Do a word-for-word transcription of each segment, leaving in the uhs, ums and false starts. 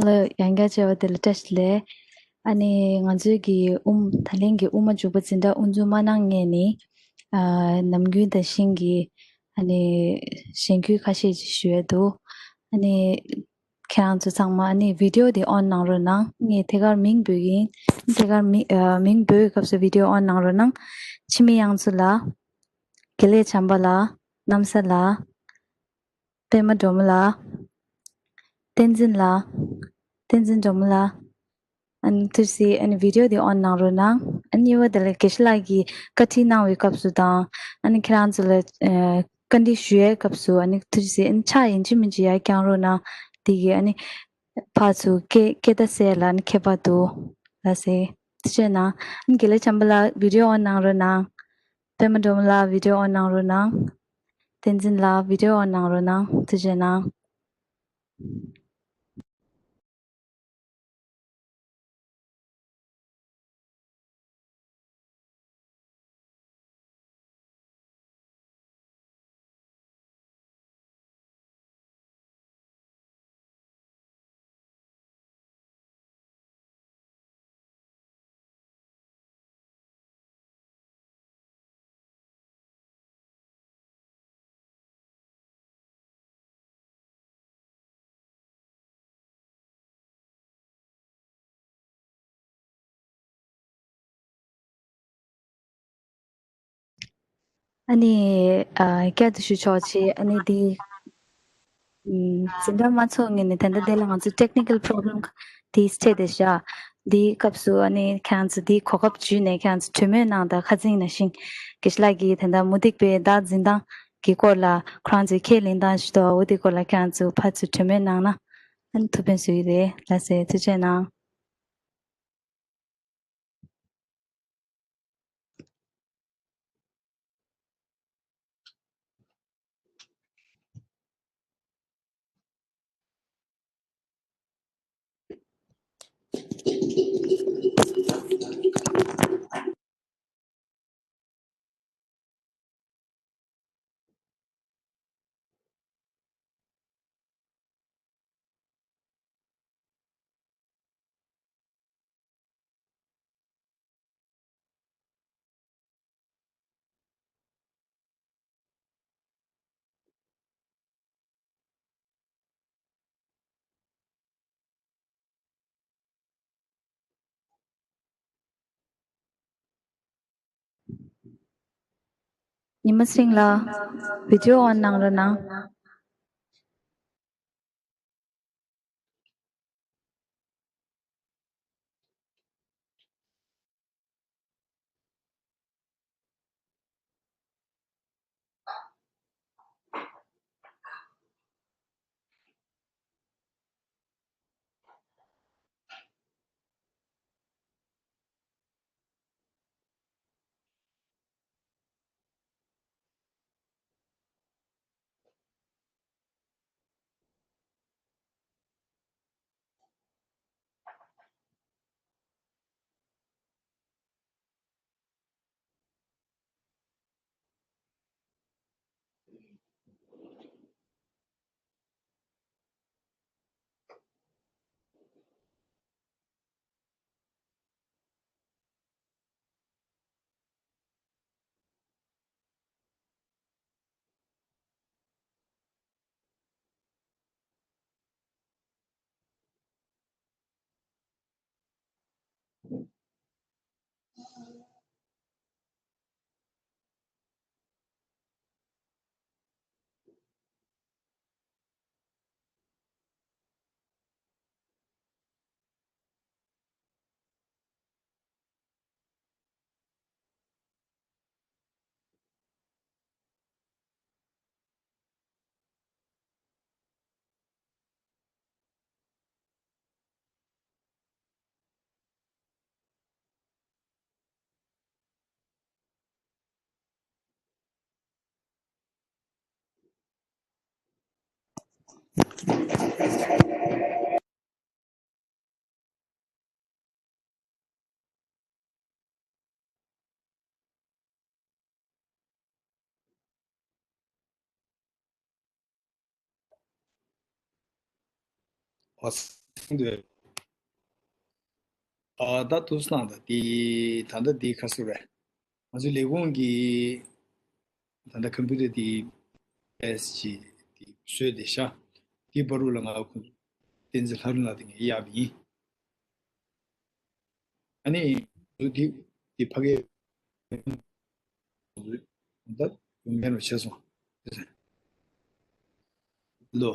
ལ་ཡང་བསྐྱར་བྱས་པ་དེ་ལ་བཀྲ་ཤིས་བདེ་ལེགས། ཨ་ནི་ང་ཚོའི་གི་དབུ་མ་ད་ལན་གྱི་དབུ་མ་འཇུག་པ་འཛིན་གྲྭ་དབུ་འཛུགས་མ་གནང་སྔོན་ནས། ཨ། ནམ་རྒྱུན་དང་བཞིན་གྱི་ཨ་ནི་གཞེན་སྐུལ་ཁ་ཤས་ཅིག་ཞུ་ཡས་འདུག་ཨ་ནི་ཁྱེད་རང་ཚོ་ཚང་མ་ཨ་ནི་བི་ཌི་ཡོ་དེ་ཨོན་གནང་རོགས་གནང་། ངས་ཐད་ཀར་མིང་འབོད་ཀྱི་ཡིན། ཐད་ཀར་མི་ཨ། མིང་འབོད་སྐབས་སུ་བི་ཌི་ཡོ་ཨོན་གནང་རོགས་གནང་། འཆི་མེད་དབྱངས་མཚོ་ལགས། དགེ་ལེགས་བྱམས་པ་ལགས། གནམ་ས་ལགས། པད་མ་སྒྲོལ་མ་ལགས། བསྟན་འཛིན་ལགས། བསྟན་འཛིན་སྒྲོལ་མ་ལགས། ཨ་ནི་ཐུགས་རྗེ་ཆེ། ཨ་ནི་བི་ཌི་ཡོ་དེ་ཨོན་གནང་རོགས་གནང་། ཨ་ནི་གཉིས་པ་དེ་ལ་དགེ་བཤེས་ལགས་ཀྱིས་བཀའ་ཁྲིད་གནང་བའི་སྐབས་སུ་དང་། ཨ་ནི་ཁྱེད་རང་ཚོ་ལ་ཨ། བཀའ་འདྲི་ཞུ་ཡའི་སྐབས་སུ་ཨ་ནི་ཐུགས་རྗེ་ཆེ། ཨ་ནི་ཕྱག་ཡིན་གཅིག་མིན་གཅིག་ཡར་བརྐྱང་རོགས་གནང་། དེ་གིས་ཨ་ནི་ཕར་ཚུར་སྐད་སྐད་བརྡ་གསལ་ལ་ཨ་ནི་ཁྱད་པར་འདུག་ལགས་སེ། ཐུགས་རྗེ་གནང་། ཨ་ནི་དགེ་ལེགས་བྱམས་པ་ལགས་བི་ཌི་ཡོ་ཨོན་གནང་རོགས་གནང་། པད་མ་སྒྲོལ་མ་ལགས་བི་ཌི་ཡོ་ཨོན་གནང་རོགས་གནང་། བསྟན་འཛིན་ལགས་བི་ཌི་ཡོ་ཨོན་གནང་རོགས་གནང་། ཐུགས་རྗེ་གནང་། ཨ་ནི། ཨ། བསྐྱར་དུ་ཞུ་ཆོག་ཅེས། ཨ་ནི་འདི། ཨམ། འཛིན་གྲྭ་མ་ཚོགས་སྔོན་ནས་ད་ལྟ་འདི་ལ་ང་ཚོ་ཊེག་ནི་ཀལ་པོ་རོབ་ལེམ་དེ་འཕྲད་བསྡད་ཤག་འདིའི་སྐབས་སུ་ཨ་ནི་ཁྱེད་རང་ཚོ་འདིའི་གོ་སྐབས་བརྒྱུད་ནས་ཁྱེད་རང་ཚོ་གྲོས་མོལ་གནང་དང་། ཁ་སང་ནང་བཞིན་དགེ་བཤེས་ལགས་ཀྱིས་ད་ལྟ་མུ་སྟེགས་པའི་བདག་འཛིན་སྟངས་ཀྱི་སྐོར་ལ་ཁོ་རང་ཚོས་ཁས་ལེན་སྟངས་ཞིག་འདུག་འོ་དེའི་སྐོར་ལ་ཁྱེད་རང་ཚོ་ཕར་ཚུར་གྲོས་མོལ་གནང་ན་ཨ་ནི་ཐུགས་ཕན་གསོས་ཀྱི་རེད། ལགས་སེ། ཐུགས་རྗེ་གནང་། ཉི་མ་སྲིང་ལགས། བི་ཌི་ཡོ་ཨོན་གནང་རོགས་གནང་། ཨོ། འདུག་ཨ་ད་ཐུགས་སྣང་དང་དེ་ད་ལྟ་དེ་ཁ་གསོ་རེད། ང་ཚོའི་ལས་ཁུངས་ཀྱི་ད་ལྟ་ཀམ་པུ་ཊར་དེ་ཨེས་ཅི་དེ་བཟོས་ཏེ་ཤག་དེའི་བར་དུ་ལ་ང་ཁོང་བསྟན་འཛིན་ལྷ་རུ་ལགས་དེ་ངས་གཡར་བ་ཡིན། ཨ་ནི་འདི་འདི་ཕ་གིའི་ད་ཡོང་མཁན་རུ་བྱས་སོང་། ལོ།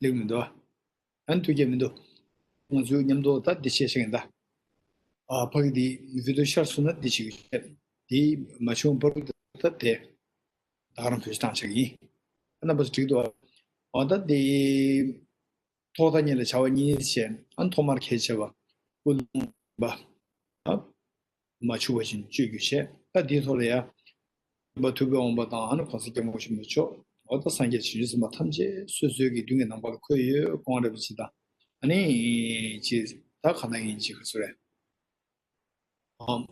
ལེགས་མི་འདུག་ཨ་ནི་ཐུགས་བསྐྱེད་མི་འདུག་ང་ཚོའི་མཉམ་དུ་ད་འདི་བཤད་ཤེས་ཀྱི་ད། ཨ་ཕ་གི་འདི་བི་ཌི་ཡོ་ཤར་སོང་ན་འདི་བྱེད་ཀྱི་ཤེས། འདི་མ་བྱུང་བར་དུ་ད་དེ་ད་ག་རང་བོད་ཤ་བཏང་ཆགས་ཀྱི་ཡིན། ཨ་རྣམ་པ་ཚོ་འགྲིག་འདུག་ཨ་ད་འདི། ཐོག་མཐའ་གཉིས་ལ་བྱ་བ་གཉིས་བྱས། ཨ་ཐོག་མར་གལ་ཆེ་བ་ཀུན་སློང་པ། ཨ་མ་འཆུག་པ་བཞིན་སྤྱོད་རྒྱུ་བྱས། ད་འདིའི་ཐོག་ལ་ཡ། སྟོན་པ་ཐུབ་པའི་དབང་པོ་དང་ཨ་ནི་གོང་ས་སྐྱབས་མགོན་ཆེན་པོ་མཆོག་འོ་ད་སངས་རྒྱས་བྱང་ཆུབ་སེམས་དཔའ་ཐམས་ཅད་སོ་སོའི་གི་མདུན་གྱི་ནམ་མཁའ་ལ་འཁོད་ཡོད་དགོངས་རེད་པ་ཅིག་དང་། ཨ་ནི་ཅིག་ད་གང་ལྟར་ཡིན་ཅིག་ག་ཚོད་རེད། ཨམ།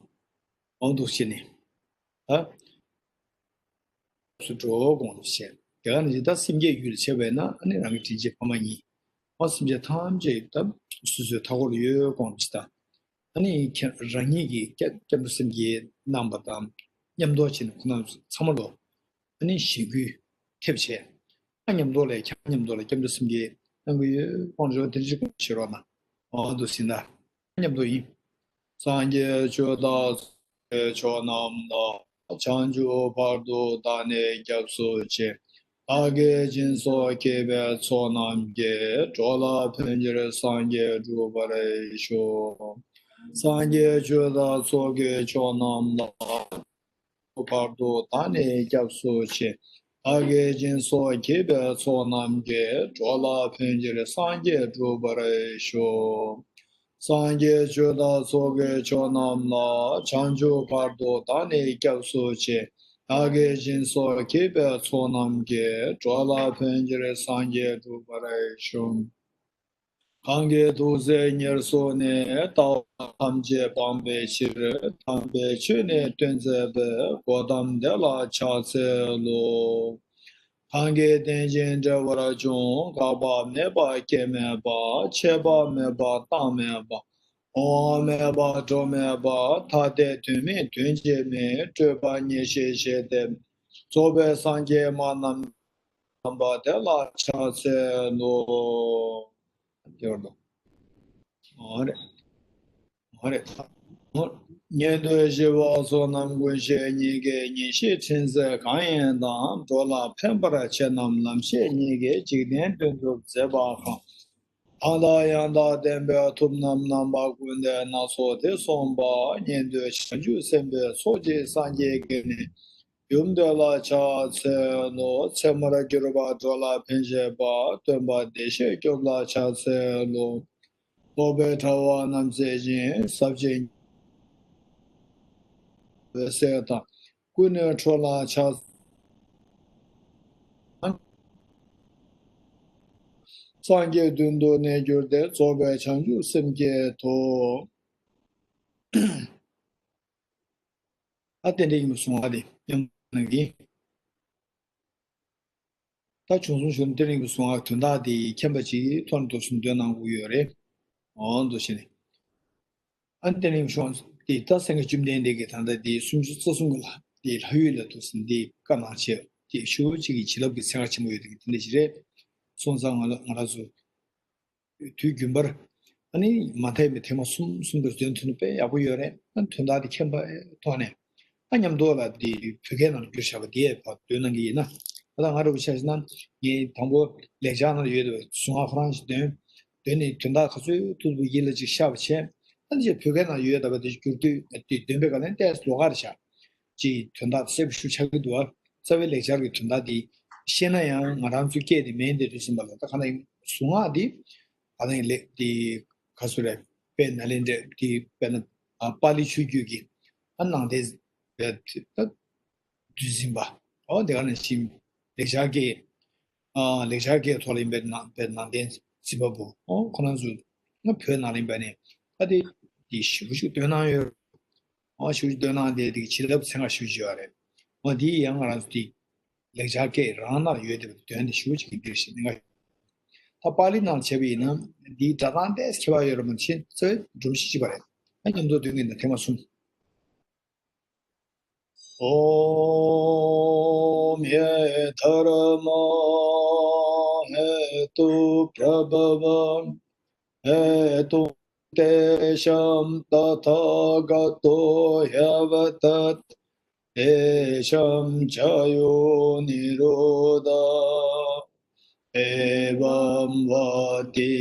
འོང་འདུག་བྱས་ནས། ད། སུ་འགྲོ་དགོངས་འདུག་བྱས། དེ་ག་ནས་ད་སེམས་བསྐྱེད་རྒྱུད་ལ་བྱས་པས་ན་ཨ་ནི་རང་གི་དྲིན་ཅན་ཕ་མ་གཉིས། འོ་སེམས་ཅན་ཐམས་ཅད་ད་སོ་སོའི་མཐའ་འཁོར་ལ་ཡོད་དགོངས་ཅི་ད། ཨ་ནི་ཁྱེད་རང་ཉིད་ཀྱི་སྐྱབས་སྐྱབས་འགྲོ་སེམས་བསྐྱེད་གནང་བ་དང་མཉམ་དུ་བྱས་ནས་ཁོང་རྣམ་ཚང་མ་ལོ། ཨ་ནི་ཞེ་གུས་ཐེབས་བྱས། ཨ་མཉམ་དུ་ལས་ཁྱེད་མཉམ་དུ་ལ་སྐྱབས་འགྲོ་སེམས་བསྐྱེད་གནང་གི་ཡོད་དགོངས་བྱས་དེ་འདྲ་ཞིག་བྱེད་རོགས་གནང་། འོ་འདུག་ཟིན་ད། མཉམ་དུ་ཡིན། སངས་རྒྱས་ཆོས་བདག་ཚོགས་ཀྱི་མཆོག་རྣམས་ལ། བྱང་ཆུབ་བར་དུ་བདག་ནི་སྐྱབས་སུ་མཆི། བདག་གིས་སྦྱིན་སོགས་བགྱིས་པའི་ཚོགས་རྣམས་ཀྱིས། འགྲོ་ལ་ཕན་ཕྱིར་སངས་རྒྱས་འགྲུབ་པར་ཤོག་སངས་རྒྱས་ཆོས་བདག་ཚོགས་ཀྱི་མཆོག་རྣམས་ལ། བར་དུ་བདག་ནི་སྐྱབས་སུ་མཆི། བདག་གིས་སྦྱིན་སོགས་བགྱིས་པའི་ཚོགས་རྣམས་ཀྱིས། འགྲོ་ལ་ཕན་ཕྱིར་སངས་རྒྱས་འགྲུབ་པར་ཤོག་སངས་རྒྱས་ཆོས་བདག་ཚོགས་ཀྱི་མཆོག་རྣམས་ལ། བྱང་ཆུབ་བར་དུ་བདག་ནི་སྐྱབས་སུ་མཆི། བདག་གིས་སྦྱིན་སོགས་བགྱིས་པའི་ཚོགས་རྣམས་ཀྱིས། འགྲོ་ལ་ཕན་ཕྱིར་སངས་རྒྱས་འགྲུབ་པར་ཤོག་གང་གིས་ཐུགས་བརྩེ་ཉེར་བཟུང་ནས། ལྟ་བ་ཐམས་ཅད་སྤང་བའི་ཕྱིར། དམ་པའི་ཆོས་ནི་སྟོན་མཛད་པའི། གོའུ་ཏམ་དེ་ལ་ཕྱག་འཚལ་ལོ། གང་གིས་རྟེན་ཅིང་འབྲེལ་བར་འབྱུང་། འགག་པ་མེད་པ་སྐྱེ་མེད་པ། ཆད་པ་མེད་པ་རྟག་མེད་པ། འོང་བ་མེད་པ་འགྲོ་མེད་པ། ཐ་དད་དོན་མེད་དོན་གཅིག་མིན། སྤྲོས་པ་ཉེར་ཞི་ཞི་བདེ། རྫོགས་པའི་སངས་རྒྱས་སྨྲ་རྣམས། དམ་པ་དེ་ལ་ཕྱག་འཚལ་ལོ། དེ་བར་དུ། འོ་རེད། འོ་རེད། ཉན་ཐོས་ཞི་བ་ཚོགས་རྣམས་ཀུན་ཤེས་ཉིད་ཀྱི་ཉེར་ཞིའི་ཕྲིན་ཚེགས་གང་ཡིན་དང་། འགྲོ་ལ་ཕན་པར་བྱེད་རྣམས་ལམ་ཤེས་ཉིད་ཀྱིས། འཇིག་རྟེན་དོན་སྒྲུབ་མཛད་པ་གང་། གང་དག་ཡང་དག་བསྟན་པའི་ཐུབ་རྣམས། རྣམ་པ་ཀུན་ལས་སྣ་ཚོགས་དེ་གསུངས་པ། ཉན་ཐོས་བྱང་ཆུབ་སེམས་དཔའི་ཚོགས་ཀྱིས་སངས་རྒྱས་ཀྱི་ནི། ཡུམ་དེ་ལ་ཕྱག་འཚལ་ལོ། ཚད་མར་གྱུར་པ་འགྲོ་ལ་ཕན་བྱེད་པ། སྟོན་པ་བདེ་གཤེགས་སྐྱོབ་ལ་ཕྱག་འཚལ་ལོ། རྟོག་པའི་དྲ་བ་རྣམས་བསལ་ཞིང་། ཟབ་ཅིང་། འོད་གསལ་དང་། ཀུན་ནས་འཕྲོ་ལ་ཕྱག་སངས་རྒྱས་མདུན་དུ་གནས་གྱུར་ཏེ། རྫོགས་པའི་བྱང་ཆུབ་སེམས་བསྐྱེད་དོ། ཨ་རྟེན་འབྲེལ་ཡིན་པའི་གཟུངས་སྔགས་དེ་མཉམ་གནང་གི། ད་བྱུང་སོང་ཞུ་ན་རྟེན་འབྲེལ་ཡིན་པའི་གཟུངས་སྔགས་དོན་དག་དེ་མཁྱེན་པ་ཅིག་ཐོག་ནས་འདུག་སེ་འདོན་གནང་དགོས་ཡོད་རེད། འོ་འདུག་བྱས་ནས། ཨ་རྟེན་འབྲེལ་ཡིན་པའི་གཟུངས་སྔགས་དེ་ད་སེང་གེ་བཅོམ་ལྡན་འདས་ཀྱིས་ད་ལྟ་དེ་སུམ་ཅུ་རྩ་གསུམ་གྱི་ལྷ་དེ་ལྷ་ཡུལ་ལ་འདུག་སེ་འདི་བཀའ་གནང་བྱས་དེ་ཞུ་ཅིག་གི་བྱིན་རླབས་ཀྱི་ཚན་ཁ་ཆེན་པོ་ཡོད་དེ་དེ་འདྲ་ཞིག་རེད། སོང་ཙང་ང་ལ་ང་རང་ཚོ། དུས་རྒྱུན་པར། ཨ་ནི་མ་མཐའ་ཡས་པའི་ཐེངས་མ་གསུམ་གསུམ་པར་འདོན་ཐུབ་ན་དཔེ་ཡག་པོ་ཡོད་རེད། ཨ་ནི་དོན་དག་དེ་མཁྱེན་པའི་ཐོག་ནས། ཨ་མཉམ་དུ་ལ་དེ་བོད་སྐད་ནང་བསྒྱུར་བཞག་པ་དེ་ཡས་ཕར་འདོན་གནང་གི་ཡིན་ན། ཨ་ད་ང་རང་ཆ་བཞག་ན་ངས་དང་པོ་ལེགས་སྦྱར་ནང་ཡོད་པའི་གཟུངས་སྔགས་ཁོ་རང་ཞིག་འདོན། འདོན་ནས་དོན་དག་ག་ཚོད་ཐུབ་ཐུབ་ཡིད་ལ་ཅིག་ཤར་བ་བྱས། ཨ་ནི་ཅིག་བོད་སྐད་ནང་ཡོད་པ་དེ་བསྒྱུར་དུས་དེ་འདོན་པའི་སྐབས་ལ་ཏོག་ཙམ་ལོགས་ཀ་རེད་ཤག་ཅིག་དོན་དག་གསལ་པོ་ཞིག་ཆགས་ཀྱི་འདུག་བ། རྩ་བའི་ལེགས་སྦྱར་གྱི་དོན་དག་འདི་ཤེས་ན་ཡང་ང་རང་ཚོའི་སྐད་དེ་མིན་དེ་དུས་ཙམ་པ་ལ་ད་ག་ནང་གཟུངས་སྔགས་འདི་ག་ནང་ལེགས་འདི་ག་ཚོད་རེད། དཔལ་ནཱ་ལེནྡྲའི་འདི་དཔེར་ན་པཱ་ལི་ཆོས་བརྒྱུད་ཀྱི་ཨ་ནང་བསྟན་ད་བསྡུས་ཟིན་པ། འོ་དེ་ག་ནང་བཞིན་ལེགས་སྦྱར་སྐད། ཨ་ལེགས་སྦྱར་སྐད་ཐོག་ལ་ཡིན་པའི་ནང་པའི་ནང་བསྟན་ཟིན་པ་པོ། ཨོ་ཁོ་རང་ཚོ་ང་བོད་ནང་ལ་ཡིན་པ་ནས་ཨ་དེ་དེ་ཞིབ་པོ་ཞིག་འདོན་གནང་ཡོད། ཨོ་ཞིབ་པོ་ཞིག་འདོན་གནང་དེ་དེ་གི་བྱིན་རླབས་ཚན་ཁ་ཞིབ་ཅིག་ཡོད་རེད། ཨོ་དེ་ཡང་ང་རང་ཚོ་དེ་ ལེགས་སྦྱར་སྐད་རང་ནང་ཡོད་བསྡད་པའི་དོན་དེ་ཞུ་ཅིག་གི་འདིར་ཞིག་གནད་འགག་ད་པཱ་ལི་ནང་བྱས་པ་ཡིན་ན་འདིའི་སྒྲ་གདངས་ཏོག་ཙམ་ཁྱད་པར་ཡོད་རེད་མ་གཏོགས་གཙོ་བོ་སྒྲོམ་གཞི་གཅིག་པ་རེད། ད་མཉམ་དུ་འདོན་གྱི་ཡིན་ན་ཐེངས་མ་གསུམ། ॐ ये धर्मा हेतुप्रभवा हेतुं तेषां तथागतो ह्यवदत्। तेषां च यो निरोध एवं वाति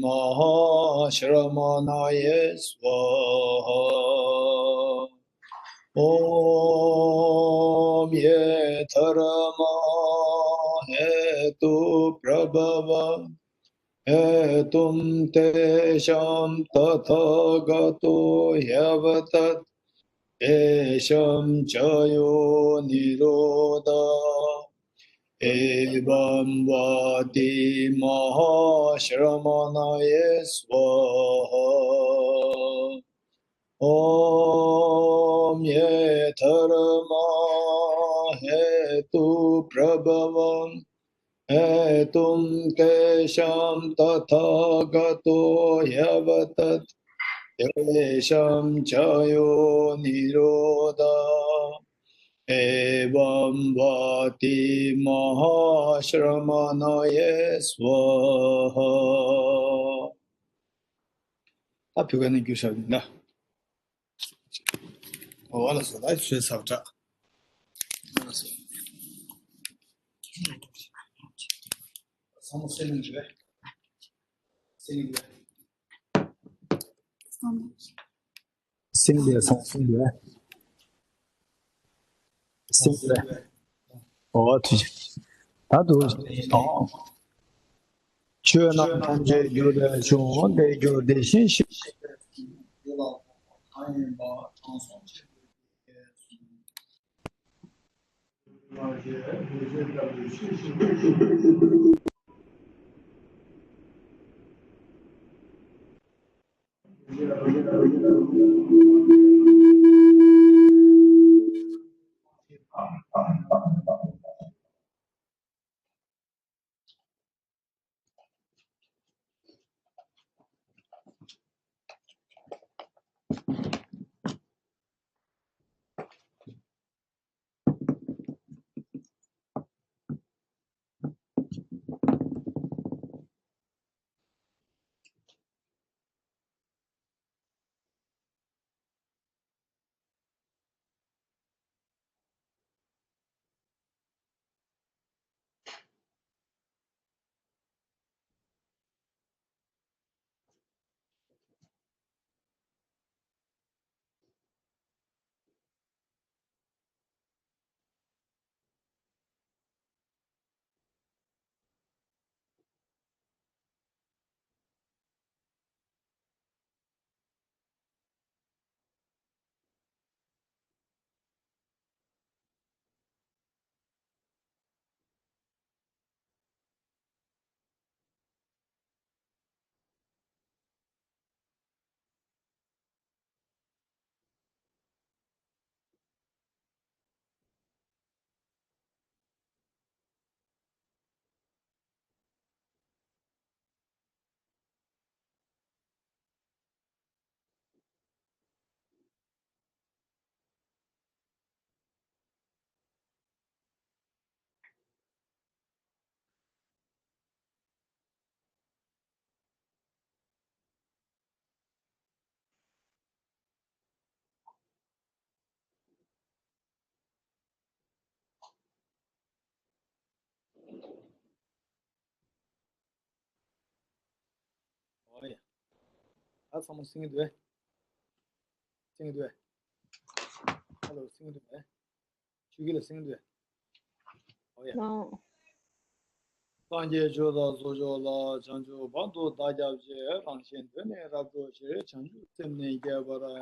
महाश्रमणये स्वाहा। ॐ ये धर्मा हेतुप्रभवा हेतुं तेषां तथागतो ह्यवदत्। तेषां च यो निरोध एवं वाति महाश्रमणये स्वाहा। ॐ ये धर्मा हेतुप्रभवा हेतुं तेषां तथागतो ह्यवदत्। तेषां च यो निरोध एवं वाति महाश्रमणये स्वाहा. ད་བོད་སྐད་ནང་བསྒྱུར་བཞག་ཡིན་ད། འོ་ལགས་སོ། ད་ཞུས་ཚར་བ་འདྲ། ཚང་མ་སེམས་ནང་རེད། སེམས་ནང་རེད། སེམས་ལ་སོང་སེམས་ལ། སེམས་ལ། འོ་ཐུགས་རྗེ་ཆེ། ད་དུ་དང་། ཆོས་རྣམས་ཐམས་ཅད་རྒྱུ་ལས་བྱུང་། དེ་རྒྱུ་དེ་བཞིན་གཤེགས། ཨོ་ཡ། ད་ཚང་མ་གསན་གྱི་འདུག་གས། གསན་གྱི་འདུག་གས། ཧ་ལོ། གསན་གྱི་འདུག་གས། ཆོས་སྐྱིད་ལགས་གསན་གྱི་འདུག་གས། ཨོ་ཡ། ལགས། སངས་རྒྱས་ཆོས་དང་ཚོགས་མཆོག་ལ། བྱང་ཆུབ་བར་དུ་བདག་སྐྱབས་མཆི། རང་གཞན་དོན་ནི་རབ་སྒྲོལ་ཕྱིར། བྱང་ཆུབ་སེམས་ནི་བསྐྱེད་པར་བགྱི།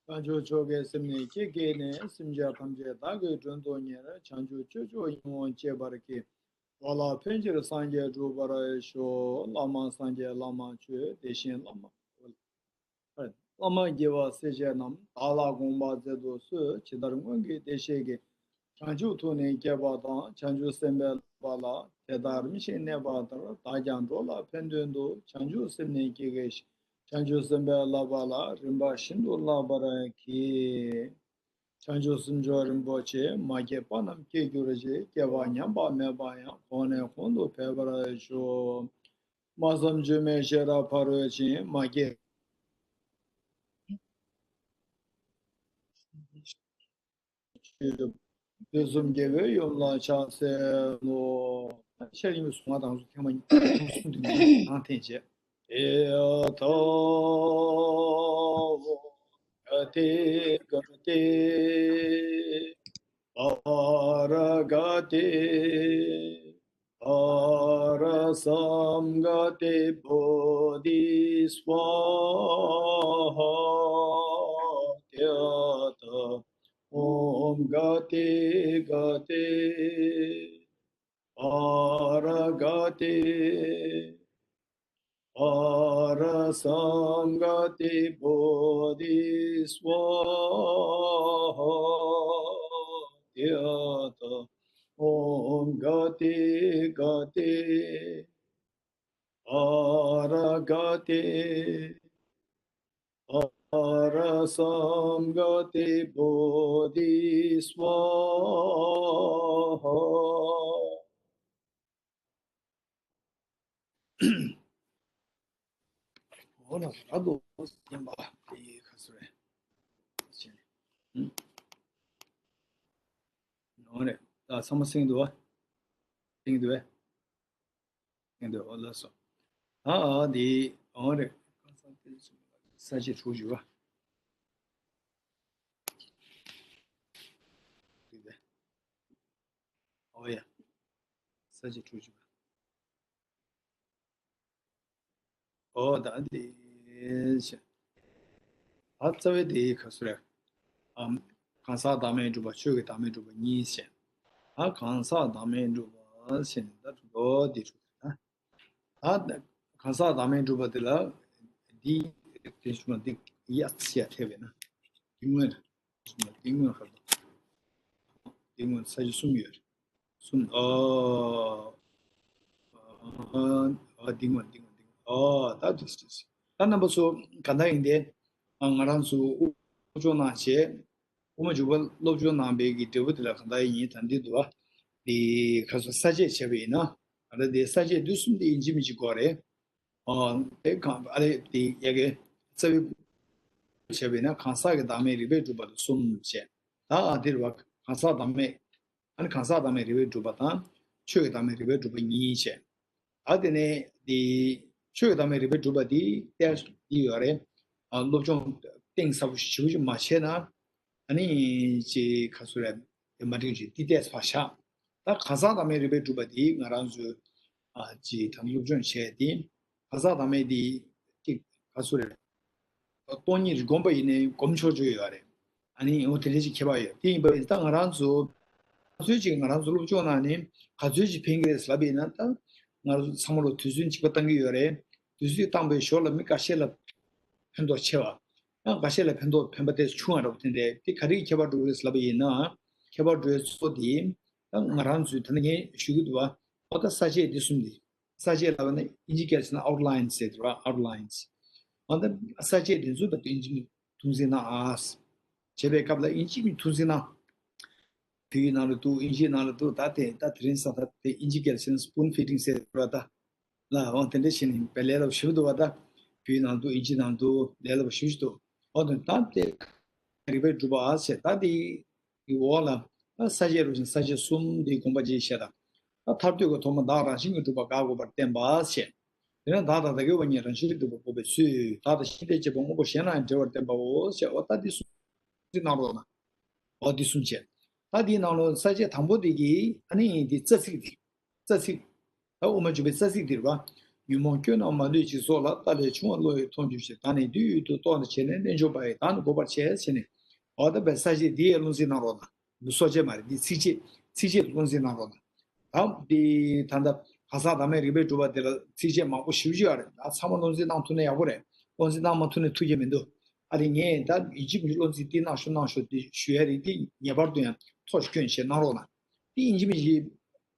བྱང་ཆུབ་མཆོག་གི་སེམས་ནི་བསྐྱེད་བགྱིས་ནས། སེམས་ཅན་ཐམས་ཅད་བདག་གིས་མགྲོན་དུ་གཉེར། བྱང་ཆུབ་སྤྱོད་མཆོག་ཉིད་དུ་སྤྱད་པར་བགྱི། འགྲོ་ལ་ཕན་ཕྱིར་སངས་རྒྱས་འགྲུབ་པར་ཤོག། བླ་མ་སངས་རྒྱས་བླ་མ་ཆོས། དེ་བཞིན་བླ་མ། བླ་མ་དགེ་བ་སྲས་བཅས་རྣམས། བདག་ལ་དགོངས་པ་མཛད་དུ་གསོལ། ཇི་ལྟར་སྔོན་གྱི་བདེ་གཤེགས་ཀྱིས། བྱང་ཆུབ་ཐུགས་ནི་བསྐྱེད་པ་དང་། བྱང་ཆུབ་སེམས་དཔའི་བསླབ་པ་ལ། དེ་ལྟར་རིམ་བཞིན་གནས་པ་ལྟར། བདག་ཀྱང་འགྲོ་ལ་ཕན་དོན་དུ། བྱང་ཆུབ་སེམས་ནི་བསྐྱེད་བགྱི་ཞིང་། བྱང་ཆུབ་སེམས་དཔའི་བསླབ་པ་ལ། རིམ་པ་བཞིན་དུ་བསླབ་པར་བགྱི། བྱང་ཆུབ་སེམས་མཆོག་རིན་པོ་ཆེ། མ་སྐྱེས་པ་རྣམས་སྐྱེ་གྱུར་ཅིག། སྐྱེས་པ་ཉམས་པ་མེད་པ་ཡང་། གོང་ནས་གོང་དུ་འཕེལ་བར་ཤོག། སྨྲ་བསམ་བརྗོད་མེད་ཤེས་རབ་ཕ་རོལ་ཕྱིན། མ་སྐྱེས། དུས་གསུམ་རྒྱལ་པོའི་ཡུམ་ལ་ཕྱག་འཚལ་ལོ། ཤེར་ཡིན་པའི་གཟུངས་སྔགས་དང་གཟུངས་ཐེངས་མ་གསུམ་དུ་ནང་འཐེན་བྱས། ཨེ་ཐ་ཝ་ག་ཏེ་ག་ཏེ་པ་ར་ག་ཏེ་པ་ར་སཾ་ག་ཏེ་བོ་དྷི་སྭཱ་ཧཱ། ཏདྱ་ཐཱ། ཨོཾ་ག་ཏེ་ག་ཏེ་པ་ར་ག་ཏེ་པ་ར་སཾ་ག་ཏེ་བོ་དྷི་སྭཱ་ཧཱ། ཏདྱ་ཐཱ། ཨོཾ་ག་ཏེ་ག་ཏེ་པ་ར་ག་ཏེ་པ་ར་སཾ་ག་ཏེ་བོ་དྷི་སྭཱ་ཧཱ། འོ་ན་ར་དོ་སྙམ་པ་དེ་ཁ་སོ་རེ། འོ་རེ། ད་ཚང་མ་སེང་འདུག་བ། སེང་འདུག་བས། སེང་འདུག་འོ་ལགས་སོ། ཨ་ཨ་དེ་འོ་རེ། ས་བཅད་དྲུག་ཅུ་བ། འོ་ཡ། ས་བཅད་དྲུག་ཅུ་བ། ཨོ་ད་དེ་བྱས། ཨ་རྩ་བའི་དེ་ག་སུ་རེད། ཨམ། གང་ཟག་བདག་མེད་སྒྲུབ་པ་ཆོས་ཀྱི་བདག་མེད་སྒྲུབ་པ་གཉིས་བྱས། ཨ་གང་ཟག་བདག་མེད་སྒྲུབ་པ་ཟེར་ནས་ད་དུ་ལོ་དེ་དྲུག་ད། ཨ་གང་ཟག་བདག་མེད་སྒྲུབ་པ་དེ་ལ་འདི་དེ་ཞུ་ན་འདི་ཡ་ཚི་ཡ་ཐེ་བས་ན་འདི་སྔོན་འདི་སྔོན་ཧ་ལ་འདི་སྔོན་ས་བཅད་གསུམ་ཡོད་རེད། གསུམ། ཨ། ཨ། ཨ། འདི་ངོ་འདི་ངོ་འདི་ངོ་། ཨ། ད་འདི་སི་སི། ད་རྣམ་པ་ཚོ་ག་འདྲ་ཡིན་ཏེ། ཨ། ང་རང་ཚོ་སློབ་སྦྱོང་གནང་བྱས། དབུ་མ་འཇུག་པ་སློབ་སྦྱོང་གནང་པའི་གི་འབྲས་བུ་དེ་ལ་ག་འདྲ་ཡིན་ད་འདི་འདུག་བ། འདི་ཁ་སོ་ས་བཅད་བྱས་པ་ཡིན་ན། ང་རང་འདི་ས་བཅད་འདི་གསུམ་འདི་ཡིན་གཅིག་མིན་གཅིག་དགོས་རེད། ཨ། དེ་གང་ཨ་རེ་དེ་ཡ་གི་རྩ་བའི་བྱས་པ་ཡིན་ན་གང་ཟག་གི་བདག་མེད་རིགས་པས་གྲུབ་པ་དང་གསུམ་བྱས། ད་ཨ་འདིར་བ་གང་ཟག་བདག་མེད། ཨ་ནི་གང་ཟག་བདག་མེད་རིགས་པས་གྲུབ་པ་དང་། ཆོས་ཀྱི་བདག་མེད་རིགས་པས་གྲུབ་པ་གཉིས་བྱས། ཨ་དེ་ནས་དེ་ཆོས་ཀྱི་བདག་མེད་རིགས་པས་གྲུབ་པ་དེ་གཏེར་འདི་ཡོད་རེད། ཨ་སློབ་སྦྱོང་གཏིང་ཟབ་པོ་ཞིབ་པོ་ཞིག་མ་བྱས་ན། ཨ་ནི་ཅི་ག་ཚོད་རེད་མ་འགྲིག་ཅིག་འདི་གཏད་ཕར་བཞག་ད་གང་ཟག་བདག་མེད་རིགས་པས་གྲུབ་པ་དེ་ང་རང་ཚོས་ཨ་ཅི་ད་སློབ་སྦྱོང་བྱས་ཏེ། གང་ཟག་བདག་མེད་དེ་ཅིག་ག་ཚོད་རེད། སྟོང་ཉིད་སྒོམ་པ་ཡིན་ནའི་སྒོམ་ཆོག་ཆོག་ཡོད་རེད། ཨ་ནི་འོ་དེ་འདྲ་ཞིག་ཁྱད་པར་ཡོད། དེ་ཡིན་པ་ཡིན་ད་ང་རང་ཚོ་ག་ཚོད་ཅིག་ང་རང་ཚོ་སློབ་སྦྱོང་གནང་ནས་ག་ཚོད་ཅིག་ཕན་གྱི་རེད་ལབ་ཡིན་ན། ད་ང་རང་ཚོ་ཚང་མ་ལ་དུས་ཚོད་གཅིག་པ་བཏང་གི་ཡོད་རེད། དུས་ཚོད་བཏང་པའི་ཞོར་ལ་མི་འགའ་ཤས་ལ་ཕན་ཐོགས་ཆེ་བ། ཡང་འགའ་ཤས་ལ་ཕན་ཐོགས་ཕན་པ་དེ་ཆུང་བ་འདྲ་པོ་དེ་འདྲ་དེ་ག་རེ་ཁྱད་པར་འགྲོ་གི་རེད་ལབ་པ་ཡིན་ན། ཁྱད་པར་འགྲོ་ཡའི་གཙོ་བོ་དེ་ད་ང་རང་ཚོས་ད་ནི་ངས་ཞུ་གི་འདུག་བ། ཨོ་ད་ས་བཅད་འདི་གསུམ་འདི། ས་བཅད་ལབ་ན་ཨིན་ཇི་སྐད་ཟེར་ན་outline ཟེར་དུས་ར་outlines། འོ་ད་ས་བཅད་འདི་ཚོ་ད་ཨིན་ཇི་མི་ཐུགས་འཛིན་གནང་ཨ། བྱེད་པའི་སྐབས་ལ་ཨིན་ཇི་མི་ཐུགས་འཛིན་གནང་། བོད་ཡིག་ནང་ལ་འདུག་ཨིན་ཇི་ནང་ལ་འདུག་ད་དེ་ད་དེ་རིང་སང་ད་དེ་ཨིན་ཇི་སྐད་ཟེར་ན་spoon feeding ཟེར་དུས་ར་ད་ལ་འོ་དེ་འདྲ་བྱས་ནས་བས་ལས་སླ་པོ་ཞེ་པོ་འདུག་བ། ད་བོད་ཡིག་ནང་ལ་འདུག་ཨིན་ཇི་ནང་ལ་འདུག་ལས་སླ་པོ་ཞེ་པོ་ཞིག་འདུག་འོ་དེ་ད་དེ་རིགས་པས་གྲུབ་པ་ཟེར་ད་དེ། གི་འོག་ལ། ས་བཅད་རུ་ཞིང་ས་བཅད་གསུམ་འདིའི་དགོངས་པ་ཅིག་བཤད་དང་། མཐར་ཐུག་གི་ཐོག་མ་བདག་རང་བཞིན་གྱིས་གྲུབ་པ་དགག་དགོས་པར་བསྟན་པ་ཞེས། དེ་ནས་བདག་དང་བདག་གི་དབང་ཉིད་རང་བཞིན་གྱིས་གྲུབ་པ་འགོག་པའི་ཚུལ། བདག་དང་ཤིང་རྟའི་བཅས་པ་དངོས་པོར་ཞེན་ལ་ཡང་འབྲེལ་བར་བསྟན་པའོ་ཞེས། འོ་ད་འདི་གསུམ་འདི་གནང་རོགས་གནང་། འོ་འདི་གསུམ་བྱས། ད་འདིའི་ནང་ལ་ས་བཅད་དང་པོ་འདི་གི་ཨ་ནི་འདི་རྩ་ཚིག་འདི། རྩ་ཚིག་ད་དབུ་མ་འཇུག་པའི་རྩ་ཚིག་འདིར་བ། ཉོན་མོངས་སྐྱོན་རྣམས་མ་ལུས་འཇིག་ཚོགས་ལ། རྟ་ལས་ཆུང་བ་བློ་ཡིས་མཐོང་གྱུར་ཅིག། བདག་ནི་དུས་ཡུན་དུ་རྟོག་ནས་བྱས་ནས་རྣལ་འབྱོར་པ་ཡི་བདག་ནི་འགོག་པར་བྱེད་ཟེར་ནས། འོ་ད་བའི་ས་བཅད་འདི་ཡི་བློ་འཛིན་གནང་རོགས་གནང་། འདི་སོ་བཅད་མ་རེད། འདི་ཚིགས་བཅད་ཚིགས་བཅད་བློ་འཛིན་གནང་རོགས་གནང་། ད་འདི་ད་ལྟ་གང་ཟག་བདག་མེད་རིགས་པས་གྲུབ་པ་འདི་ལ་ཚིགས་བཅད་མང་པོ་ཞེ་པོ་ཅིག་ཡོད་རེད། ད་ཚང་མ་བློ་འཛིན་གནང་ཐུབ་ན་ཡག་པོ་རེད། བློ་འཛིན་གནང་མ་ཐུབ་ན་ཐུགས་རྗེ་མི་འདུག་ཨ་རི་ངས་ད་ཡིན་གཅིག་མིན་གཅིག་བློ་འཛིན་འདི་གནང་ཤོག་གནང་ཤོག་འདི་ཞུ་ཡ་རེད། འདི་ངེས་པར་དུ་ཡང་ ཚོགས་ཀྱི་སྐྱོན་བཤད་གནང་རོགས་གནང་། དེ་ཡིན་གཅིག་མིན་གཅིག་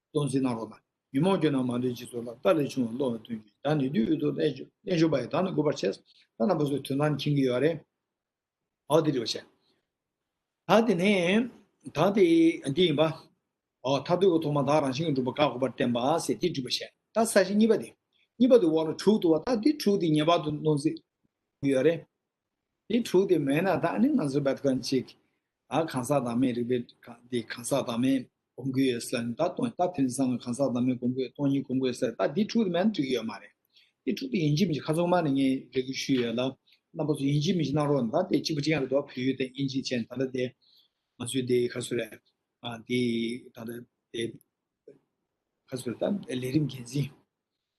སྟོན་རྩིས་གནང་རོགས་གནང་། ཉོན་མོངས་སྐྱོན་རྣམས་མ་ལུས་འཇིག་ཚོགས་ལ། རྟ་ལས་བྱུང་བའི་གློ་བའི་གདོན་གྱིས། བདག་ནི་བདུད་འོད་དུ་གླེན་ཞོག་པ་ཡི། བདག་ནི་འགུགས་པར་བྱེད། ད་རྣམ་པ་ཚོས་དོན་དག་མཁྱེན་གྱི་ཡོད་རེད། ཨོ་དེ་འདྲ་བ་བཤད། ད་དེ་ནས་ད་དེ་འདི་ཡིན་པ། ཨོ་མཐར་ཐུག་གི་ཐོག་མ་བདག་རང་བཞིན་གྱིས་གྲུབ་པ་བཀག་དགོས་པར་བསྟན་པ་ཟེར་དེ་སྒྲུབ་པ་བཤད། ད་ས་བཅད་གཉིས་པ་དེ། གཉིས་པ་དེ་འོག་ལ་དྲུག་འདུག་བ། ད་འདི་དྲུག་དེ་ངེས་པར་དུ་སྟོན་རྩིས་ཡོད་རེད། དེ་དྲུག་དེ་མེད་ན་ད་ནི་ང་ཚོ་བད་ཀན་གཅིག་ཨ་གང་ཟག་བདག་མེད་རིག་པའི་དེ་གང་ཟག་བདག་མེད་སྒོམ་གྱི་ཡོད་ཟེར་ནས། ད་སྟོང་ད་དེང་སང་གང་ཟག་བདག་མེད་སྒོམ་གྱི་ཡོད། སྟོང་ཉིད་སྒོམ་གྱི་ཡོད་ཟེར། ད་འདི་དྲུག་དེ་མེད་ན་འགྲིག་གི་ཡོད་མ་རེད། འདི་དྲུག་དེ་ཡིན་གཅིག་མིན་གཅིག་ཁ་ཚང་མ་ནས་ངས་རེ་སྐུལ་ཞུས་ཡོད་ལ། རྣམ་པ་ཚོ་ཡིན་གཅིག་མིན་གཅིག་གནང་རོགས་གནང་། ད་དེ་གཅིག་པ་གཅིག་རྐྱང་རེད་དོ། བོད་ཡིག་དེ་དབྱིན་ཇི་བྱས་ནས། ད་ལྟ་དེ་ང་ཚོའི་དེ་ག་ཚོད་རེད། ཨ་དེ་ད་ལྟ་དེ་ག་ཚོད་རེད། ད་ལས་རིམ་འགན་འཛིན།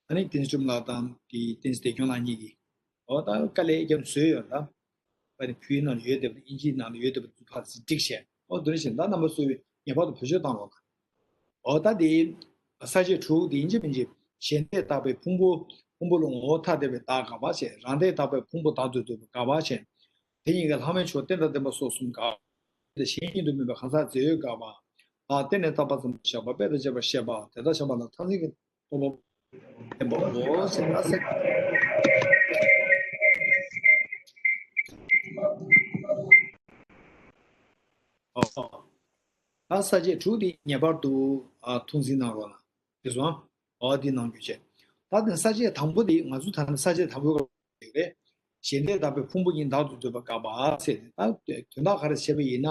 ཨ་ནི་བསྟན་འཛིན་ཁྲིམས་ལགས་དང་དེ་བསྟན་འཛིན་བདེ་སྐྱོང་ལགས་གཉིས་ཀྱིས་ཨོ་ད་དཀའ་ལས་བརྒྱབ་བཟོས་ཡོད་ད། ཨ་ནི་བོད་ཡིག་ནང་ལ་ཡོད་བསྡད་པ་དང་དབྱིན་ཇིའི་ནང་ལ་ཡོད་བསྡད་པ་ཕར་ཚུར་བསྒྲིགས་བྱས། ཨོ་དེ་འདྲ་བྱས་ན་ད་རྣམ་པ་ཚོས་ངེས་པར་དུ་བེད་སྤྱོད་བཏང་རོགས་གནང་། ཨོ་ད་དེ་ས་བཅད་དྲུག་དེ་ཡིན་གཅིག་མིན་གཅིག་གཞན་བརྟེན་བཏགས་པའི་ཕུང་པོ། ཕུང་པོ་ལ་ངོ་བོ་ཐ་དད་པའི་བདག་དགག་པ་བྱས། རང་བརྟེན་བཏགས་པའི་ཕུང་པོ་བདག་ཏུ་འདོད་པ་དགག་པ་བྱས། དེ་གཉིས་ཀྱི་ལྷག་མའི་ཕྱོགས་རྟེན་དང་བརྟེན་པ་སོགས་གསུམ་དགག་དེ་གཞན་ཉིད་དུ་མིན་པའི་གང་ཟག་རྫས་ཡོད་དགག་པ། བདག་རྟེན་ལས་བཏགས་པ་ཙམ་དུ་བཞག་པ། དཔེ་དང་བཅས་པ་བཤད་པ། དེ་ལྟར་བཞག་པ་ལ་མཐར་འཛིན་གྱི་རྟོག་པ་བསྟན་པའོ་ཞེས་ན་ཟེར། ད་ས་བཅད་དྲུག་འདི་ངེས་པར་དུ་ཨ་མཐོང་ཆེན་གནང་རོགས་གནང་། དེ་སོང་། ཨོ་འདི་གནང་རྒྱུ་བྱས། ད་དེ་ས་བཅད་དང་པོ་འདི་ང་ཚོ་ད་ནི་ས་བཅད་དང་པོའི་སྐོར་རེད། གཞན་བརྟེན་བཏགས་པའི་ཕུང་པོ་ཉིད་བདག་ཏུ་འདོད་པ་དགག་པ་ཟེར་ཏེ། ད་དོན་དག་ག་རེ་བྱས་པ་ཡིན་ན།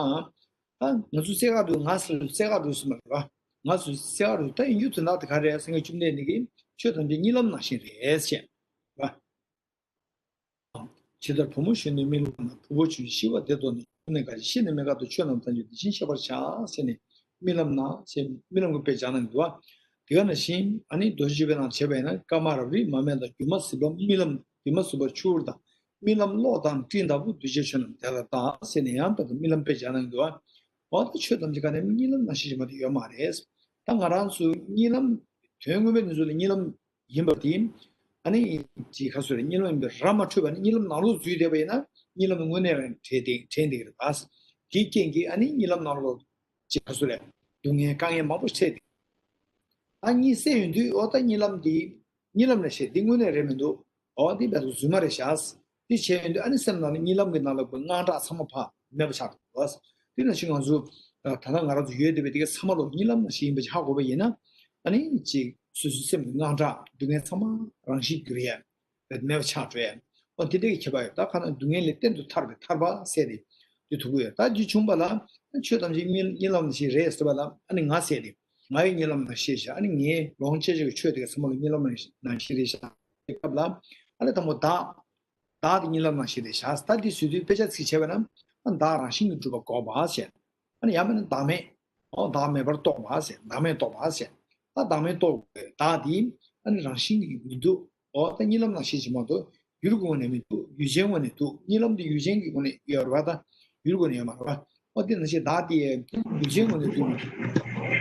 ད་ང་ཚོ་སེ་ག་རུ་ང་ཟེར་སེ་ག་རུ་ཟེར་མ་རེད་པ། ང་ཚོ་སེ་ག་རུ་ད་ཡིན་རྒྱུ་དོན་དག་དེ་ག་རེ་རེད་ཟེར་ན། བཅོམ་ལྡན་འདས་ཀྱིས་ཆོས་ཐམས་ཅད་རྨི་ལམ་ནང་བཞིན་རེད་ཟེར་བ། ཇི་ལྟར་བུ་མོ་གཞོན་ནུའི་རྨི་ལམ་ན། བུ་མོ་གཞོན་ནུ་ཤི་བ་བདེ་མདོག་ནི། སྐྱེ་གནས་འགའ་ཞིག་ཤི་ནས་མེད་དགག་ཏུ། ཆོས་རྣམས་ཐམས་ཅད་དེ་བཞིན་ཤེས་པར་བྱ་ཟེར་ནས། རྨི་ལམ་ན་ཟེར་རྨི་ལམ་གྱི་དཔེ་སྦྱར་གནང་གི་འདུག་བ། དེ་ག་ནང་བཞིན་ཨ་ནི་རྡོ་རྗེ་ཅོད་པན་ནང་བྱས་པ་ཡིན་ན། སྐར་མ་རབ་རིབ་མ་སྨད་དང་། སྒྱུ་མ་ཟིལ་པ་རྨི་ལམ། སྒྱུ་མ་ཟིལ་པ་ཆུ་བུར་དང་། རྨི་ལམ་གློག་དང་སྤྲིན་ལྟ་བུ། འདུ་བྱེད་ཆོས་རྣམས་དེ་ལ་བདག་ཟེར་ནས་ཡང་བསྐྱར་དུ་རྨི་ལམ་དཔེ་སྦྱར་གནང་གི་འདུག་བ། འོ་ད་ཆོས་ཐམས་ཅད་ག་ནས་རྨི་ལམ་ནང་བཞིན་ཞིག་མ་གཏོགས་ཡོད་མ་རེད། ད་ང་རང་ཚོ་རྨི་ལམ་དོན་ངོ་མའི་དོན་ཚོ་ལ་རྨི་ལམ་ཡིན་པ་དེ། ཨ་ནི་ཅིག་ག་ཚོད་རེད། རྨི་ལམ་ཡིན་པའི་ར་མ་འཕྲོད་པ་ནི། རྨི་ལམ་ནང་ལོགས་འཛུལ་བསྡད་པ་ཡིན་ན་རྨི་ལམ་དངོས་གནས་རང་དྲན་བསྡད་དྲན་བསྡད་ཀྱི་རེད་པ། དེའི་རྐྱེན་གྱིས་ཨ་ནི་རྨི་ལམ་ནང་ལོགས་ཅིག་ག་ཚོད་རེད། སྡུག་བསྔལ་དཀའ་ངལ་མང་པོ་འཕྲད་དེ། ད་གཉིད་སད་ཡོང་དུས་འོ་ད་རྨི་ལམ་འདི་རྨི་ལམ་རེད་ཤག་འདི་དངོས་གནས་རེད་མི་འདུག་འོ་འདི་བས་རྫུན་མ་རེད་ཤག་འདི་བྱས་ཡོང་དུས་ཨ་ནི་སེམས་ནང་ལ་རྨི་ལམ་གྱི་ནང་ལ་དངངས་སྐྲག་ཚང་མ་ཕར་མེད་པ་ཆགས་འགྲོ་བ། དེ་ནང་བཞིན་ང་ཚོ་ད་ལྟ་ང་རང་ཚོ་ཡོད་བསྡད་པའི་དེ་ག་ཚང་མ་ལོ་རྨི་ལམ་ནང་བཞིན་ཡིན་པ་ཅིག་ཧ་གོ་བ་ཡིན་ན། ཨ་ནི་ཅིག་སོ་སོའི་སེམས་ཀྱི་དངངས་སྐྲག་སྡུག་བསྔལ་ཚང་མ་རང་བཞིན་འགྱུར་ཡ། མེད་པ་ཆགས་འགྲོ་ཡ། འོ་དེ་འདྲའི་ཁྱད་པར་ཡོད། ད་ཁ་ན་སྡུག་བསྔལ་ལས་གཏན་དུ་ཐར་བའི་ཐར་པ་ཟེར་ཏེ་དེ་ཐུག་གི་ཡོད། ད་འདི་བྱུང་བ་ལ་ཆོས་ཐམས་ཅད་རྨི་རྨི་ལམ་ནང་བཞིན་རེད་ཟེར་བ་ལ། ཨ་ནི་ང་ཟེར་ཏེ་ང་ཡི་རྨི་ལམ་ནང་བཞིན་ཤག་ཨ་ནི་ངའི་ལོངས་སྤྱོད་བྱེད་ཀྱི་ཆོས་དེ་ག་ཚང་མ་ལ་རྨི་ལམ་ནང་བཞིན་རེད་ཤག་དེ་སྐབས་ལ་ཨ་ནི་དང་པོ་བདག་བདག་དེ་རྨི་ལམ་ནང་བཞིན་རེད་ཤག་ད་འདི་བཟོ་དུས་དཔེ་ཆ་ཚིག་བྱས་པ་ན། ཨ་བདག་རང་བཞིན་གྱིས་གྲུབ་པ་འགོག་པ་ཟེར། ཨ་ནི་ཡང་མིན་ན་བདག་མེད། ཨོ་བདག་མེད་པར་རྟོགས་པ་ཟེར། བདག་མེད་རྟོགས་པ་ཟེར། ད་བདག་མེད་རྟོགས་པའི་བདག་དེ་ཨ་ནི་རང་བཞིན་གྱིས་མི་འདུག་འོ་ད་རྨི་ལམ་ནང་བཞིན་ཞིག་མ་གཏོགས་ཡུལ་གྱི་ངོས་ནས་མི་འདུག་ཡུལ་ཅན་ངོས་ནས་འདུག་རྨི་ལམ་དེ་ཡུལ་ཅན་གྱི་ངོས་ནས་ཡོད་རེད་པ། ད་ཡུལ་གྱི་ངོས་ནས་ཡོད་མ་རེད་པ། འོ་དེ་ནང་བཞིན་བདག་དེ་ཡུལ་ཅན་ངོས་ནས་འདུག་མ་རེད།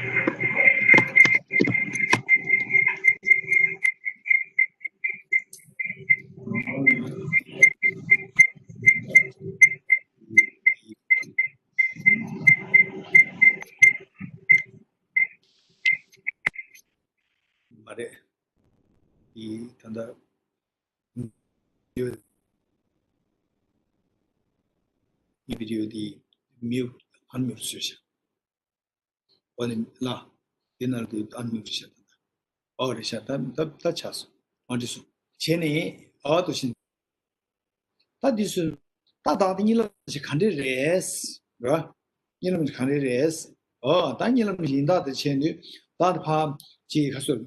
ཡི་ད་ལྟ་ཡོད། ཡི་བི་ཌི་ཡོ་དེ་མིའུ་ཨན་མིའུ་བཟོས་ཤག་འོ་ནི་ལ། དེ་ནང་དུ་ཨན་མིའུ་བཟོས་ཤག་ད་ལྟ་ཨོ་རེད་ཤག་ད་ད་ད་ཆགས་སོང་། ཨོ་འདི་སོང་བྱས་ནས་ཨོ་དུ་ཕྱིན། ད་འདི་སུ། ད་བདག་དེ་རྨི་ལམ་ཞིག་ག་འདྲས་རེད། ར། རྨི་ལམ་ཞིག་ག་འདྲས་རེད། ཨོ་ད་རྨི་ལམ་ཞིག་ཡིན་བདག་དེ་བྱས་དུས་བདག་དེ་ཕར་ཅིག་ག་ཚོད།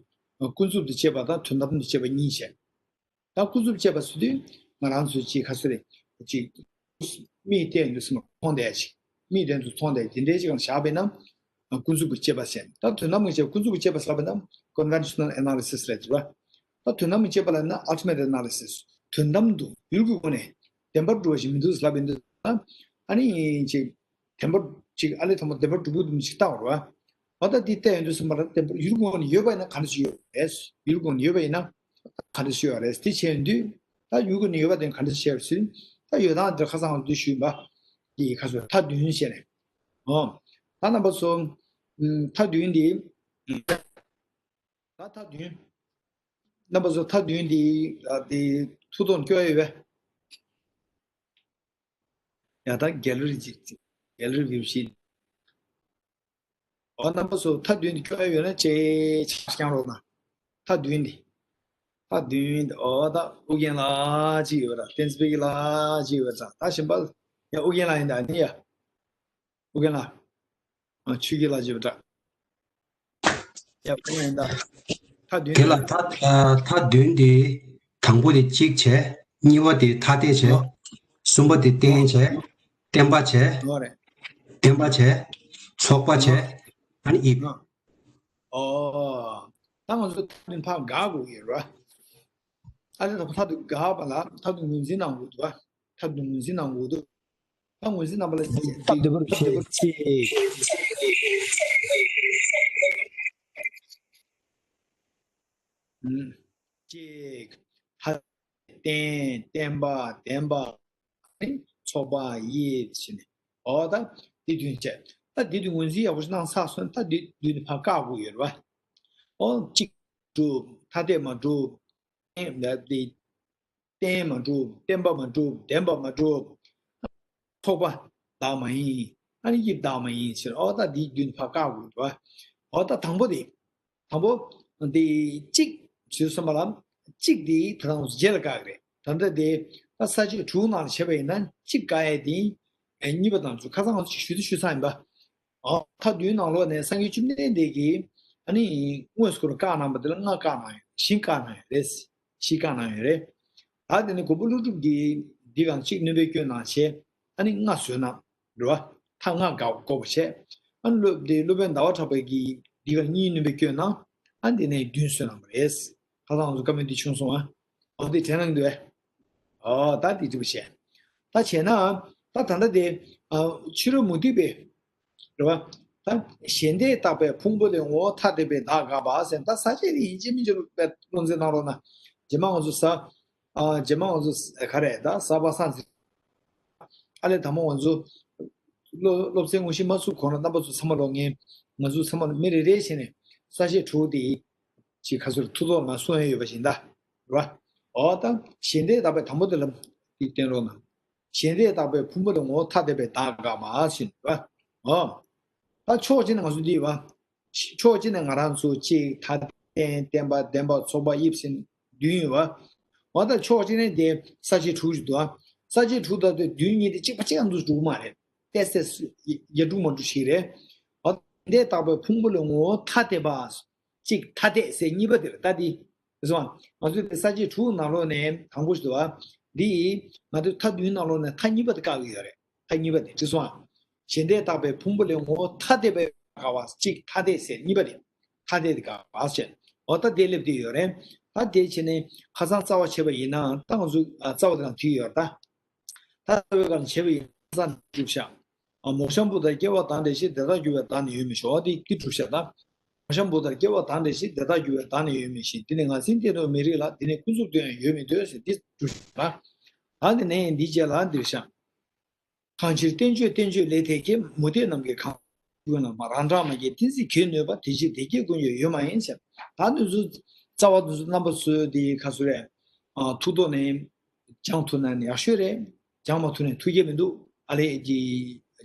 ཀུན་རྫོབ་ཏུ་དཔྱད་པ་དང་དོན་དམ་དུ་དཔྱད་པ་གཉིས་བྱས། ད་ཀུན་རྫོབ་དཔྱད་པ་ཟེར་དུས་ང་རང་ཚོས་ཅིག་ག་ཚོད་རེད། ཅིག་མིག་བལྟས་དུས་སེམས་མཐོང་བསྡད་ཅིག་མིག་བལྟས་དུས་མཐོང་བསྡད་དེ་འདྲའི་ཅིག་ལ་བཞག་པས་ན། ཀུན་རྫོབ་ཀྱི་དཔྱད་པ་ཟེར། ད་དོན་དམ་གྱི་དཔྱད་པ་ཀུན་རྫོབ་ཀྱི་དཔྱད་པ་ཟེར་བ་ན་conventional analysis ལབ་ཀྱི་རེད་པ། ད་དོན་དམ་གྱི་དཔྱད་པ་ལབ་ན་ultimate analysis། དོན་དམ་དུ་ཡུལ་གྱི་སྒོ་ནས་བདེན་པར་གྲུབ་པ་ཞིག་མི་འདུག་ལབ་ཡིན་དུས། ཨ་ནི་ཅིག་བདེན་པར་ཅིག་ཨ་ལས་ཐོག་མ་བདེན་པར་གྲུབ་ཀྱི་འདུག་མི་ཅིག་བལྟ་བར་བ། འོ་ད་འདི་བལྟས་ཡོང་དུས་ཙམ་པ་ལ་བདེན་པར་ཡུལ་གྱི་ངོས་ནས་ཡོད་པ་ཡིན་ན་ག་འདྲ་ཞིག་ཡོད་རེད། ཡུལ་གྱི་ངོས་ནས་ཡོད་པ་ཡིན་ན་ག་འདྲ་ཞིག་ཡོད་རེད། དེ་བྱས་ཡོང་དུས་ད་ཡུལ་གྱི་ངོས་ནས་ཡོད་པ་དེ་ག་འདྲ་ཞིག་ཡོད་རེད་ཟེར། ད་ཡོད་སྟངས་འདིར་ཁ་སང་ལ་འདི་ཞུས་པ། འདི་ཁ་སོ་མཐའ་བདུན་བྱས་ནས། འོ། ད་རྣམ་པ་ཚོ། ཨམ། མཐའ་བདུན་འདི། ད་མཐའ་བདུན། རྣམ་པ་ཚོ་མཐའ་བདུན་འདི། ཨ། དེ་ཐུགས་དོན་སྐྱོ་ཡོད་པས། ཡ། ད་གེ་ལ་རི་ཅིག་གེ་ལ་རི་བིའུ་ཞིག་འོ། རྣམ་པ་ཚོ་མཐའ་བདུན་འདི་སྐྱོ་ཡོད་ན་ཅེ་ཆ་རྐྱང་རོགས་གནང་། མཐའ་བདུན་འདི། མཐའ་བདུན་འདི། འོ། ད་ཨུ་རྒྱན་ལགས་ཅིག་ཡོད་ར། བསྟན་འཛིན་དཔལ་སྐྱིད་ལགས་ཅིག་ཡོད་ར། ད་གཞན་པ། ཡ། ཨུ་རྒྱན་ལགས་ཡིན་ད་ནི་ཡ། ཨུ་རྒྱན་ལགས། ཨ། ཆོས་སྐྱིད་ལགས་ཅིག་ཡོད་ར། ཡ། ཨུ་རྒྱན་ཡིན་ད། མཐའ་བདུན་དེ་ལ་འདི། མཐའ། ཨ། མཐའ་བདུན་དེ། དང་པོ་དེ་གཅིག་བྱས། གཉིས་པ་དེ་ཐ་དད་བྱས། ཨོ། གསུམ་པ་དེ་བརྟན་བྱས། བརྟན་པ་བྱས། ཨོ་རེད། བརྟན་པ་བྱས། ཚོགས་པ་བྱས། ཨོ། ཨ་ནི་དབྱིབས། ཨོ། ད་ང་ཚོ་མཐའ་བདུན་ཕར་དགག་དགོས་ཀྱི་རེད་པ། ཨ་ནི་ད་མཐའ་བདུན་དགག་པ་ལ་མཐའ་བདུན་ངོས་འཛིན་གནང་དགོས་འདུག་པ། མཐའ་བདུན་ངོས་འཛིན་གནང་དགོས་འདུག་ད་ངོས་འཛིན་གནང་པ་ལ་ཅིག་སྟབས་བདེ་པོར་བྱེད་ཅིག་ཨུམ། གཅིག་ཐ། བརྟན། བརྟན་པ། ལྡན་པ། ཚོགས་པ། དབྱིབས་བྱས་ནས། འོ། ད་འདི་བདུན་བྱས། ད་འདི་བདུན་ངོས་འཛིན་ཡག་པོ་ཞིག་གནང་ཚར་སོང་། ད་འདི་བདུན་ནི་ཕར་བཀག་དགོས་ཡོད་རེད་པ། འོ། གཅིག་གྲུབ། ཐ་དད་མ་གྲུབ། བརྟན། འདི། བརྟན་མ་གྲུབ། བརྟན་པ་མ་གྲུབ། ལྡན་པ་མ་གྲུབ། ཚོགས་པ་བདག་མ་ཡིན། ཨ་ནི་དབྱིབས་བདག་མ་ཡིན་ཟེར། འོ། ད་འདི་བདུན་ཕར་བཀག་དགོས་རེད་པ། འོ། ད་དང་པོ་དེ། དང་པོ་དེ་གཅིག་བྱས་སོང་པ་ལ། གཅིག་དེ་ད་དང་རྗེས་ལ་བཀག་གི་རེད། ད་ལྟ་དེ་ད་ས་བཅད་དྲུག་ནང་བྱས་པ་ཡིན་ན་གཅིག་བཀག་ཡས་དེ། ཨེ། གཉིས་པ་དང་ཚུར་ཁ་སང་ང་ཚོ་ཞུ་དུས་ཞུས་ཚར་ཡིན་པ། ཨོ། མཐའ་བདུན་ནང་ལོགས་ནས་སངས་རྒྱས་བཅོམ་ལྡན་འདས་ཀྱིས་ཨ་ནི་དངོས་སུ་ཁོ་རང་བཀག་གནང་བ་དེ་ལ་ལྔ་བཀག་གནང་ཡོད། བཞི་བཀག་གནང་ཡོད་རེད། བཞི་བཀག་གནང་ཡོད་རེད། ད་དེ་ནས་མགོན་པོ་ཀླུ་སྒྲུབ་ཀྱིས་འདི་གང་གཅིག་སྣོན་པའི་སྐྱོན་གནང་བྱས། ཨ་ནི་ལྔ་བཟོས་གནང་། རེད་པ། མཐའ་ལྔ་བཀག་དགོས་པ་བྱས། ཨ་ནི་སློབ་དེ་སློབ་དཔོན་ཟླ་བ་གྲགས་པ་གིས་འདི་ག་གཉིས་སྣོན་པའི་སྐྱོན་གནང་། ཨ་ནི་དེ་ནས་བདུན་བཟོས་གནང་བ་རེད། ཁ་སང་ང་ཚོ་བཀའ་མོལ་འདི་བྱུང་སོང་ཨ། འོ། དེ་དྲན་གནང་གི་འདུག་གས། ཨོ། ད་དེ་འདྲ་བྱས། ད་བྱས་ན། ད་ད་ལྟ་དེ། ཨ། ཕྱི་རོལ་མུ་སྟེགས་པའི། རེད་པ། ད་གཞན་དེས་བཏགས་པའི་ཕུང་པོ་ལས་ངོ་བོ་ཐ་དད་པའི་བདག་དགག་པ་ཟེར། ད་ས་བཅད་དེ་ཡིན་གཅིག་མིན་གཅིག་བློ་འཛིན་གནང་རོགས་གནང་། རྗེས་མ་ང་ཚོ་ས། ཨ། རྗེས་མ་ང་ཚོ་ག་རེ་ད་གཟའ་པ་སངས་ཚེ། ཨ་ལས་དང་པོ་ང་ཚོ་སློབ་སློབ་ཚན་དངོས་གཞི་མ་ཚུགས་གོང་ལ་རྣམ་པ་ཚོ་ཚང་མ་ལོག་ངས། ང་ཚོ་ཚང་མ་མི་རེ་རེ་བྱས་ནས་ས་བཅད་དྲུག་དེ་ཅིག་ཁ་སོར་ཐུགས་ཐོག་མ་གསུང་ཡ་ཡོད་པ་བཞིན་ད། རེད་པ། འོ། ད་གཞན་དེས་བཏགས་པའི། དང་པོ་དེ་ལ་འདི་བསྟན་རོགས་གནང་། གཞན་དེས་བཏགས་པའི་ཕུང་པོ་ལས་ངོ་བོ་ཐ་དད་པའི་བདག་དགག་པ་ཟེར་བ། འོ། ད་ཕྱོགས་གཅིག་ནས་ང་ཚོ་འདི་བ། ཕྱོགས་གཅིག་ནས་ང་རང་ཚོ་གཅིག་ཐ་དད། བརྟན་པ། ལྡན་པ། ཚོགས་པ། དབྱིབས་ཟེར་བདུན་ཡོད་པ། འོ། ད་ཕྱོགས་གཅིག་ནས་དེ་ས་བཅད་དྲུག་ཅིག་འདུག་ཨ། ས་བཅད་དྲུག་དང་དེ་བདུན་གཉིས་དེ་གཅིག་པ་གཅིག་རྐྱང་དུ་འགྲོ་གི་མ་རེད། ཏོག་ཙམ་ཡ་འགྲོ་མ་འགྲོ་ཞིག་རེད། འོ། གཞན་དེས་བཏགས་པའི་ཕུང་པོ་ལས་ངོ་བོ་ཐ་དད་པ། གཅིག་ཐ་དད་ཟེར་གཉིས་པ་དེ་རེད། ད་འདི། རེད་སོང་། ང་ཚོའི་དེ་ས་བཅད་དྲུག་ནང་ལོགས་ནས་དང་པོ་ཞིག་འདུག་པ། འདི་ང་ཚོའི་མཐའ་བདུན་ནང་ལོགས་ནས་མཐའ་གཉིས་པ་དེ་བཀག་གི་ཡོད་རེད། མཐའ་གཉིས་པ་དེ། རེད་སོང་། གཞན་དེས་བཏགས་པའི་ཕུང་པོ་ལས་ངོ་བོ་ཐ་དད་པའི་དགག་པ། གཅིག་ཐ་དད་ཟེར། གཉིས་པ་དེ་ཐ་དད་དེ་དགག་པ་བྱས། འོ། ད་དེ་སླེབས་བསྡད་ཡོད་རེད། ད་དེ་བྱས་ནས་ཁ་སང་རྩ་བ་བྱས་པ་ཡིན་ན། ད་ང་ཚོ་ཨ་རྩ་བ་དེ་རང་བྲིས་ཡོད་རེད་ད། ད་རྩ་བའི་སྒང་བྱས་པ་ཡིན་ན་ས་འགྲུབ་ཤག་ཨ། མོ་གཤམ་བུ་དང་སྐྱེ་བ་དང་འབྲེལ་ཞིང་དེ་དག་འགྱུར་བའི་བདག་ནི་ཡོད་མིན་ཞེས། འོ། དེ་འདི་གྲུབ་ཤག་ད། མོ་གཤམ་བུ་དང་སྐྱེ་བ་དང་འབྲེལ་ཞིང་དེ་དག་འགྱུར་བའི་བདག་ནི་ཡོད་མིན་ཞེས། འདི་ནི་ངར་འཛིན་གཏན་དུ་མི་རིགས་ལ། འདི་ནི་ཀུན་རྫོབ་ཏུ་ཡང་ཡོད་མི་འདོད་ཟེར། འདི་གྲུབ་ཤག་ད། ད་དེ་ནས་འདིའི་རྗེས་ལ་འདིར་བཞག་གང་ཕྱིར་བསྟན་བཅོས་བསྟན་བཅོས་ལས་དེ་སྐད། མུ་སྟེགས་རྣམས་ཀྱིས་གང་ཀུན་ལ་མ་རང་གྲངས་མ་སྐྱེས། གཏན་ཚིགས་གལ་ནོད་པ། དེ་ཕྱིར་དེ་སྐད་ཀུན་ཀྱང་ཡོད་མ་ཡིན་ཟེར། ད་འདི་ཚོ་རྩ་བ་འདི་ཚོ་རྣམ་པ་ཚོས་དེ་ག་ཚོད་རེད། ཨ། ཐུགས་ཐོག་ནས་སྦྱང་ཐུབ་ན་ནི་ཡག་ཤོས་རེད། སྦྱང་མ་ཐུབ་ན་ཐུགས་ཁྱད་མི་འདུག་ཨ་ལས་ཀྱི་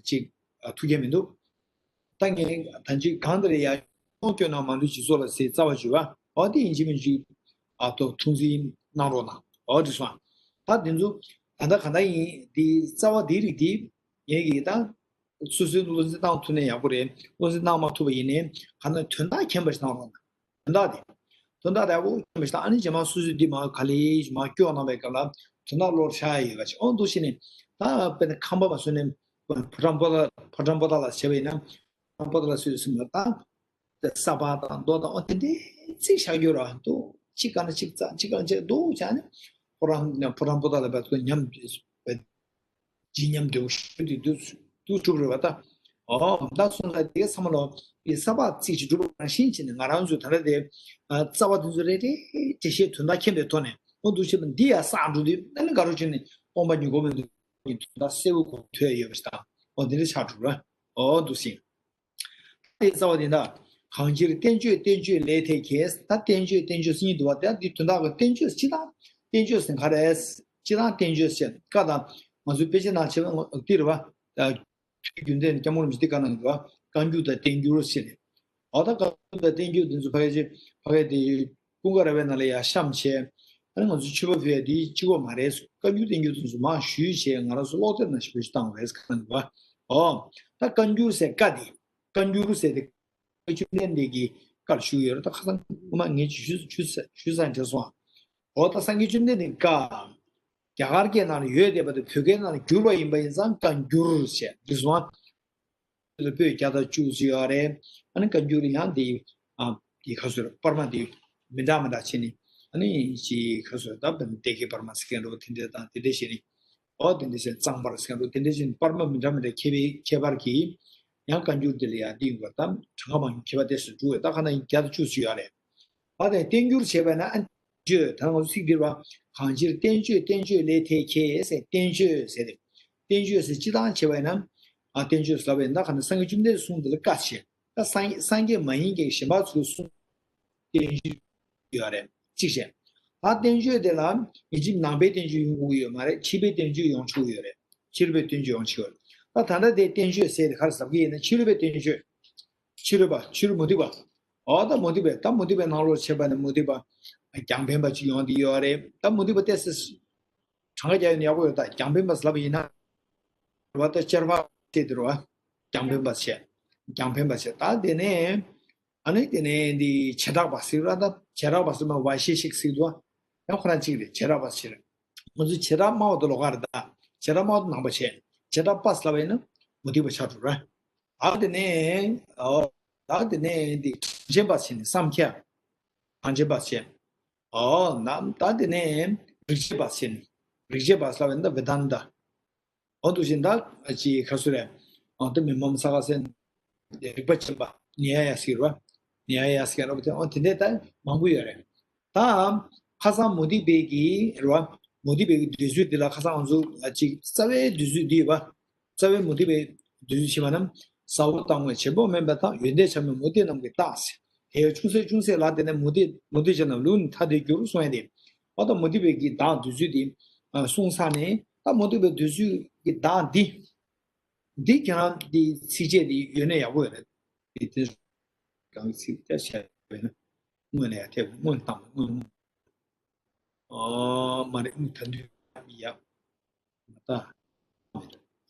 ཅིག་ཨ། ཐུགས་ཁྱད་མི་འདུག་ད་ངས་ད་ཅིག་གང་ལྟར་ཡ། སྐྱོན་ན་མ་ལུས་སྦྱིན་སོགས་ལ་ཟེར་རྩ་བ་བརྗོད་པ། འོ། དེ་ཡིན་གཅིག་མིན་གཅིག་ཨ། ཐུགས་འཛིན་གནང་རོགས་གནང་། འོ། འགྲིག་སོང་། ད་འདི་ཚོ་ད་ལྟ་གང་ལྟར་ཡིན། འདི་རྩ་བ་འདིའི་རིགས་འདི་ངས་ཀྱིས་ད། སོ་སོའི་བློ་འཛིན་གནང་ཐུབ་ན་ཡག་པོ་རེད། བློ་འཛིན་གནང་མ་ཐུབ་པ་ཡིན་ནའི་གང་ལྟར་དོན་དག་མཁྱེན་པ་ཞིག་གནང་རོགས་གནང་། དོན་དག་དེ། དོན་དག་དེ་ཡག་པོ་མཁྱེན་པ་ཞིག་གནང་། ཨ་ནི་རྗེས་མ་སོ་སོས་འདི་མར་ག་ལེ་ཞིག་མར་སྐྱོར་གནང་བའི་སྐབས་ལ་དོན་དག་བློར་འཆར་ཡ་ཡོད་པ་ཞིག་འོ། འདུག་བྱས་ནས་ད་དཔེར་ན་ཁམས་པ་མ་བཟོས་ནས་ཕོ་བྲང་པོ་ཏ། ཕོ་བྲང་པོ་ཏ་ལ་བྱས་པ་ཡིན་ན། ཕོ་བྲང་པོ་ཏ་ལ་བཟོས་ཟིན་པ་ད། ས་ཕག་དང་རྡོ་དང་འོ་དེ་འདྲའི་རྩིག་བཞག་རྒྱུ་ར་འདུག་གཅིག་ག་ན་གཅིག་བཙགས། གཅིག་ག་ན་གཅིག་འདུག་བྱས་ནས་ཕོ་བྲང་། ཕོ་བྲང་པོ་ཏ་ལ་བས་ཁོ་ཉམས་བྱེད་ཉམས་དེ་ཞུ་དེ་དུས་དུས་གྲུབ་རེད་པ་ད། ཨོ། ད་སོང་ཙང་དེ་ག་ཚང་མ་ལོ་ཡི་ས་ཕག་རྩིག་ཅིག་གྲུབ་པ་ནང་བཞིན་བྱས་ནས་ང་རང་ཚོས་ད་ལྟ་དེ་རྩ་བ་དེ་ཚོ་རེ་རེ་འགྲེལ་བཤད་དོན་དག་མཁྱེན་པའི་ཐོག་ནས། ཨོ། འདུག་བྱས་པ་འདི་ཡང་བསགས་འགྲོ་དུས་ཨ་ནི་དགའ་རབ་བྱས་ནས་སྟོང་པ་ཉིད་སྒོམ་མི་འདུག་གི་དོན་དག་གསལ་པོ་གོ་ཐོས་ཡོད་པ་ཞིག་དང་། ཨོ། འདི་འདྲ་ཆགས་འགྲོ་ར། ཨོ། འདུག་སེ། ཀ་ཡི་རྩ་བ་དེ་འདྲ། གང་ཕྱིར་བསྟན་བཅོས་བསྟན་བཅོས་ལས་ཐལ་ཁེས། ད་བསྟན་བཅོས་བསྟན་བཅོས་གཉིས་འདུག་བ། དེ་འདི་དོན་དག་གི་བསྟན་བཅོས་སྤྱི་དང་བསྟན་བཅོས་ཟེར་ག་རེ། སྤྱི་དང་བསྟན་བཅོས་ཟེར་ཀ་དང་ང་ཚོའི་དཔེ་ཆ་ནང་བྱས་པ་འདི་རེད་བ། ད་རྒྱུན་ལྡན་སྐྱབས་མགོན་རིན་པོ་ཆེ་འདི་ག་ནང་འདུག་བ། བཀའ་འགྱུར་དང་བསྟན་འགྱུར་ཟེར་ནས། འོ་ད་བཀའ་འགྱུར་དང་བསྟན་འགྱུར་འདི་ཚོ་ཕ་གི་ཕ་གི་དེ་ཀུན་དགའ་ར་བའི་ནང་ལ་ཡར་བཤམས་བྱས། ཨ་ནི་ང་ཚོ་ཆོས་པ་ཕུལ་ཡ་འདི་གཅིག་པོ་མ་རེད། བཀའ་འགྱུར་བསྟན་འགྱུར་དེ་ཚོ་མར་ཞུས་བྱས་ང་རང་ཚོ་ཀློག་དེབ་ནང་ཞིབ་ཞིབ་བཏང་བ་རེད་ཟེར་ག་འདུག་བ། ཨོ། ད་བཀའ་འགྱུར་ཟེར་ཀ་འདི། བཀའ་འགྱུར་ཟེར་དེ། བཅོམ་ལྡན་འདས་ཀྱི་བཀའ་ལ་ཞུས་ཡོད་རེད། ད་ཁ་སང་སྔོན་མ་ངས་ཅིག་ཞུས་ཞུས་ཞུས་ས་དྲན་སོང་ཨ། ཨོ་ད་སངས་རྒྱས་བཅོམ་ལྡན་འདས་ཀྱི་བཀའ། རྒྱ་གར་སྐད་ནང་ལ་ཡོད་བསྡད་པ་དེ་བོད་སྐད་ནང་ལ་བསྒྱུར་བ་ཡིན་པ་ཡིན་ཙང་བཀའ་འགྱུར་ཟེར་འདུག་སོང་ཨ། ལ་པོད་བརྒྱ་དང་བཅུ་ཙམ་ཡོད་རེད། ཨ་ནི་བཀའ་འགྱུར་ཡང་དེ། ཨ། དེ་ག་ཚོད་རེད། པར་མ་དེ་མི་འདྲ་མི་འདྲ་བྱས་ནས། ཨ་ནི་ཅི་ག་ཚོད་ད་བོད་སྡེ་དགེ་པར་མ་ཟེར་མཁན་འདྲ་བོ་དེ་འདྲ་དང་དེ་འདྲ་བྱས་ནས། ཨོ་དེ་འདྲ་བྱས་གཙང་པར་ཟེར་མཁན་འདྲ་བོ་དེ་འདྲ་བྱས་ནས་པར་མ་མི་འདྲ་མི་འདྲ་ཁྱད་པར་ཁྱད་པར་གྱིས། ཡང་བཀའ་འགྱུར་དེ་ལ་ཡང་དེ་ཡིན་པ་དང་གྲངས་ཀ་མང་ཁྱད་པར་དེ་སུ་འགྲོ་བས། ད་ག་ན་བརྒྱ་དང་བཅུ་ཙམ་ཡོད་རེད། ཨ་དེ་བསྟན་འགྱུར་བྱས་པ་ན་ཨ། བཅོས་ད་ང་ཚོ་ཚིག་འདིར་བ། གང་ཕྱིར་བསྟན་བཅོས་བསྟན་བཅོས་ལས་ཐལ་ཁེས་ཟེར་བསྟན་བཅོས་ཟེར་ཏེ། བསྟན་བཅོས་ཟེར་སྤྱི་བཏང་བྱས་པ་ཡིན་ན། ཨ་བསྟན་བཅོས་ཟེར་བ་ཡིན་ན་ད་ག་ནས་སངས་རྒྱས་བཅོམ་ལྡན་གསུང་འདི་ལ་བཀའ་བྱས། ད་སངས་སངས་རྒྱས་མ་ཡིན་མཁན་གཞན་པ་ཚོའི་གསུང་བསྟན་བཅོས་ཡོད་རེད་གཅིག་བྱས། ད་བསྟན་བཅོས་དེ་ལ་ཡིན་གཅིག་ནང་པའི་བསྟན་བཅོས་ཡོང་གི་ཡོད་མ་རེད། ཕྱི་པའི་བསྟན་བཅོས་ཡོང་ཆོག་གི་ཡོད་རེད། ཕྱི་རོལ་པའི་བསྟན་བཅོས་ཡོང་ཆོག་གི་ཡོད་རེད། ད་ད་ལྟ་དེ་བསྟན་བཅོས་ཟེར་དེ་ག་རེ་ཟེར་གྱི་ཡིན་ན་ཕྱི་རོལ་པའི་བསྟན་བཅོས། ཕྱི་རོལ་པ་ཕྱི་རོལ་མུ་སྟེགས་པ། འོ་ད་མུ་སྟེགས་པའི་ད་མུ་སྟེགས་པའི་ནང་ལོགས་བྱས་པ་ནི་མུ་སྟེགས་པ། རྒྱང་འཕེན་པ་ཅིག་ཡོང་དེ་ཡོད་རེད། ད་མུ་སྟེགས་པ་ཏོག་ཙམ་གྲངས་ཀ་རྒྱག་ཡོང་ན་ཡག་པོ་ཡོད། ད་རྒྱང་འཕེན་པ་ཟེར་ལབ་པ་ཡིན་ན། རེད་བ། ད་ཅར་པ་ཟེར་དེ་རེད་བ། རྒྱང་འཕེན་པ་བྱས། རྒྱང་འཕེན་པ་བྱས། ད་དེ་ནས། ཨ་ནི་དེ་ནས་འདི་བྱེ་བྲག་པ་ཟེར་བ། ད་བྱེ་བྲག་པ་ཟེར་ན་བ་ཤེ་ཤིག་ཟེར་འདུག་བ། ཡང་ཁོ་རང་གཅིག་རེད། བྱེ་བྲག་པ་ཟེར། ང་ཚོ་བྱེ་བྲག་སྨྲ་བ་དེ་ལོགས་ཀ་རེད། ད་བྱེ་བྲག་སྨྲ་བ་དེ་ནང་པ་བྱས། བྱེ་བྲག་པ་ཟེར་ལབ་པ་ཡིན་ན་མུ་སྟེགས་པ་ཆགས་འགྲོ་ར། ཨ་དེ་ནས། ཨོ། ད་དེ་ནས་འདི་གྲངས་ཅན་པ་ཟེར་ནས་བསམ་ཁྱེར། གྲངས་ཅན་པ་ཟེར། ཨོ་ན་ད་དེ་ནས་རིགས་བྱེད་པ་ཟེར་ནས། རིགས་བྱེད་པ་ཟེར་བ་ཡིན་ན་ད་བེ་དན་ཏ། ཨོ་འདུག་བཞིན་ད་ཅི་ག་ཚོད་རེད། ཨོ་ད་མི་མམ་ས་ག་ཟེར། རིགས་པ་ཆེན་པ་ནི་ཡ་ཡ་ཟེར་བ། ནི་ཡ་ཡ་ཟེར་ར་བ་དེ། ཨོ་དེ་འདྲས་ད་མང་པོ་ཡོད་རེད། ད་ཁ་སང་མུ་སྟེགས་པའི་གི་རེད་བ། མུ་སྟེགས་པའི་གི་འདོད་ཚུལ་འདི་ལ་ཁ་སང་ང་ཚོ་ཅིག་རྩ་བའི་འདོད་ཚུལ་འདི་ཡོད་པ། རྩ་བའི་མུ་སྟེགས་པའི་འདོད་ཚུལ་ཕྱི་མ་རྣམས་ཟ་འོག་བཏང་བས་བྱེད་པོ་མེད་པ་དང་། ཡོན་ཏན་བྱམས་པའི་མུ་སྟེགས་རྣམས་ཀྱི་རྟགས། དེ་ཡང་ཅུང་ཟད་ཅུང་ཟད་ལ་བརྟེན་ནས་མུ་སྟེགས་མུ་སྟེགས་ཅན་རྣམས་ལུགས་ནི་ཐ་དད་འགྱུར་གསུང་ཡ་དེ། ཨ་ད་མུ་སྟེགས་པའི་གི་བདག་འདོད་ཚུལ་དེ་གསུངས་ཚར་ནས། ད་མུ་སྟེགས་པའི་འདོད་ཚུལ་གྱི་བདག་འདི། འདི་ཁྱེད་རང་འདི་ཚིགས་བཅད་འདི་ཡོད་ན་ཡག་པོ་ཡོད་རེད། འདི་དེ་གང་གི་ཚིག་བཅད་བྱས་པས་ན་སྔོན་ནས་ཡར་ཐེབས། སྔོན་བཏང་། སྔོན། ཨོ་མ་རེད། ད་དུང་ཡག་ད་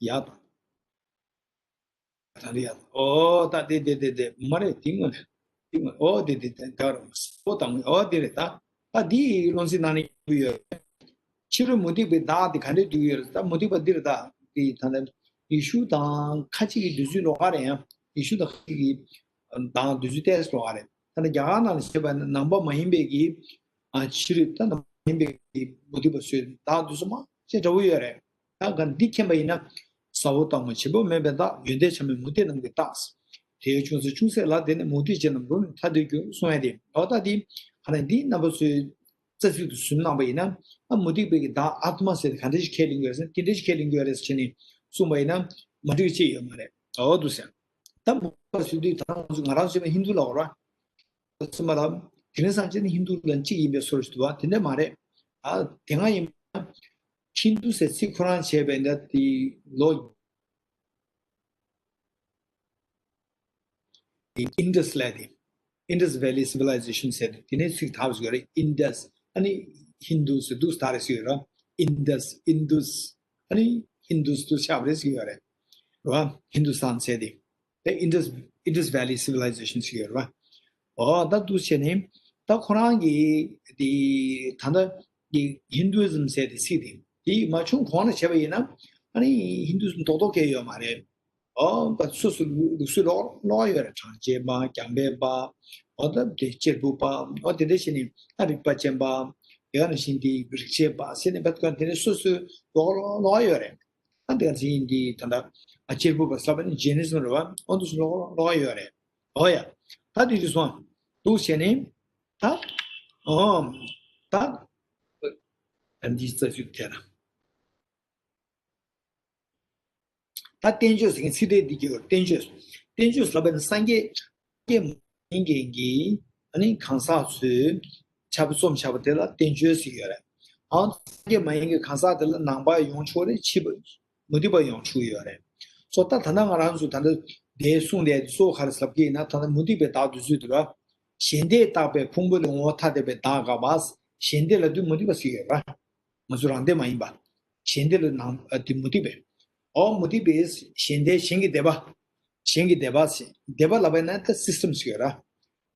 ཡག་ད། ད་རེད་ཡ། ཨོ་ད་དེ་དེ་དེ་དེ་མ་རེད། དེ་སྔོན་ལ་དེ་སྔོན། ཨོ་དེ་དེ་དེ་ད་རུང་ཨོ་དང་ཨོ་དེ་རེད། ད་ད་དེ་ཡི་སློབ་ཚན་ནང་ནས་ཡོད། ཕྱི་རོལ་མུ་སྟེགས་པའི་བདག་དེ་ག་འདྲས་འདུག་ཡོད་རེད། ད་མུ་སྟེགས་པ་འདི་རེད། ད་དེ་ད་ལྟ་ཡེ་ཤུ་དང་ཁ་ཅིག་གི་འདོད་ཚུལ་ལོགས་ཀ་རེད། ཡང་ཡེ་ཤུ་དང་ཁ་ཅིག་གི་བདག་འདོད་ཚུལ་ཏོག་ཙམ་ལོགས་ཀ་རེད། ད་ནི་རྒྱ་གར་ནང་ལ་བྱས་པ་ན་ནང་པ་མ་ཡིན་པའི་གི་ཨ་ཕྱི་རོལ་ད་ནང་པ་མ་ཡིན་པའི་གི་མུ་སྟེགས་པ་ཚོས་བདག་འདོད་ཚུལ་མང་ཆེ་འདྲ་བོ་ཡོད་རེད། ད་ག་འདི་མཁྱེན་པ་ཡིན་ན། ཟ་འོག་བཏང་བས་བྱེད་པོ་མེད་པའི་རྟགས། ཡོན་ཏན་བྱམས་པའི་མུ་སྟེགས་རྣམས་ཀྱི་རྟགས། དེ་ཡང་ཅུང་ཟད་ཅུང་ཟད་ལ་བརྟེན་ནས་མུ་སྟེགས་ཅན་རྣམས་ལུགས་ནི་ཐ་དད་འགྱུར་གསུང་ཡ་དེ། འོ་ད་འདི་ཁ་ནས་འདི་རྣམ་པ་ཚོས་རྩ་ཚིག་ཏུ་ཟིན་གནང་པ་ཡིན་ན། ཨ་མུ་སྟེགས་པའི་གི་བདག་ཨཱཏྨ་ཟེར་ཏེ་ག་འདྲ་ཞིག་ཁས་ལེན་དགོས་རེད་ཟེར། དེ་འདྲ་ཞིག་ཁས་ལེན་དགོས་རེད་ཟེར་ནས་གསུངས་པ་ཡིན་ན་མ་འགྲིག་ཅི་ཡོད་མ་རེད། འོ་འདུག་ཟེར། ད་མུ་སྟེགས་པ་ཟེར་དུས་ད་ང་ཚོ་ང་རང་ཚོ་བྱས་པ་ཧིན་དུ་ལ་འོ་ར། ཚང་མ་ལ་དེ་རིང་སང་ཕྱིན་ཧིན་དུ་ལ་གཅིག་ཡིན་པའི་བཟོ་འདྲ་ཞིག་འདུག་བ། དེ་འདྲ་མ་རེད། ཨ་དེ་སྔ་ཡིན་ན་ཧིན་དུ་ཟེར་ཚིག་ཁོ་རང་བྱས་པའི་འདྲ་དེ་ལོ། Indus ལབ་དེ། Indus Valley Civilization ཟེར་དེ་ནས་ཚིག་ཐབས་ཟིག་ཡོད་རེད། Indus ཨ་ནི་ཧིན་དུ་ཟེར་དུས་ད་རེ་ཟིག་ཡོད་ར། Indus Indus ཨ་ནི་ཧིན་དུ་ཟེར་དུས་ཆགས་པ་རེ་ཟིག་ཡོད་རེད། རེད་བ། ཧིན་དུ་སྟན་ཟེར་དེ། དེ་Indus Indus Valley Civilization ཟེར་ཡོད་རེད་བ། ཨོ་ད་འདུག་བྱས་ནས་ད་ཁོ་རང་གི་དེ་ད་ལྟ་གི་Hinduism ཟེར་དེ་ཚིག་དེ་དེ་མ་བྱུང་གོང་ལ་བྱས་པ་ཡིན་ན་ཨ་ནི་Hinduism རྡོག་རྡོག་སྐད་ཡོད་མ་རེད། ཨོ་ད་སོ་སོ་ལུགས་སྲོལ་ལོགས་ལོགས་ཡོད་རེད། གྲངས་ཅན་པ། རྒྱང་འཕེན་པ། ཨོ་ད་དེ་གཅེར་བུ་པ། ཨོ་དེ་འདྲ་བྱས་ནས་ཨ་རིག་པ་ཅན་པ། དེ་ག་ནང་བཞིན་དེ་རིག་བྱེད་པ་ཟེར་ནས་བད་ཀ་དེ་ནས་སོ་སོའི་ལོགས་ལོགས་ཡོད་རེད། ཨ་འདི་ག་ཚིག་ཡིན་འདི་ད་ལྟ་ཨ་གཅེར་བུ་པ་ཟེར་བ་ནི་Jainism རེད་བ། ཨོ་འདུག་སེ་ཀློག་ཀློག་ཡོད་རེད། ཨོ་ཡ། ད་དེ་དུས་སོང་འདུག་བྱས་ནས་ད་ཨོ་ད་ད་འདི་རྩ་ཚིག་དེ་ལ་ད་བསྟན་བཅོས་ཟེར་མཁན་ཚིག་ཕྲད་འདི་གྱི་བསྟན་བཅོས། བསྟན་བཅོས་ཟེར་བ་ནི་སངས་རྒྱས་ སངས་རྒྱས་མ་ཡིན་མཁན་གྱི་ཨ་ནི་གང་ཟག་ཚོས་ཆར་པ་རྩོམ་བྱ་བ་དེ་ལ་བསྟན་བཅོས་ཟེར་གྱི་ཡོད་རེད། ཨང་། སངས་རྒྱས་མ་ཡིན་མཁན་གྱི་གང་ཟག་དེ་ལ་ནང་པ་ཡོང་ཆོག་རེད། ཕྱི་པ་མུ་སྟེགས་པ་ཡོང་ཆོག་གི་ཡོད་རེད། སོ་ད་ད་ལྟ་ང་རང་ཚོ་ད་ལྟ་དེ་གསུངས་དེ་གཙོ་བོ་ག་རེ་ཟེར་གྱི་ཡིན་ན། ད་ལྟ་མུ་སྟེགས་པའི་བདག་དེ་ཚོས་དེ་ར། ཞལ་འདེབས་བཏགས་པའི་ཕུང་པོ་ལས་ངོ་བོ་ཐ་དད་པའི་བདག་དགག་པ། ཞལ་འདེབས་ལབ་དུས་མུ་སྟེགས་པ་ཟེར་གྱི་ཡོད་རེད། ང་ཚོ་རང་སྡེ་མ་ཡིན་པ། གཞན་སྡེ་ལ་ནང་ཨ་དེ་མུ་སྟེགས་པས། ཨོ་མུ་སྟེགས་པས་གཞན་སྡེ་གཞན་གྱི་སྡེ་པ། གཞན་གྱི་སྡེ་པ་ཟེར། སྡེ་པ་ལབ་པ་ཡིན་ན་ད་སིས་ཊམ་ཟེར་ཡོད་ར།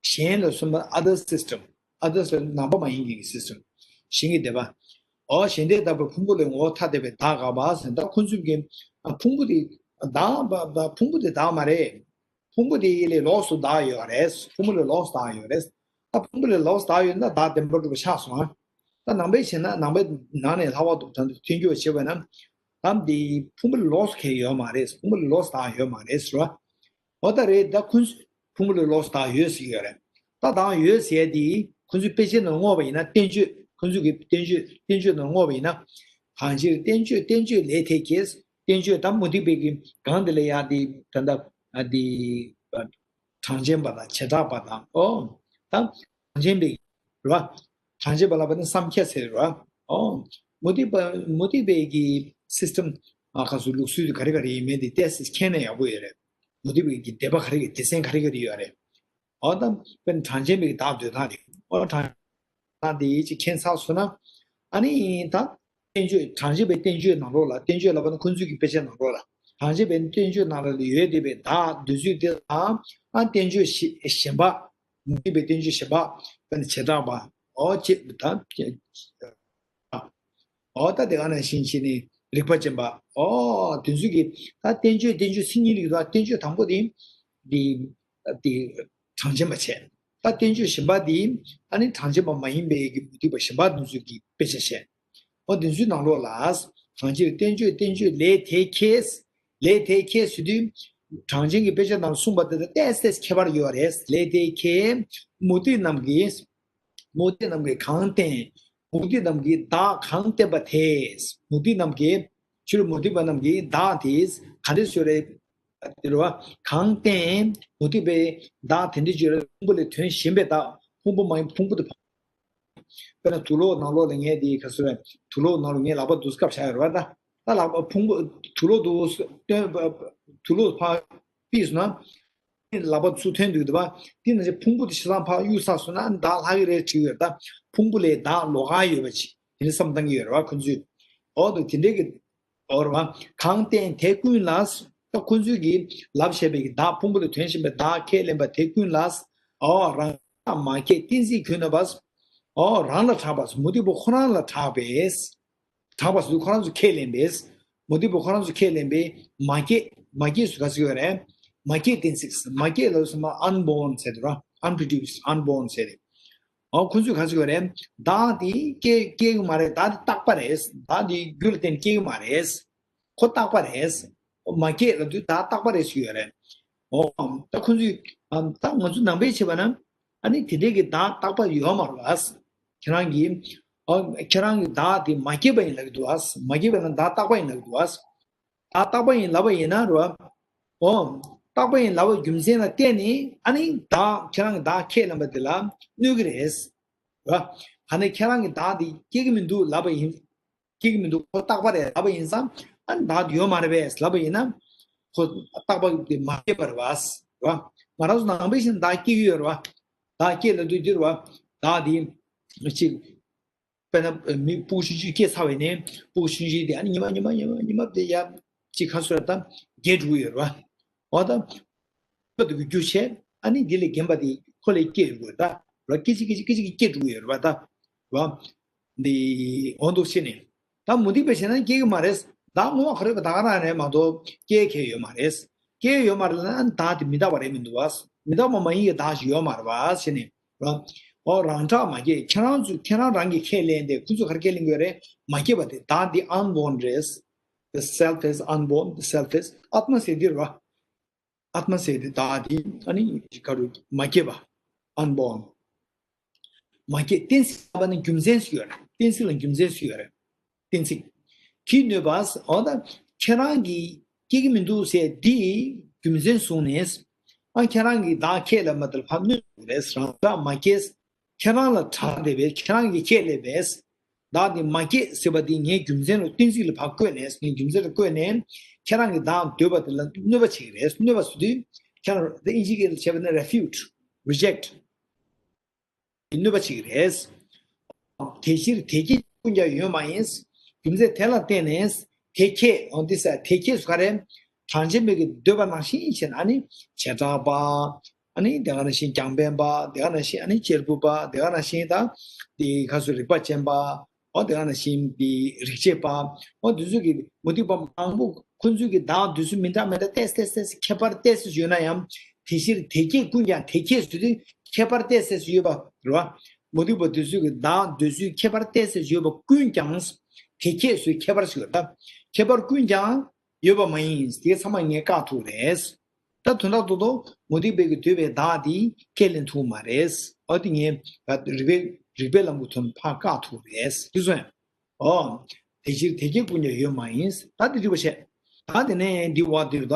གཞན་ལ་གསུམ་པ་other system། others ལ་ནང་པ་མ་ཡིན་མཁན་གྱི་སིས་ཊམ། གཞན་གྱི་སྡེ་པ། ཨོ་གཞན་སྡེ་ལྟ་བུ་ཕུང་པོ་ལས་ངོ་བོ་ཐ་དད་པའི་བདག་དགག་པ་ཟེར། ད་ཁོ་ཚོས་ཀྱི་ཨ་ཕུང་པོ་དེ་བདག་པ་པ་ཕུང་པོ་དེ་བདག་མ་རེད། ཕུང་པོ་དེ་ཡི་ལས་ལོགས་སུ་བདག་ཡོད་རེད། ཕུང་པོ་ལས་ལོགས་སུ་བདག་ཡོད་རེད། ད་ཕུང་པོ་ལས་ལོགས་སུ་བདག་ཡོད་ན་བདག་བདེན་པར་གྲུབ་པ་ཆགས་སོང་ཨ། ད་ནང་པའི་བྱས་ན་ནང་པའི་ནང་ནས་ལྷག་པར་དུ་ད་འདི་ཐོན་རྒྱུ་བྱེད་པ་ན། ད་འདི་ཕུང་པོ་ལས་ལོགས་སུ་གང་ཡོད་མ་རེད། ཕུང་པོ་ལས་ལོགས་སུ་བདག་ཡོད་མ་རེད་ཟེར་བ། འོ་ད་རེད། ད་ཁོ་ཚོས་ཕུང་པོ་ལས་ལོགས་སུ་བདག་ཡོད་ཟེར་གྱི་ཡོད་རེད། ད་བདག་ཡོད་ཟེར་ཡ་དེ་ཁོ་ཚོའི་དཔེ་ཆའི་ནང་བསྔོགས་པ་ཡིན་ན། བསྟན་བཅོས་ཁོ་ཚོ་གི་བསྟན་བཅོས་བསྟན་བཅོས་ནང་བསྔོགས་པ་ཡིན་ན། གང་ཕྱིར་བསྟན་བཅོས་བསྟན་བཅོས་ལས་དེ་སྐྱེས། བསྟན་བཅོས་དང་མུ་སྟེགས་པའི་གི་གང་དེ་ལ་ཡ་དེ་ད་ལྟ་ཨ་དེ་གྲངས་ཅན་པ་དང་བྱེ་བྲག་པ་དང་། ཨོ་ད་གྲངས་ཅན་པའི་རེད་བ། གྲངས་ཅན་པ་ལབ་པ་ནི་བསམ་ཁྱད་ཟེར་རེད་བ། ཨོ་མུ་སྟེགས་པ་མུ་སྟེགས་པའི་གི་སིས་ཊམ་ཨ་ཁ་སུ་ལུགས་སྲོལ་དེ་ག་རེ་ག་རེ་ཡིན་མིན་དེ་ཏོག་ཙམ་མཁྱེན་ན་ཡག་པོ་ཡོད་རེད། མུ་སྟེགས་པའི་གི་སྡེ་པ་ག་རེ་གི་སྡེ་ཚན་ག་རེ་ག་རེ་ཡོད་རེད། ཨོ་ད་དཔེར་ན་གྲངས་ཅན་པའི་གི་བདག་འདོད་སྟངས་རེད། ཨོ་གྲངས་ད་དེ་ཅིག་མཁྱེན་ཚར་སོང་ན། ཨ་ནི་ད་བསྟན་བཅོས་གྲངས་ཅན་པའི་བསྟན་བཅོས་ནང་ལོགས་ལ། བསྟན་བཅོས་ལབ་པ་ནི་ཁོ་ཚོའི་གི་དཔེ་ཆ་ནང་ལོགས་ལ། གྲངས་ཅན་པའི་བསྟན་བཅོས་ནང་ལ་ཡོད་བསྡད་པའི་བདག་འདོད་ཚུལ་དེ་དང་། ཨ་བསྟན་བཅོས་གཞན་པ། མུ་སྟེགས་པའི་བསྟན་བཅོས་གཞན་པ། དཔེར་ན་བྱེ་བྲག་པ། ཨོ་ཅེས་ད། ཨོ་ད་དེ་ག་ནང་བཞིན་བྱས་ནས་རིགས་པ་ཅན་པ། ཨོ་དེ་ཚོས་གི་ད་བསྟན་བཅོས་བསྟན་བཅོས་མཚན་ཉིད་ལ་ཡོད་ད། བསྟན་བཅོས་དང་པོ་དེ་འདི་དེ་གྲངས་ཅན་པ་བྱས། ད་བསྟན་བཅོས་གཞན་པ་འདི་ཨ་ནི་གྲངས་ཅན་པ་མ་ཡིན་པའི་གི་མུ་སྟེགས་པ་གཞན་པ་དེ་ཚོས་གི་དཔེ་ཆ་བཤད། འོ་དེ་ཚོའི་ནང་ལོགས་ལ། གང་ཕྱིར་བསྟན་བཅོས་བསྟན་བཅོས་ལས་དེ་ཁྱད། ལས་དེ་ཁྱད་ཟེར་དུས། གྲངས་ཅན་གྱི་དཔེ་ཆ་ནང་གསུངས་པ་དེ་དང་ཏོག་ཙམ་ཁྱད་པར་ཡོད་རེད། ལས་དེ་ཁྱད། མུ་སྟེགས་རྣམས་ཀྱིས། མུ་སྟེགས་རྣམས་ཀྱིས་གང་བསྟན། མུ་སྟེགས་རྣམས་ཀྱིས་བདག་གང་བསྟན་པ་དེས། མུ་སྟེགས་རྣམས་ཀྱིས། ཕྱི་རོལ་མུ་སྟེགས་པ་རྣམས་ཀྱིས་བདག་དེས་ག་འདྲ་བཟོས་རེད། དེ་རེད་བ། གང་བསྟན། མུ་སྟེགས་པས་བདག་དེ་འདྲ་བརྗོད་རེད། ཕུང་པོ་ལས་དོན་གཞན་པའི་བདག་ཕུང་པོ་མ་ཡིན་ཕུང་པོ་དེ། དཔེར་ན་དུག་ལོག་ནང་ལོགས་ལ་ངས་དེ་ག་ཟེར་བས། དུག་ལོག་ནང་ལོགས་ངས་ལག་པ་འདུག་སེ་བཀབ་བཞག་ཡོད་རེད་བ། ད་ད་ལག་པ་ཕུང་པོ་དུག་ལོག་འདུག་སྟོན། དུག་ལོག་ཕར་ཕུད་སོང་ན། ལག་པ་ཚུར་ཐོན་འདུག་དེ་བ། དེ་ན་ཕྱིར་ཕུང་པོ་དེ་ཆ་ཚང་ཕར་གཡུག་ཚར་སོང་ན་བདག་ལྷག་གི་རེད་དྲིས་ཡོད་རེད། ད་ཕུང་པོ་ལས་བདག་ལོགས་ཀ་ཡོད་པ་ཅིག་དེ་འདྲ་བསམ་བཏང་གི་ཡོད་རེད་བ་ཁོ་ཚོས། འོ་དུ་དེ་འདྲའི་གི། འོ་རེད་བ། གང་བསྟན་དེ་ཀུན་ལ། ད་ཁོ་ཚོས་གི་ལབ་བྱས་པའི་གི་བདག་ཕུང་པོ་ལས་དོན་གཞན་པའི་བདག་ཁས་ལེན་པ་དེ་ཀུན་ལ། འོ་རང་མ་སྐྱེས་གཏན་ཚིགས་གུད་ན་བས། འོ་རང་ལ་གྲགས་པས། མུ་སྟེགས་པ་ཁོ་རང་ལ་གྲགས་པས། གྲགས་པ་ཟེར་དུས་ཁོ་རང་ཚོས་ཁས་ལེན་པས། མུ་སྟེགས་པ་ཁོ་རང་ཚོས་ཁས་ལེན་པས། མ་སྐྱེས། མ་སྐྱེས་ཟེར་ག་ཟེར་ཡོད་རེད། མ་སྐྱེས་གཏན་ཚིགས། མ་སྐྱེས་ལབ་ཙམ་པ་unborn ཟེར་དུས་ར། unproduced unborn ཟེར་རེད། འོ་ཁོ་ཚོས་ག་ཟེར་གྱི་ཡོད་རེད། བདག་དེ་སྐྱེ་སྐྱེ་གི་མ་རེད། བདག་དེ་རྟག་པ་རེད། བདག་དེ་རྒྱུ་ལ་བརྟེན་སྐྱེ་གི་མ་རེད། ཁོ་རྟག་པ་རེད། མ་སྐྱེས་ལབ་དུས་བདག་རྟག་པ་རེད་ཟེར་གྱི་ཡོད་རེད། འོ་ད་ཁོ་ཚོས་ཨ་ད་ང་ཚོ་ནང་པའི་བྱས་པ་ན། ཨ་ནི་དེ་འདྲའི་གི་བདག་རྟག་པ་ཡོད་མ་རེད་བ། ཁྱེད་རང་གིས་ཨ་ཁྱེད་རང་གི་བདག་དེ་མ་སྐྱེས་པ་ཡིན་ལབ་ཀྱི་འདུག་བ། མ་སྐྱེས་པ་ཡིན་ན་བདག་རྟག་པ་ཡིན་ལབ་ཀྱི་འདུག་བ། བདག་རྟག་པ་ཡིན་ལབ་པ་ཡིན་ན་རེད་བ། འོ། རྟག་པ་ཡིན་ལབ་པའི་རྒྱུ་མཚན་ལ་བརྟེན་ནས་ཨ་ནི་བདག་ཁྱེད་རང་གི་བདག་ཁས་ལེན་པ་དེ་ལ་གནོད་ཀྱི་རེད། རེད་བ། ག་ནས་ཁྱེད་རང་གི་བདག་དེ་སྐྱེ་གི་མི་འདུག་ལབ་པ་ཡིན། སྐྱེ་གི་མི་འདུག་ཁོ་རྟག་པ་རེད་ལབ་པ་ཡིན་ཙང་ཨ་ནི་བདག་དེ་ཡོད་མ་རེད་པས་ལབ་པ་ཡིན་ན། ཁོ་རྟག་པ་དེ་མ་སྐྱེས་པ་རེད་བ། རེད་བ། ང་རང་ཚོ་ནང་པའི་བཞིན་བདག་སྐྱེ་གི་ཡོད་རེད་བ། བདག་སྐྱེ་ལབ་དུས་འདི་རེད་བ། བདག་དེ་གཅིག་དཔེར་ན་མི་སྤུ་གུ་ཆུང་ཆུང་སྐྱེས་ཚར་བས་ནས་སྤུ་གུ་ཆུང་ཆུང་དེ་ཨ་ནི་ཉི་མ་ཉི་མ་ཉི་མ་ཉི་མ་དེ་ཡར་གཅིག་ག་ཚོད་ད་རྒས་འགྲོ་གི་ཡོད་རེད་བ། འོ་ད་པ་དུ་གི་རྒྱུ་བྱས་ཨ་ནི་དེ་ལས་རྒན་པ་དེ་ཁོ་ལས་སྐྱེ་ཡོད་དགོས་ད་ར། སྐྱེ་ཅིག་སྐྱེ་ཅིག་སྐྱེ་ཅིག་སྐྱེ་འགྲོ་གི་ཡོད་རེད་བ་ད་ར། འདི་འོ་འདུག་བྱས་ནས་ད་མུ་སྟེགས་པས་བྱས་ན་སྐྱེ་གི་མ་རེད། བདག་དངོས་པོ་ག་རེ་ཡོད་པ་ད་ག་རང་རེད་མ་གཏོགས་སྐྱེ་མཁན་ཡོད་མ་རེད། སྐྱེ་ཡོད་མ་རེད་ལབ་ན་བདག་དེ་མི་རྟག་པ་རེད་མི་འདུག་བ། མི་རྟག་པ་མ་ཡིན་གྱི་བདག་ཞིག་ཡོད་མ་རེད་བ་ཟེར་ནས། རང་། འོ་རང་གྲགས་མ་སྐྱེས། ཁྱེད་རང་ཚོས་ཁྱེད་རང་རང་གིས་ཁས་ལེན་ཏེ་ཁོ་ཚོས་ག་རེ་ཁས་ལེན་དགོས་རེད། མ་སྐྱེས་པ་དེ་བདག་འདི་unborn རེད། The self is unborn, the self is ཨ་ཏྨ་ཟེར་འདི་རེད་བ། ཨ་ཏྨ་ཟེར་འདི་བདག་འདི་ཨ་ནི་ག་རུ་མ་སྐྱེས་པ། Unborn མ་སྐྱེས། གཏན་ཚིགས་ལབ་པ་ནི་རྒྱུ་མཚན་ཞིག་ཡོད་རེད། གཏན་ཚིགས་ལ་རྒྱུ་མཚན་ཞིག་ཡོད་རེད། གཏན་ཚིགས། གྱིས་གནོད་པ། འོ་ད་ཁྱེད་རང་གིས་སྐྱེ་གི་མི་འདུག་ཟེར་འདི་རྒྱུ་མཚན་བཟུང་ནས། ཨ་ཁྱེད་རང་གིས་བདག་ཁས་ལེན་པ་དེར་ཕར་གནོད་དགོས་རེད། རང་བདག་མ་སྐྱེས། ཁྱེད་རང་ལ་དྲངས་བསྡད་པས་ཁྱེད་རང་གིས་ཁས་ལེན་པས། བདག་དེ་མ་སྐྱེས་ཟེར་བ་དེ་ངའི་རྒྱུ་མཚན་ལ་གཏན་ཚིགས་ལ་ཕར་བཀོད་ནས། ངའི་རྒྱུ་མཚན་ལ་བཀོད་ནས་ཁྱེད་རང་གིས་བདག་འདོད་པ་དེ་ལ་གནོད་པ་བྱེད་ཀྱི་རེད། གནོད་པ་ཟེར་དུས་ཁྱེད་རང་དེ་ཨིན་ཇི་སྐད་ལ་བྱས་པ་ན་refute, reject གནོད་པ་བྱེད་ཀྱི་རེད། དེ་ཕྱིར་དེ་སྐད་ཀུན་ཀྱང་ཡོད་མ་ཡིན། རྒྱུ་མཚན་དེ་ལ་བརྟེན་ནས་དེ་ཁས། འོ་འདི་ཟེར། དེ་ཁས་སུ་ག་རེ། གྲངས་ཅན་མི་གི་འདོད་པ་ནང་བཞིན་བྱས་ན་ནི་བྱེ་བྲག་པ། ཨ་ནི་དེ་ག་ནང་བཞིན་རྒྱང་འཕེན་པ། དེ་ག་ནང་བཞིན་ཨ་ནི་གཅེར་བུ་པ། དེ་ག་ནང་བཞིན་ད་དེ་ཁ་སུ་རིག་པ་ཅན་པ། འོ་དེ་ག་ནང་བཞིན་དེ་རིག་བྱེད་པ། འོ་འདི་ཚོ་གི་མུ་སྟེགས་པ་མང་པོ་ཁོ་ཚོས་གི་བདག་འདོད་ཚུལ་མི་འདྲ་མི་འདྲ་ཏོག་ཙམ་ཏོག་ཙམ་ཁྱད་པར་ཏོག་ཙམ་ཡོད་ན་ཡང་། དེ་ཕྱིར་དེ་སྐད་ཀུན་ཀྱང་། དེ་ཁས་ཟེར་དུས་ཁྱད་པར་ཏོག་ཙམ་ཡོད་པ་རེད་བ། མུ་སྟེགས་པ་འདོད་ཚུལ་གྱི་བདག་འདོད་ཚུལ་ཁྱད་པར་ཏོག་ཙམ་ཡོད་པ་ཀུན་ཀྱང་། དེ་ཁས་ཟེར་ཁྱད་པར་ཞིག་ཡོད་ད། ཁྱད་པར་ཀུན་ཀྱང་ཡོད་པ་མ་ཡིན། དེ་ཚང་མ་ངས་བཀག་ཐུབ་རེད། ད་དོན་དག་ཏུ་ཏོ་མུ་སྟེགས་པའི་གི་འདོད་པའི་བདག་དེ་ཁས་ལེན་ཐུབ་མ་རེད། འོ་དེ་ངས་རིགས་པའི་རིགས་པའི་ལམ་གྱི་ཐོག་ནས་ཕར་བཀག་ཐུབ་རེད། དེ་སོང་ཡང་། འོ། དེ་ཕྱིར་དེ་སྐད་ཀུན་ཀྱང་ཡོད་མ་ཡིན། ད་དེ་འགྲིག་པ་བྱས། ད་དེ་ནས་འདི་བ་འདིར་ད།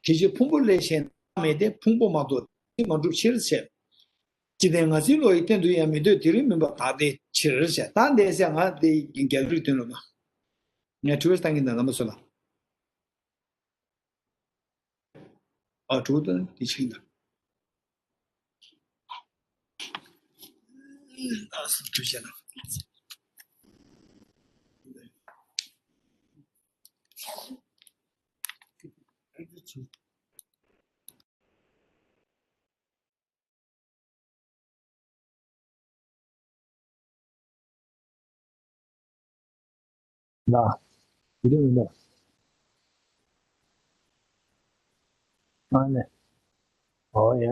དེ་ཕྱིར་ཕུང་པོ་ལས་གཞན་མེད་དེ། ཕུང་པོ་མ་གཏོགས་དེ་མ་གྲུབ་ཕྱིར་བྱས། ཅི་སྟེ་ངལ་འཚོའི་བློ་ཡི་སྟེང་དུ་ཡང་། མི་འདོད་དེ་རུ་སྨིན་པ་དག་དེའི་ཕྱིར་བྱས། ད་འདས་ཟེར་ང་དེ་རྒྱལ་རིགས་དོན་ལ་མ། ངས་དྲི་བ་བཏང་གི་འདུག་རྣམ་པ་ཚོ་ལ། ཨ་དྲུག་དང་དེ་ཕྱིན་དང་། ཨ་སུ་དྲུག་བྱས་ན། ལ། དེ་རིང་མི་འདུག་ཨ་ནི། ཨོ་ཡ། ཡ་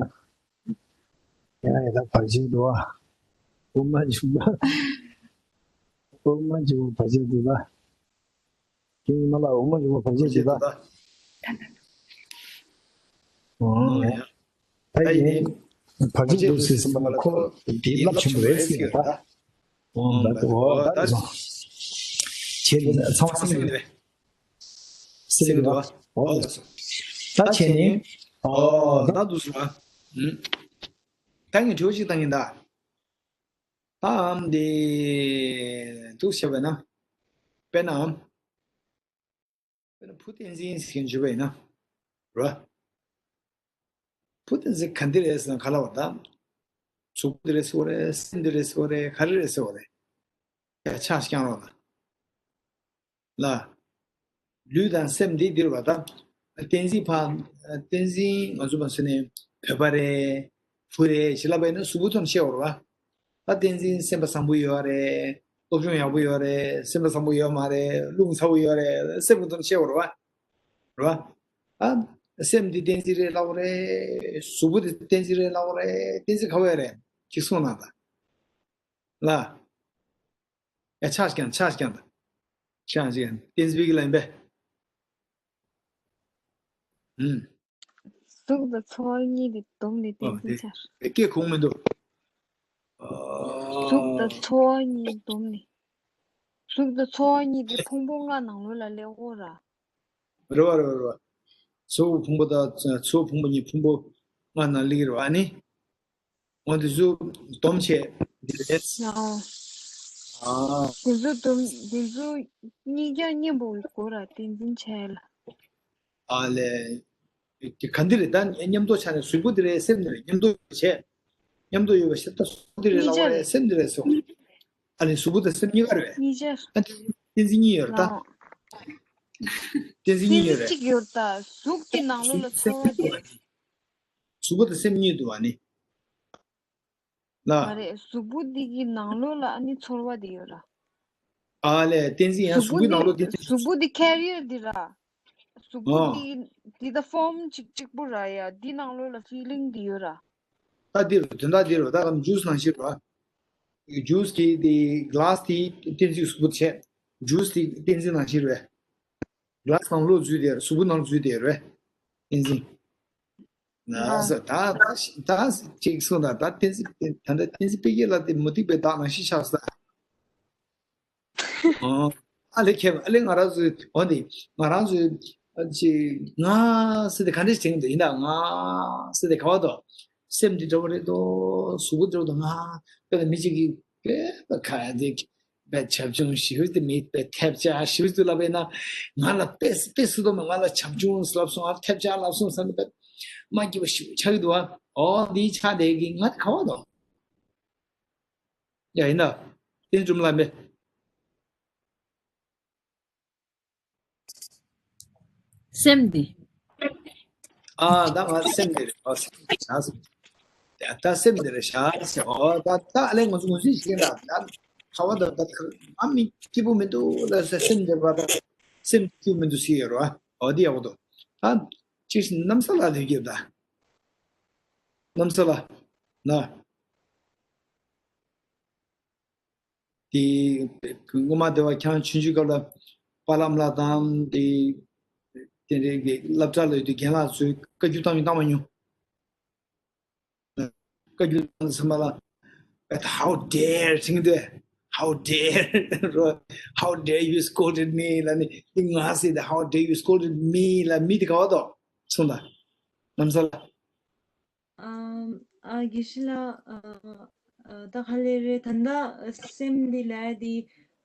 ཡ་ད་བར་ཆད་འདུག་ཨ། དབུ་མ་འཇུག་པ། དབུ་མ་འཇུག་པ་བར་ཆད་འདུག་ཨ། ཁྱེད་རྣམ་པ་དབུ་མ་འཇུག་པ་བར་ཆད་འདུག་ཨ། ཨོ་ཡ། ད་ཡིན་ནའི་བར་ཆད་འདུག་ཟེར་ཟིན་པ་ལ་ཁོ་དེ་རླབས་ཆེན་པོ་རེད་ཟེར་ཡ་ད། ཨོ་ད་ཨོ་ད་སོང་། བྱས་ནས་ཚང་མ་སེམས་ཀྱི་སེམས་ཀྱི་འདུག་ཨོ་ད་བྱས་ནས་ཨོ་ད་འདུག་སོང་ཨ། ད་ངས་དྲི་བ་ཞིག་བཏང་གིན་ད། ད་ཨམ་དེ་འདུག་བྱས་པས་ན། དཔེར་ན། དཔེར་ན་བུ་བསྟན་འཛིན་ཟེར་མཁན་བརྗོད་པ་ཡིན་ན། རེད་བ། བུ་བསྟན་འཛིན་ག་འདི་རེད་ཟེར་ན་ག་ལ་བ་ད། གཟུགས་པོ་འདི་རེད་ཟེར་བ་རེད། སེམས་འདི་རེད་ཟེར་བ་རེད། ག་རེ་རེད་ཟེར་བ་རེད། ཡ་ཆགས་ཤིག་རྐྱང་རོགས་ལ། ལ། ལུས་དང་སེམས་འདི་འདིར་བ་ད། བསྟན་འཛིན་ཕ། བསྟན་འཛིན་ང་ཚོ་མ་ཟེར་ནས་བོད་པ་རེད། བུ་རེད་ཞེས་ལབ་པ་ཡིན་ན་གཟུགས་པོ་ཐོག་ནས་བཤད་བ་རེད་བ། ད་བསྟན་འཛིན་སེམས་པ་བཟང་པོ་ཡོད་རེད། སློབ་སྦྱོང་ཡག་པོ་ཡོད་རེད། སེམས་པ་བཟང་པོ་ཡོད་མ་རེད། རླུང་ཚ་པོ་ཡོད་རེད། སེམས་པ་ཐོག་ནས་བཤད་བ་རེད་བ། རེད་བ། ཨ། སེམས་འདི་བསྟན་འཛིན་རེད་ལབ་པ་རེད། གཟུགས་པོ་འདི་བསྟན་འཛིན་རེད་ལབ་པ་རེད། བསྟན་འཛིན་ག་བ་ཡོད་རེད། ཅིག་གསུངས་གནང་དང་། ལ། ཡ་ཆགས་ཀྱང་ཆགས་ཀྱང་དང་། ཆགས་ཀྱང་བསྟན་འཛིན་པའི་གི་ལ་ཡིན་པས། ཨུམ། གཟུགས་དང་ཚོར་བ་གཉིས་དེ་བསྡོམས་ནས་ཨོ་བསྟན་འཛིན་དེ་ཆགས། དེ་སྐད་ཁུངས་མི་འདུག་གཟུགས་དང་ཚོར་བ་གཉིས་བསྡོམས་ནས། གཟུགས་དང་ཚོར་བ་གཉིས་དེ་ཕུང་པོ་ལྔ་ནང་ལོགས་ལ་སླེབས་ཡོད་ར། རེད་བ་རེད་བ་རེད་བ། གཟུགས་ཕུང་པོ་དང་ཚོར་ཕུང་པོ་གཉིས་ཕུང་པོ་ལྔ་ནང་སླེབས་ཀྱི་རེད་བ་ཨ་ནི། འོ་འདི་ཚོ་སྡོམ་བྱས་འདི་རེད། ཨོ། ཨ། འདི་ཚོ་སྡོམ་འདི་ཚོ་གཉིས་ཀྱང་མཉམ་པོ་དགོས་ར་བསྟན་འཛིན་བྱས་ལ། ཨ་ལས། དེ་ག་འདི་རེད་ད་མཉམ་དུ་ཆགས་ནས་གཟུགས་པོ་འདི་རེད་སེམས་འདི་རེད་མཉམ་དུ་བྱས། མཉམ་དུ་ཡོད་པ་ཞིག་ད་གཟུགས་པོ་འདི་རེད་ལབ་པ་རེད་སེམས་འདི་རེད་སོ། ཨ་ལས་གཟུགས་པོ་དང་སེམས་གཉིས་ཀ་རེད། གཉིས་ཆར། ཨ་བསྟན་འཛིན་གཉིས་ཡོད་རེད་ད། ཨོ། བསྟན་འཛིན་གཉིས་ཡོད་རེད། གཅིག་ཡོད་ད་གཟུགས་ཀྱི་ནང་ལོགས་ལ་ཚོར་བ་དེ། གཟུགས་པོ་དང་སེམས་གཉིས་འདུག་བ་ནི། ལ། མ་རེད་གཟུགས་པོ་འདི་གི་ནང་ལོགས་ལ་ཨ་ནི་ཚོར་བ་དེ་ཡོད་ར། ཨ་ལས་བསྟན་འཛིན་ཡང་གཟུགས་པོ་གཟུགས་པོའི་ནང་ལོགས་འདི་གཟུགས་པོ་འདི་carrier འདི་ར། གཟུགས་པོ་ཨ། འདི་འདི་ད་form གཅིག་གཅིག་པོ་ར་ཡ་འདི་ནང་ལོགས་ལ་feeling འདི་ཡོད་ར། ད་འདི་རུ་དོན་དག་འདི་རུ་ད་གམ་juice ནང་བཞིན་ར། juice གི་དེ་glass དེ་བསྟན་འཛིན་གཟུགས་པོ་བྱས། juice དེ་བསྟན་འཛིན་ནང་བཞིན་རེད། glass ནང་ལོགས་འཛུལ་དེ་གཟུགས་པོ་ནང་འཛུལ་དེ་རེད། བསྟན་འཛིན། ན་ཟེར་ད་ད་ཅིག་གསུངས་ན་ད་བསྟན་འཛིན་ད་ལྟ་བསྟན་འཛིན་དཔེ་རྒྱས་ལ་དེ་མུ་སྟེགས་པའི་བདག་ནང་བཞིན་ཆགས་ས། ཨོ། ཨ་ལེ་ཁྱེད་ཨ་ལེ་ང་རང་ཚོའི་འོ་འདི་ང་རང་ཚོའི་ ཨ་ཅི་ང་ཟེར་ཏེ་ག་འདྲས་དྲན་འདུག་ཡིན་ད་ང་ཟེར་ཏེ་ག་བ་དོ། སེམས་འདི་འདྲ་བོ་རེད་དོ། གཟུགས་པོ་འདྲ་བོ་དོ། ང་དཔེར་ན་མི་གཅིག་གིས་དཔེ་ཁ་དེ་དཔེ་བྱབ་ཆུང་ཞིག་དེ་མི་དཔེ་ཐེབས་ཆག་ཞིག་ཏུ་ལབ་པས་ན། ང་ལ་དཔེ་དཔེ་སུ་དོ་མ་ང་ལ་བྱབ་ཆུང་ལབ་སོང་ཨ་ཐེབས་ཆག་ལབ་སོང་ཟེར་ནས་དཔེ་མ་སྐྱིད་པ་ཞིག་ཆགས་ཀྱི་འདུག་ཨ། ཨོ་འདི་ཆགས་དེ་གི་ང་དེ་ག་བ་དོ། ཡ་ཡིན་ད། དེ་འཇུམ་ལ་མེ། སེམས་འདི། ཨ་ད་ང་སེམས་འདི་རེད་ཨ། ད་སེམས་འདི་རེད་ཤག་ཟེར་ཨོ་ད་ད་ཨ་ལས་ང་ཚོ་ངོས་འཛིན་བྱེད་ཀྱིན་ད་ད་ཁ་བ་ད་ད་ཨ་མི་སྐྱིད་པོ་མི་འདུག་ལ་ཟེར་སེམས་འདི་བ་ད་སེམས་སྐྱིད་མི་འདུག་ཟེར་ཡོད་རོ་ཨ། ཨོ་འདི་ཡག་པོ་འདུག་ཨ་ཅིག་གནམ་ས་ལ་ལུས་ཀྱི་ད་གནམ་ས་ལ་ན། དེ་སྔོན་མ་དེ་བ་ཁྱང་ཆུང་ཆུང་སྐབས་ལ་པཱ་ལགས་ལ་དང་དེ་དེ་འདྲའི་གི་སློབ་གྲྭ་ལ་ཡོད་དུས་རྒན་ལགས་ཚོས་བཀའ་བཀྱོན་བཏང་མྱོང་བཏང་མ་མྱོང་། བཀའ་བཀྱོན་བཏང་ཚང་མ་ལ་How dare དྲིང་དེ། How dare རོ། How dare you scolded me ལ་ནི་དེ་ང་ཟེར་དེ། How dare you scolded me ལ་མི་དེ་ག་བ་དོ་གསུངས་ད་གནམ་ས་ལ། ཨམ། ཨ་དགེ་བཤེས་ལགས། ཨ་ཨ་ད་ག་ལེ་རེད་ད་ལྟ་སེམས་འདི་ལབ་ཡ་དེ།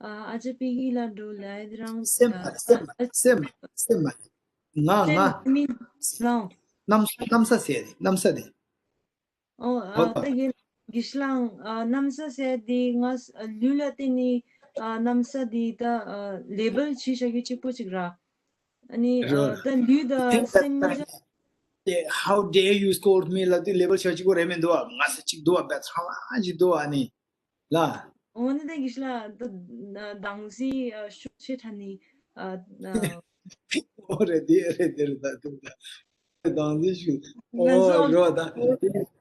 ཨ་ཨ་ཅག་པི་ཀི་ལ་འགྲོ་ལབ་ཡ་དེ་རང་སེམས་ཨ་མ་སེམས་ཨ་མ་སེམས་མ་སེམས་མ་ང་ང་སེམས་མིན་རང་། གནམ་གནམ་ས་ཟེར་ཡ་དེ་གནམ་ས་དེ། ཨོ་ཨ་ཧོ་ད་དགེ་དགེ་བཤེས་ལགས། ཨ་གནམ་ས་ཟེར་ཡ་དེ་ང་ལུས་ལ་བརྟེན་ནས་ཨ་གནམ་ས་དེ་ད་ཨ་ལེ་བལ་བྱེད་བཞག་རྒྱུ་གཅིག་པོ་གཅིག་ར། ཨ་ནི་རོ། ཨ་ད་ལུས་དང་སེམས་མ་ཆགས། དེ་How dare you scold me ལབ་དུས་ལེ་བལ་ཆགས་གཅིག་པོ་རེད་མི་འདུག་ཨ། ང་ས་གཅིག་འདུག་ཨ། བད་ཚང་ལ་གཅིག་འདུག་ཨ་ནི་ལ། འོ་ན་ད་གི་ཤི་ལ་ད་དང་སི་ཤུགས་ཆེ་ཐ་ནི་ཨ་ཨ། འོ་རེད་དེ་རེད་དེ་རེད་ད་དེ་ད་དང་སི་ཤུགས་ང་ཨོ་ཚོ་རོ་ད་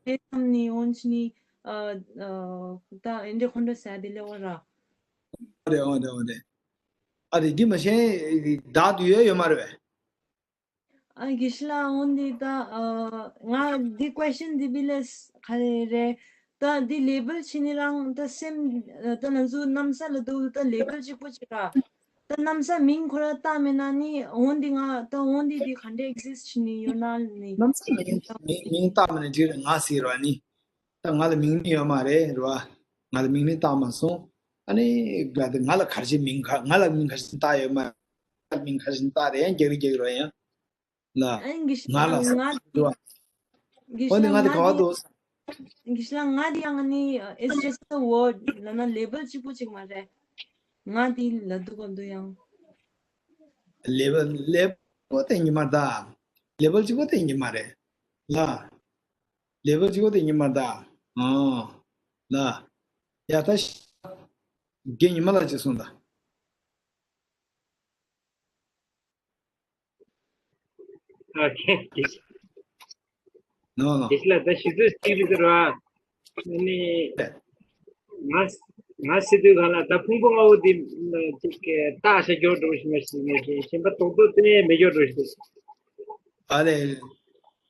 དེ་ཙམ་ནི་འོན་ཆི་ནི་ཨ་ཨ་ད་ཨེ་འདྲེ་ཁོང་ཁྲོ་ཟ་དེ་ལེ་བ་ར། འོ་རེད་འོ་རེད་འོ་རེད། ཨ་རེད་འདི་མ་ཤེས་བདག་ཏུ་ཡོད་ཡོད་མ་རེད་པས། ཨ་དགེ་བཤེས་ལགས། འོན་ཏེ་ད་ཨ་ང་འདི་ཀུ་ཨེ་ཤན་འདི་བི་ལས་ག་རེ་རེད། ད་འདི་ལེ་བལ་བྱེད་ནི་རང་ད་སེམས་ད་ང་ཚོ་གནམ་ས་ལ་འདུག་ད་ལེ་བལ་གཅིག་པོ་གཅིག་ར། ད་གནམ་ས་མིང་ཁོ་ར་བཏགས་མེད་ན་ནི་འོན་ཏེ་ང་ད་འོན་ཏེ་འདི་ག་འདྲ་ཨེག་ཟིས་བྱེད་ནི་ཡོད་ན་ནི། གནམ་ས་མིང་མིང་མིང་བཏགས་མེད་ན་འགྲིག་རེད་ང་ཟེར་བ་ནི། ད་ང་ལ་མིང་མི་ཡོད་མ་རེད་རེད་བ། ང་ལ་མིང་མི་བཏགས་མ་སོང་། ཨ་ནི་ག་དེ་ང་ལ་གར་ཞིག་མིང་ག་ང་ལ་མིང་གར་ཞིག་བཏགས་ཡོད་མ་རེད། མིང་གར་ཞིག་བཏགས་རེད་ཡང་རྒྱག་རེད་རྒྱག་རེད་ཡང་ལ། ཨ་ནི་གི་ང་ལ་ང་རེད་བ། གི་འོ་ནི་ང་དེ་ག་བ་འདུག་གི་ཤ་ང་དེ་ཡང་ནི་it's just a word ལ་ན་ལེ་བལ་གཅིག་པོ་གཅིག་མ་རེད། ང་དེ་ལ་འདུག་གམ་འདུག་ཡང་། ལེ་བལ་ལེ་བལ་དེ་ཉི་མ་ད། ལེ་བལ་གཅིག་པོ་དེ་ཉི་མ་རེད་ལ། ལེ་བལ་གཅིག་པོ་དེ་ཉི་མ་ད། ཨ་ལ། ཡ་ད་ཤ་རྒན་ཉི་མ་ལ་ཅིག་གསུངས་ད། ཨ་ཁེ་ཁེ། ནོ་ནོ། ཁེ་ལ་ད་ཤི་ཚོད་སྐྱིད་པའི་ཟེར་བ། ནི་ང་ང་སི་དུས་ག་ལ་ད་ཕུང་པོ་ལྔ་བོ་འདི་ཅིག་ལྟ་ཤ་སྐྱོར་འགྲོ་ཞིག་མ་ཞིག་ནས་ཞིག་གཞན་པ་རྡོག་རྡོག་ཏེ་མི་སྐྱོར་འགྲོ་ཞིག་ཨ་ལེ།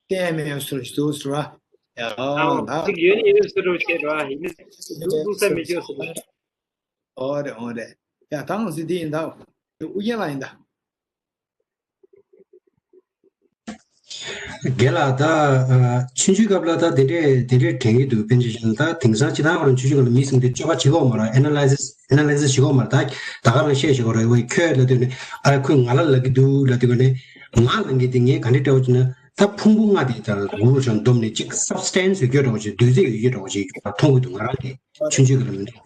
ཏན་མེ་ཡོད་སུ་རུ་ཞུ་སུ་ར། ཡ་ཨ་ད་ཅིག་ཡོད་ནི་ཡོད་སུ་རུ་བྱེད་ར་ཡིན་ན་ལུག་ལུག་ས་མི་སྐྱོར་སུ་ར། ཨོ་རེད་ཨོ་རེད། ཡ་ད་ང་སི་དེ་ཡིན་ད། ཨུ་རྒྱན་ལ་ཡིན་ད། རྒན་ལགས་ད་ཨ་ཆུང་ཆུང་སྐབས་ལ་ད་དེ་འདྲས་དེ་འདྲས་དྲན་གྱི་འདུག་ཕན་ཆད་ཞིག་ད་དེང་སང་སྤྱིར་བཏང་བར་ཆུང་ཆུང་སྐབས་ལ་མི་ཟེར་མཁན་དེ་སྤྱོད་པ་བྱེད་ཀྱི་ཡོད་མ་རེད། ཨེ་ན་ལའི་སིས་ཨེ་ན་ལའི་སིས་བྱེད་ཀྱི་ཡོད་མ་རེད། ད་ད་ག་རང་བཤད་བཞག་གི་རེད་བས། ཁྱོད་ལབ་དུས་ནི་ཨ་ཁོས་ང་ལ་ལབ་ཀྱི་འདུག་ལབ་དུས་ནི་ང་ལབ་མཁན་དེ་ངས་ག་འདྲས་སྤྲད་པ་བྱས་ན་ད་ཕུང་པོ་ལྔ་དེ་ད་རུ་རུ་བྱས་འདོམས་ནས་ཅིག་སབ་སི་ཊན་སི་ཡོད་རྒྱུ་འདྲ་བོ་ཅིག་འདུས་ཚད་ཡོད་རྒྱུ་འདྲ་བོ་ཅིག་མཐོང་གི་འདུག་ང་རང་གིས། ཆུང་ཆུང་གི་ལ་མི་འདུག་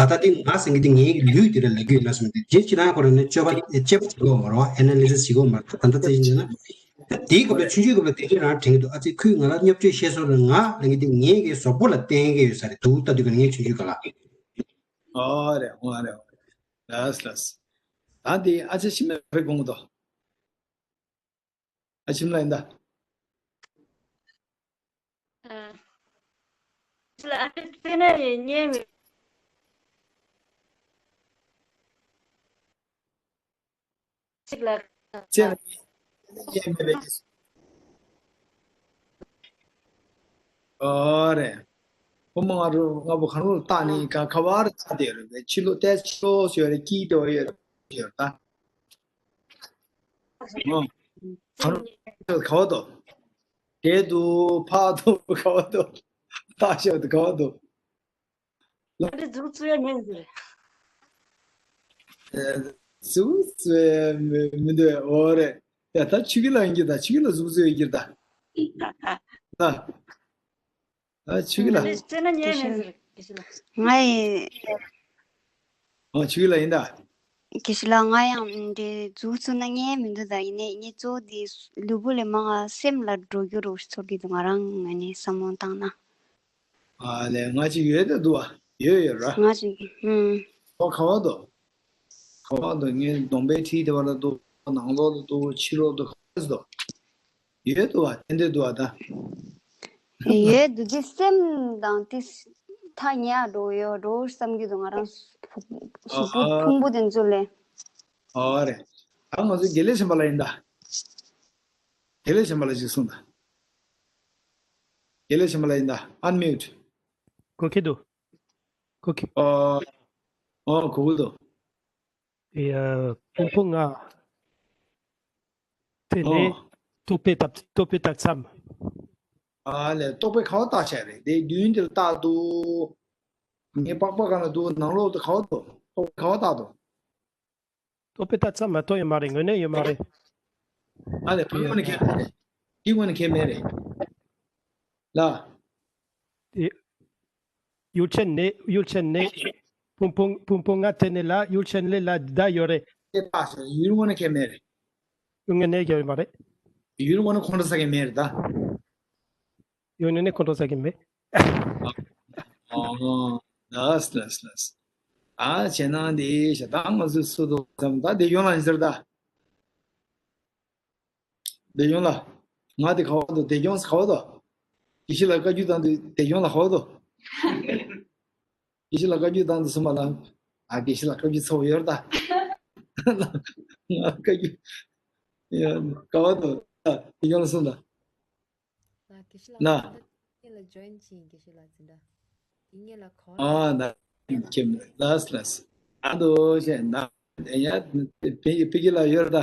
ཨ་ད་དེ་ང་ཟེར་གི་དེ་ངའི་ལུས་དེ་ལ་ལབ་ཀྱི་ཡོད་ན་ཟེར་ནས་དེ་རྗེས་ཅི་ལ་ཁོ་རང་ནས་དཔྱད་པ་དཔྱད་པ་བྱེད་དགོས་མ་རེད་བ། ཨེ་ན་ལི་སིས་བྱེད་དགོས་མ་རེད། ད་ལྟ་ཚེ་ཞིག་ན་ད་དེའི་སྐབས་ལ་ཆུང་ཆུང་སྐབས་ལ་དེ་འདྲས་རང་དྲན་གྱི་འདུག་ཨ་ཙི་ཁོས་ང་ལ་བརྙས་བཅོས་བཤད་སོང་ལ་ང་ལབ་ཀྱི་དེ་ངའི་གི་གཟུགས་པོ་ལ་བརྟེན་གི་ཡོད་ས་རེད་འདུག་ད་དུས་ཀྱི་ངའི་ཆུང་ཆུང་སྐབས་ལ། ཨོ་རེད་ཨོ་རེད་ཨོ་རེད། ལགས་ལགས། ད་དེ་ཨ་ཅེ་ཤི་མེ་རེ་དགོངས་དོ། ཨ་ཁྱིམ་ལ་ཡིན་ད། ཨ། ཁྱིམ་ལ་ཨ་ཕི་ཕི་ན་ཡིན་ཉེ་མི། ཅིག་ལ། ཅེ་ཉེ་མི་རེད། ཨོ་རེད། ཁོ་མོ་ང་རུ་ང་བུ་ཁ་རུ་ལྟ་ནི་ཨ། ག་ག་བར་ལྟ་དེ་རུ་ཕྱི་ལོ་ཏེ་ཕྱི་ལོ་ཞོ་རེ་ཀི་དོ་ཡོད་ཡོད་ད། ཨོ། གང་རུང་ག་བ་དོ། དེ་དུ་ཕ་དུ་ག་བ་དོ། ད་ཤོད་དུ་ག་བ་དོ། ཨ་རི་འཛུགས་བཙུགས་ཡ་ཉན་ཟེར། འཛུགས་བཙུགས་ཡ་མི་མི་འདུག་འོ་རེད། ཡ་ད་ཆུ་གི་ལ་ཡིན་གྱི་ད་ཆུ་གི་ལ་འཛུགས་བཙུགས་ཡ་གྱི་ད། ད། ཨ་ཆུ་གི་ལ། ཨ་རི་བཙུགས་ན་ཉན་མེད་ཟེར་དགེ་བཤེས་ལགས། ང་ཡི། ཨ་ཆུ་གི་ལ་ཡིན་ད། དགེ་བཤེས་ལགས་ང་ཡང་འདི་འཛུགས་བཙུགས་ན་ཉན་མི་འདུག་ད་ཡིན་ནའི་ངས་གཙོ་བོ་འདི་ལུས་པོ་ལས་མང་ང་སེམས་ལ་འགྲོ་རྒྱུ་རུ་ཚོར་གྱི་འདུག་ང་རང་ངོས་ནས་བསམ་བློ་བཏང་ན། ཨ་ལས་ང་ཅིག་ཡོད་ད་འདུག་ཨ། ཡོད་ཡོད་ར། ང་ཅིག་ཨུམ། ཨོ་ག་བ་འདུག་ག་བ་འདུག་ངའི་གདོང་པའི་འཁྲིས་དེ་བ་ལ་འདུག་ནང་ལོགས་ལ་འདུག་ཕྱི་ལོགས་འདུག་ག་བ་འདུག་ཡོད་འདུག་བ་ཏན་ཏན་འདུག་བ་ད། ཡོད་འདུག་ཅེས་སེམས་དང་དེ་ཐག་ཉེ་འགྲོ་ཡོད་འགྲོ་བསམ་གྱི་འདུག་ང་རང་གཟུགས་པོ་ཨ་ཕུང་པོ་དེ་ཚོ་ལས། ཨ་རེད། ད་ང་ཚོ་དགེ་ལེགས་ཆེན་པ་ལ་ཡིན་ད། དགེ་ལེགས་ཆེན་པ་ལ་ཅིག་གསུངས་ད། དགེ་ལེགས་ཆེན་པ་ལ་ཡིན་ད་ཨན་མིའུ་ཊི། གོ་གི་འདུག་གོ་གི་ཨ། ཨ་གོ་གི་འདུག་དེ་ཕུང་པོ་ལྔ། དེ་ནས་ཨ། རྟོག་པས་བཏགས་རྟོག་པས་བཏགས་མཚམས། ཨ་ལས་རྟོག་པས་ག་བ་བཏགས་བྱས་རེད་དེ་མདུན་དེར་བཏགས་འདུག་ངའི་པགས་པ་གང་ལ་འདུག་ནང་ལོགས་དུ་ག་བ་འདུག་རྟོག་པས་ག་བ་བཏགས་འདུག་རྟོག་པས་བཏགས་མཚམས་མ་གཏོགས་ཡོད་མ་རེད། དངོས་གནས་ཡོད་མ་རེད། ཨ་ལས་ཕུང་པོ་ནི་ཁེལ་མེད་རེད། དེ་དངོས་གནས་ཁེལ་མེད་རེད། ལ། དེ། ཡུལ་ཅན་ནས་ཡུལ་ཅན་ནས། ཕུང་པོ་ཕུང་པོ་ལྔ་དེ་ནས་ལ་ཡུལ་ཅན་ལས་ལ་ད་ཡོད་རེད། དེ་བཏགས་ཡུལ་དངོས་གནས་ཁེལ་མེད་རེད། ཡུལ་དངོས་གནས་ཡོད་མ་རེད། ཡུལ་དངོས་གནས་ཁོང་ཁྲོ་ཟ་གི་མེད་རེད་ད། ཡོད་ནས་ནས་ཁོང་ཁྲོ་ཟ་གི་མེད། ཨོ། ལགས་ལགས་ལགས། ཨ་བྱས་ན་འདི་ཞེ་སྡང་ང་ཚོས་སུ་དུ་ཙམ་ད་འདི་ཡོང་ལ་ཟེར་ད། འདི་ཡོང་ལ། ང་འདི་ག་བ་དུ་འདི་ཡོང་ས་ག་བ་དུ། དགེ་བཤེས་ལ་བཀའ་བཀྱོན་བཏང་དུས་འདི་ཡོང་ལ་ག་བ་དུ། དགེ་བཤེས་ལ་བཀའ་བཀྱོན་བཏང་དུས་སུ་མ་ལ། ཨ་དགེ་བཤེས་ལ་བཀའ་བཀྱོན་ཚ་བོ་ཡོད་ད། ང་བཀའ་བཀྱོན། ཡ་ག་བ་དུ་འདི་ཡོང་ལ་སོང་ད། ལགས་དགེ་བཤེས་ལགས། ན། ད་ལྟ་ལ་ཇོ་ཡིན་ཅིང་དགེ་བཤེས་ལགས་འཛིན་གྲྭ། དེ་སྔོན་ལ་ག་བ་ཨ་ན་ཁྱེད་ལགས་ལགས། ཨ་འདུག་བཤད་ན་ཡ་དེ་ཕི་གི་ལ་ཡོད་ད།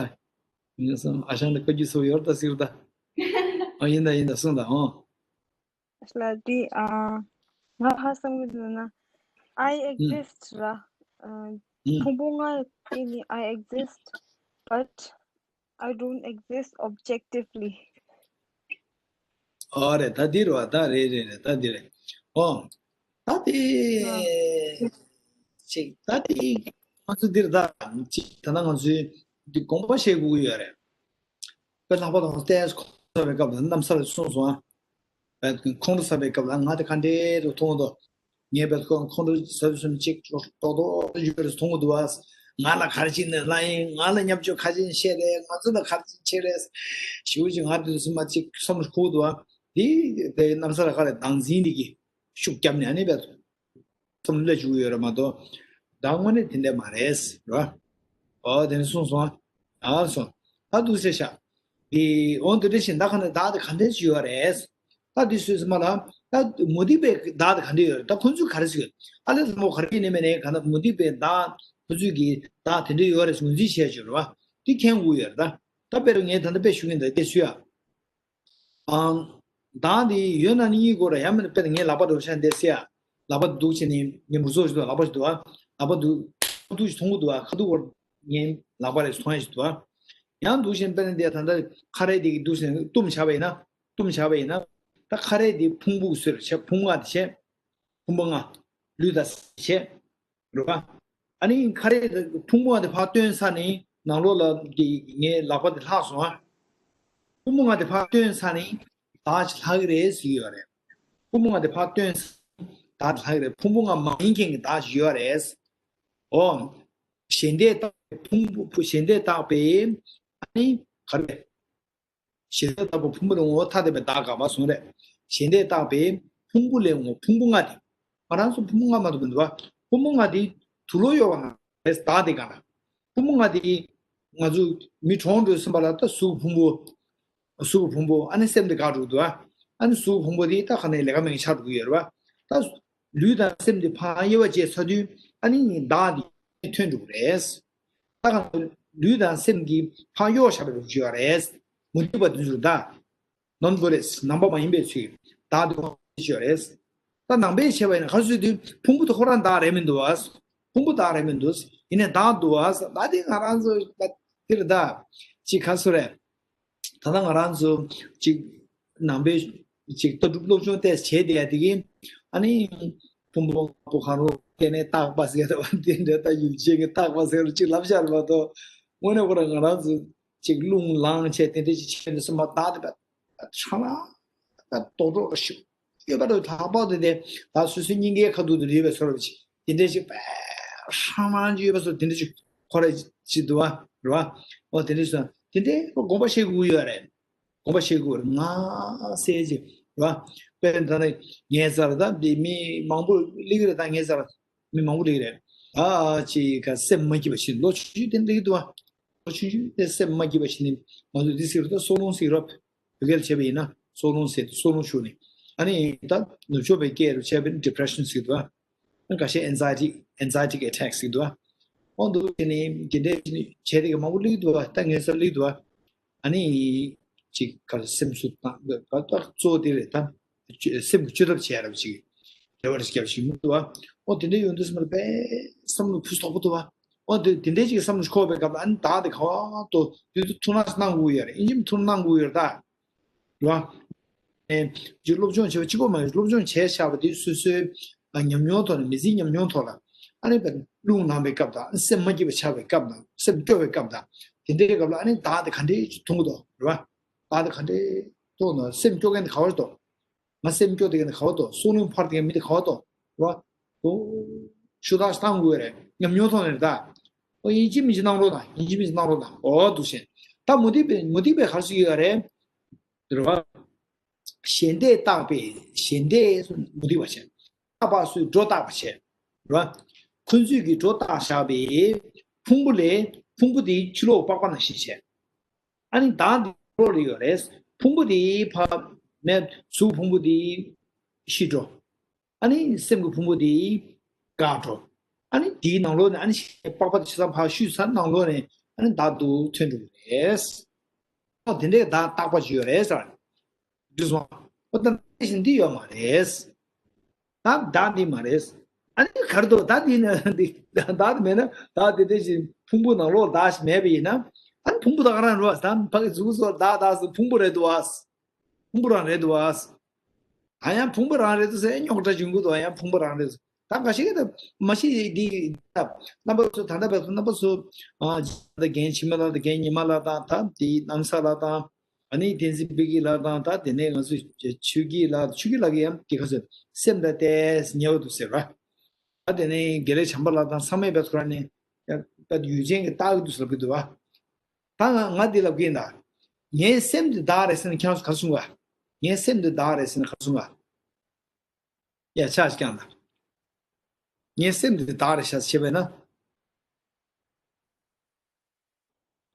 ངས་སོང་ཨ་ཞང་དང་བཀའ་བརྒྱུད་ཚོ་ཡོད་ད་ཟེར་ད། ཨ་ཡིན་ད་ཡིན་ད་གསུངས་ད་ཨོ། ལ་དེ་ཨ་ང་ཧ་སང་གི་འདུག་ན། I exist ར། ཨ་ཕུང་པོ་ལྔ་དེ་ནི་I exist, but I don't exist objectively. ཨོ་རེད་ད་འདི་རེད་བ་ད་རེད་རེད་རེད་ད་འདི་རེད། ཨོ། ད་དེ་ཅིག་ད་དེ་ང་ཚོ་འདིར་ད་ཅིག་ད་ལྟ་ང་ཚོའི་འདི་དགོངས་པ་བཞེས་དགོས་ཀྱི་ཡོད་རེད། དཔེར་ན་ལྷག་པར་དུ་ལྟས་ཁོ་ཚོ་བའི་སྐབས་ལ་གནམ་ས་ལ་སོང་སོང་ཨ། ཁོང་ཁྲོ་ཟ་བའི་སྐབས་ལ་ང་དེ་ག་འདྲས་རུ་མཐོང་དོ། ངས་བལ་ཁོང་ཁོང་ཁྲོ་ཟ་དུས་སུ་གཅིག་ཏོག་ཏོག་ཡོད་རེད་མཐོང་གི་འདུག་ཨ། ང་ལ་ག་རེ་བྱས་ནས་ལ་ཡིན་ང་ལ་བརྙས་བཅོས་ག་རེ་བྱས་ནས་བཤད་རེད་ང་ཚོ་ལ་ག་རེ་བྱས་ནས་བཤད་རེད། ཞེ་པོ་ཅིག་ང་དུས་སུ་མ་གཅིག་བསམ་བློ་འཁོར་འདུག་ཨ། དེ་དེ་གནམ་ས་ལ་ག་རེ་བདག་འཛིན་འདི་གི་ཤུགས་བརྒྱབ་ནས་ཨ་ནི་བལ་ཐོག་སླེབས་བཅུག་ཡོད་རེད་མ་གཏོགས། བདག་དངོས་གནས་དེ་འདྲ་མ་རེད་ར། ཨོ་དེ་ནས་གསུངས་སོང་ཨ། ཨ་སོང་། ད་འདུག་སེ་ཤག་དེ་འོ་འདི་འདྲ་བཞིན་ད་ག་ནས་བདག་དེ་ག་འདྲས་ཡོད་རེད། ད་དེ་སུས་སུ་མ་ལ། ད་མུ་སྟེགས་པའི་བདག་དེ་ག་འདྲས་ཡོད་རེད་ད་ཁོ་ཚོས་ག་རེ་ཟེར་ཡོད། ཨ་ལས་ལྷ་མོ་ག་རེ་ཡིན་ནས་མེད་ནས་ག་ན་མུ་སྟེགས་པའི་བདག་ཁོ་ཚོས་ཀྱི་བདག་དེ་འདྲས་ཡོད་རེད་ངོས་འཛིན་བྱས་ཡོད་རེད་བ། དེ་མཁྱེན་དགོས་ཡོད་རེད་ད། ད་དཔེར་ངས་ད་ལྟ་དཔེ་ཞུ་གིན་ད་དེ་སུས་ཡ། ཨང་། བདག་འདི་ཡོད་ན་ནི་གཉིས་སྐོར་ཡང་མིན་དཔེར་ན་ངའི་ལག་པ་རོ་ཤ་འདི་སེ་ཡ། ལག་པ་འདུག་བྱས་ནས་ངའི་མུར་ཚོགས་ཞིག་འདུག་ལག་པ་ཞིག་འདུག་ཨ། ལག་པ་འདུག་ཁ་ཐུག་ཞིག་མཐོང་གི་འདུག་ཨ། ཁ་ཐུག་བར་ངའི་ལག་པ་རེ་མཐོང་ཡ་ཞིག་འདུག་ཨ། ཡང་འདུག་བྱས་དཔེར་ན་འདི་ད་ལྟ་ཁ་རས་འདི་གི་འདུག་བྱས་ནས་བཏུམ་བྱ་བ་ཡིན་ན་བཏུམ་བྱ་བ་ཡིན་ན་ད་ཁ་རས་འདི་ཕུང་པོ་ཟེར་བྱས་ཕུང་ལྔ་དེ་བྱས། ཕུང་པོ་ལྔ། ལུས་དང་བྱས། རེད་པ། ཨ་ནི་ཁ་རས་ཕུང་པོ་ལྔ་དེ་ཕར་བཏོན་ཚར་ནས་ནང་ལོགས་ལ་ངའི་ལག་པ་དེ་ལྷག་སོང་ཨ། ཕུང་པོ་ལྔ་དེ་ཕར་བཏོན་ཚར་ནས་བདག་ཅིག་ལྷག་གི་རེད་ཟེར་གྱི་ཡོད་རེད། ཕུང་པོ་ལྔ་དེ་ཕར་བཏོན་ཚར་ནས་བདག་ཅིག་ལྷག་གི་རེད་ཕུང་པོ་ལྔ་མ་ཡིན་མཁན་གྱི་བདག་ཅིག་ཡོད་རེད། ཨོ། ཞེ་འདས་བཏགས་པའི་ཕུང་པོ་ཞེ་འདས་བཏགས་པའི་ཨ་ནི་ག་རེ། ཞེ་འདས་བཏགས་པའི་ཕུང་པོ་ལས་ངོ་བོ་ཐ་དད་པའི་བདག་དགག་པ་གསུངས་རེད། ཞེ་འདས་བཏགས་པའི་ཕུང་པོ་ལས་ངོ་ཕུང་པོ་ལྔ་དེ། ང་རང་ཚོ་ཕུང་པོ་ལྔ་མ་གཏོགས་མི་འདུག་པ། ཕུང་པོ་ལྔ་དེ་དུག་ལོག་གཡོགས་པ་ན་རེད་བདག་དེ་ག་ན། ཕུང་པོ་ལྔ་དེ་ང་ཚོ་མི་གྲོངས་འགྲོ་ཟིན་པ་ལ་ད་གཟུགས་ཕུང་པོ། གཟུགས་ཕུང་པོ་ཨ་ནི་སེམས་དེ་དགག་འགྲོ་འདུག་པ། ཨ་ནི་གཟུགས་ཕུང་པོ་དེ་ད་ག་ནས་ལས་ཀ་མེད་ཆགས་འགྲོ་གི་ཡོད་རེད་པ། ད་ལུས་དང་སེམས་དེ་ཕར་དབྱེ་བ་འབྱེད་ཚར་དུས་ཨ་ནི་བདག་དེ་ཐོན་འགྲོ་གི་རེད། ད་ག་ལུས་དང་སེམས་ཀྱིས་ཕར་གཡོགས་བཞག་པའི་ལོ་རྒྱུས་ཡོད་རེད། མུ་སྟེགས་པ་དེ་ཚོ་ད། ནོན་བྷོ་ཌི་ལེས་སི་བདག་མ་ཡིན་པའི་ཚུལ། བདག་དེ་ཁོ་ན་ཡོད་རེད། ད་ནང་པས་བྱས་པ་ཡིན་ན་ག་ཚོད་དུས་ཕུང་པོ་དེ་ཁོ་རང་བདག་རེད་མི་འདུག་བ། ཕུང་པོ་བདག་རེད་མི་འདུག་ཡིན་ནའི་བདག་འདུག་བ། ད་དེ་ང་རང་ཚོ་ད་དེ་རེད་ད། ཅིག་ག་ཚོད་རེད། ད་ལྟ་ང་རང་ཚོ་ཅིག་ནང་པའི་ཅིག་ལྟ་གྲུབ་སློབ་སྦྱོང་ཏོག་ཙམ་བྱས་བསྡད་ཡ་དེ་གིས། ཨ་ནི་ཕུང་པོ་ངོ་བོ་གང་རུང་སྐྱེས་ནས་རྟག་པ་ཟེར་བ་དེ་འདྲ། ད་ཡུལ་ཅན་གྱི་རྟག་པ་ཟེར་བ་ཅིག་ལབ་བཞག་མ་གཏོགས། དངོས་གནས་ཁོ་རང་ང་རང་ཚོ་ཅིག་རླུང་ལངས་བྱས་དེ་འདྲ་ཅིག་བྱས་ནས་སེམས་པ་བདག་དེ་བས་ཧྲང་ལ་རྡོག་རྡོག་ཞིག་ཡོད་པ་རེད། ལྷག་པར་དུ་དེ་ད་སོ་སོའི་སྙིང་གའི་ཁ་ཐུག་ཏུ་ཡོད་པའི་བཟོ་འདྲ་ཅིག་དེ་འདྲ་ཞིག་པས་ཧྲང་ལངས་ཅིག་ཡོད་པ་བཟོ་དེ་འདྲ་ཞིག་ཁོ་ར་ཅིག་འདུག་བ། རེད་བ། ཨོ་དེ་འདྲ་ཞིག་དེ་འདྲའི་དགོངས་པ་བཞེས་དགོས་ཀྱི་ཡོད་རེད། དགོངས་པ་བཞེས་དགོས་རེད། ང་ཟེར་ཅིག་རེད་བ། དཔེར་ན་ད་ནི་ངའི་རྩར་ད་འདི་མི་མང་པོ་སླེབས་ཀྱི་རེད། ད་ངའི་རྩར་མི་མང་པོ་སླེབས་ཀྱི་རེད། ད་ཅིག་ག་སེམས་མ་སྐྱིད་པ་ཞིག་ལོ་ཆུང་ཆུང་དེ་འདྲ་གི་འདུག་བ། ལོ་ཆུང་ཆུང་དེ་སེམས་མ་སྐྱིད་པ་ཞིག་ནི་ང་ཚོ་འདི་ཟེར་རོ། ད་སྲོག་རླུང་ཟེར་རོ། བོད་སྐད་ལ་བྱས་པ་ཡིན་ན་སྲོག་རླུང་ཟེར། སྲོག་རླུང་ཤོར་ནས། ཨ་ནི་ད་ནུབ་ཕྱོགས་པའི་སྐད་རུ་བྱས་པ་ཡིན་ན་depression་ཟེར་འདུག་ཨ། ཁ་ཤས་anxiety anxiety attack་ཟེར་འདུག་ཨ། འོ་འདུག་དེ་ནི་དེ་འདྲའི་བྱས་ཏེ་མང་པོ་སླེབས་འདུག་ཨ། ད་ངའི་རྩར་སླེབས་འདུག་ཨ། ཨ་ནི་ཅིག་ག་རེ་སེམས་གསོ་བཏང་ག་ད་གཙོ་བོ་དེ་རེད་ད། སེམས་ཀྱི་བཅོས་ཐབས་བྱས་རབས་ཅིག་རེ་བ་རེ་བརྒྱབ་ཞིག་མི་འདུག་ཨ། འོ་དེ་འདྲའི་ཡོང་དུས་སེམས་པ་དཔེ་བསམ་བློ་ཕུ་སྟོག་པོ་འདུག་ཨ། འོ་དེ་དེ་འདྲའི་ཅིག་བསམ་བློ་འཁོར་བའི་སྐབས་ལ་ཨ་ནི་བདག་དེ་ག་བ་ཏོ་དུས་ཚོད་ཐུགས་སྣང་གནང་དགོས་ཡ་རེད། ཡིན་གཅིག་མིན་གཅིག་ཐུགས་སྣང་གནང་དགོས་ཡ་རེད་ད། རེད་བ། ཨེ། ཅིག་སློབ་སྦྱོང་བྱེད་པ་གཅིག་པོ་མ་རེད། སློབ་སྦྱོང་བྱས་བཞག་པ་དེ་སོ་སོའི་ཨ་ཉམས་མྱོང་ཐོག་ནས། མི་ཚེའི་ཉམས་མྱོང་ཐོག་ལ། ཨ་ནི་དཔེར་ན་རླུང་ལངས་པའི་སྐབས་དང་། སེམས་མ་སྐྱིད་པ་ཆགས་པའི་སྐབས་དང་། སེམས་སྐྱོ་བའི་སྐབས་དང་། དེ་འདྲའི་སྐབས་ལ་ཨ་ནི་བདག་དེ་ག་འདྲས་ཅིག་མཐོང་གི་འདུག་རེད་བ། བདག་དེ་ག་འདྲས་མཐོང་འདུག་སེམས་སྐྱོ་མཁན་དེ་ག་བར་འདུག་ང་སེམས་སྐྱོ་དེ་ག་ནས་ག་བར་འདུག་སྲོག་རླུང་འཕར་དེ་ག་མི་དེ་ག་བར་འདུག་རེད་བ། ཨོ། ཤུགས་དྲག་བཏང་དགོས་རེད། ཉམས་མྱོང་ཐོག་ནས་རེད་ད། ཨོ་ཡིན་གཅིག་མིན་གཅིག་གནང་རོགས་དང་། ཡིན་གཅིག་མིན་གཅིག་གནང་རོགས་དང་། ཨོ་འདུག་བྱས། ད་མུ་སྟེགས་པའི་མུ་སྟེགས་པའི་ག་རེ་ཞིག་ཡོད་རེད། རེད་བ། ཞལ་འདེབས་བཏགས་པའི་ཞལ་འདེབས་མུ་སྟེགས་པ་བྱས། བཏགས་པ་སུས་སྒྲོ་བཏགས་པ་བྱས། རེད་བ། ཁོ་ཚོས་ཀྱིས་སྒྲོ་བཏགས་བཞག་པའི་ཕུང་པོ་ལས་ཕུང་པོ་དེ་ཕྱི་ལོགས་པགས་པ་ནང་བཞིན་བྱས། ཨ་ནི་བདག་འདི་ལོགས་ལ་ཡོད་རེད། ཕུང་པོ་དེ་ཕ་མའི་གཟུགས་ཕུང་པོ་དེ་ཤི་འགྲོ། ཨ་ནི་སེམས་ཀྱི་ཕུང་པོ་དེ་འགག་འགྲོ། ཨ་ནི་དེའི་ནང་ལོགས་ནས་ཨ་ནི་པགས་པ་དེ་ཆ་ཚང་ཕར་བཤུས་ཚར་ནང་ལོགས་ནས་ཨ་ནི་བདག་ཏུ་ཐོན་འགྲོ་གི་རེད། ཨོ་དེ་འདྲའི་བདག་རྟག་པ་ཅིག་ཡོད་རེད་ཟེར། འདི་སོང་། ཨོ་ད་དེ་བཞིན་འདི་ཡོད་མ་རེད། ད་བདག་འདི་མ་རེད། ཨ་ནི་ག་རེ་འདུག་བདག་འདི་ན་འདི་བདག་འདི་མེད་ན། བདག་འདི་དེ་བཞིན་ཕུང་པོ་ནང་ལོགས་བདག་ཞིག་མེད་པ་ཡིན་ན། ཨ་ནི་ཕུང་པོ་ད་ག་རང་རེད་བ། ད་ཕ་གི་གཟུགས་སོགས་བདག་བདག་ཟེར་ཕུང་པོ་རེད་འདུག་བ། ཕུང་པོ་རང་རེད་འདུག་བ། ཨ་ཡང་ཕུང་པོ་རང་རེད་འདུག་ཟེར་རྙོག་དྲ་བྱུང་གི་འདུག་ཡང་ཕུང་པོ་རང་རེད། ད་འགའ་ཞིག་གིས་ད་མ་ཤེས་འདི་ད་རྣམ་པ་ཚོ། ད་ལྟ་བར་དུ་རྣམ་པ་ཚོ་ཨ་ད་རྒན་ཆེན་མོ་ལགས་དང་། རྒན་ཉི་མ་ལགས་དང་། ད་དེ་རྣམ་གསར་ལགས་དང་། ཨ་ནི་བསྟན་འཛིན་དཔལ་སྐྱིད་ལགས་དང་། ད་དེ་ནས་ང་ཚོ་ཆོས་སྐྱིད་ལགས། ཆོས་སྐྱིད་ལགས་ཀྱིས་ཡང་དེ་ག་ཚོད་སེམས་ལ་ཏོག་ཙམ་ཉེ་བ་འདུག་ཟེར་བ། ད་དེ་ནས་དགེ་ལེགས་བྱམས་པ་ལགས་དང་། ཚང་མས་བས་ཁོ་རང་ནས་ད་ཡུལ་ཅན་གྱི་རྟགས་ཀྱི་འདུག་ཟེར་གྱི་འདུག་བ། ད་ང་ང་འདི་ལབ་ཀྱི་ཡིན་ད། ངའི་སེམས་འདི་བདག་རེད་ཟེར་ནས་ཁྱེད་རང་ཚོ་ག་རེ་གསུང་ག་ངའི་སེམས་འདི་བདག་རེད་ཟེར་ནས་ག་རེ་གསུང་ག་ཡ་ཆ་ཞིག་ཀྱང་ད། ངའི་སེམས་འདི་བདག་རེད་ཤག་བྱས་པས་ན།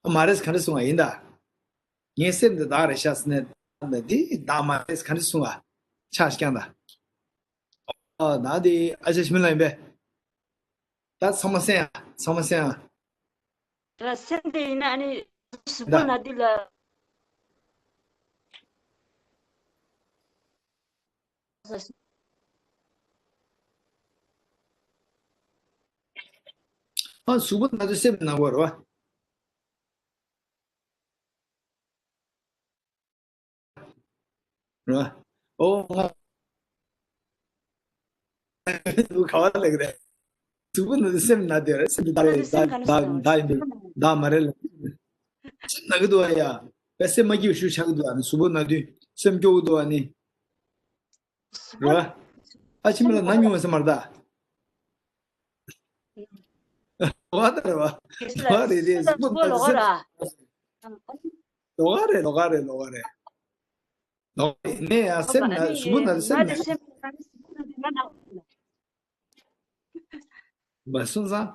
ཨ་མ་རེད་ག་འདྲ་གསུང་བ་ཡིན་ད། ངའི་སེམས་འདི་བདག་རེད་ཤག་ཟེར་ནས་འདི་བདག་མ་རེད་ག་འདྲ་གསུང་བ། ཆ་ཞིག་ཀྱང་ད། ཨ་ད་འདི་ཨ་ཅག་འཆི་མེད་ལགས་ཡིན་པས། ད་ཚང་མ་གསན་ཡ། ཚང་མ་གསན་ཡ། ད་སེམས་དེ་ཡིན་ན་ཨ་ནི་གཟུགས་པོ་ན་དུས་ལ། ཨ་གཟུགས་པོ་ན་དུས་སེམས་ན་དགོས་རེད་བ། རེད་བ། ཨོ་ང་ག་བ་ལེགས་རེད། གཟུགས་པོ་ན་དུས་སེམས་ན་དུས་རེད། སེམས་དེ་བདག་རེད། བདག་བདག་ཡིན་པས་བདག་མ་རེད་ལ། སེམས་ན་གི་འདུག་ཨ་ཡ། བས་སེམས་མ་སྐྱིད་པ་ཞིག་ཆགས་ཀྱི་འདུག་ཨ་ནི། གཟུགས་པོ་ན་དུས་སེམས་སྐྱོ་གི་འདུག་ཨ་ནི། རེད་བ། ཨ་འཆི་མེད་ལགས་ན་མྱོང་བ་ས་མ་རེད་ད། ལོགས་ཀ་རེད་བ། ལོགས་ཀ་རེད་རེད། གཟུགས་པོ་ན་དུས་སེམས། ལོགས་ཀ་རེད། ལོགས་ཀ་རེད། ལོགས་ཀ་རེད། ལོགས་ཀ་རེད། ནས་ཡང་སེམས་ན་གཟུགས་པོ་ན་དུས་སེམས་ན། མ་སོང་ཙང་།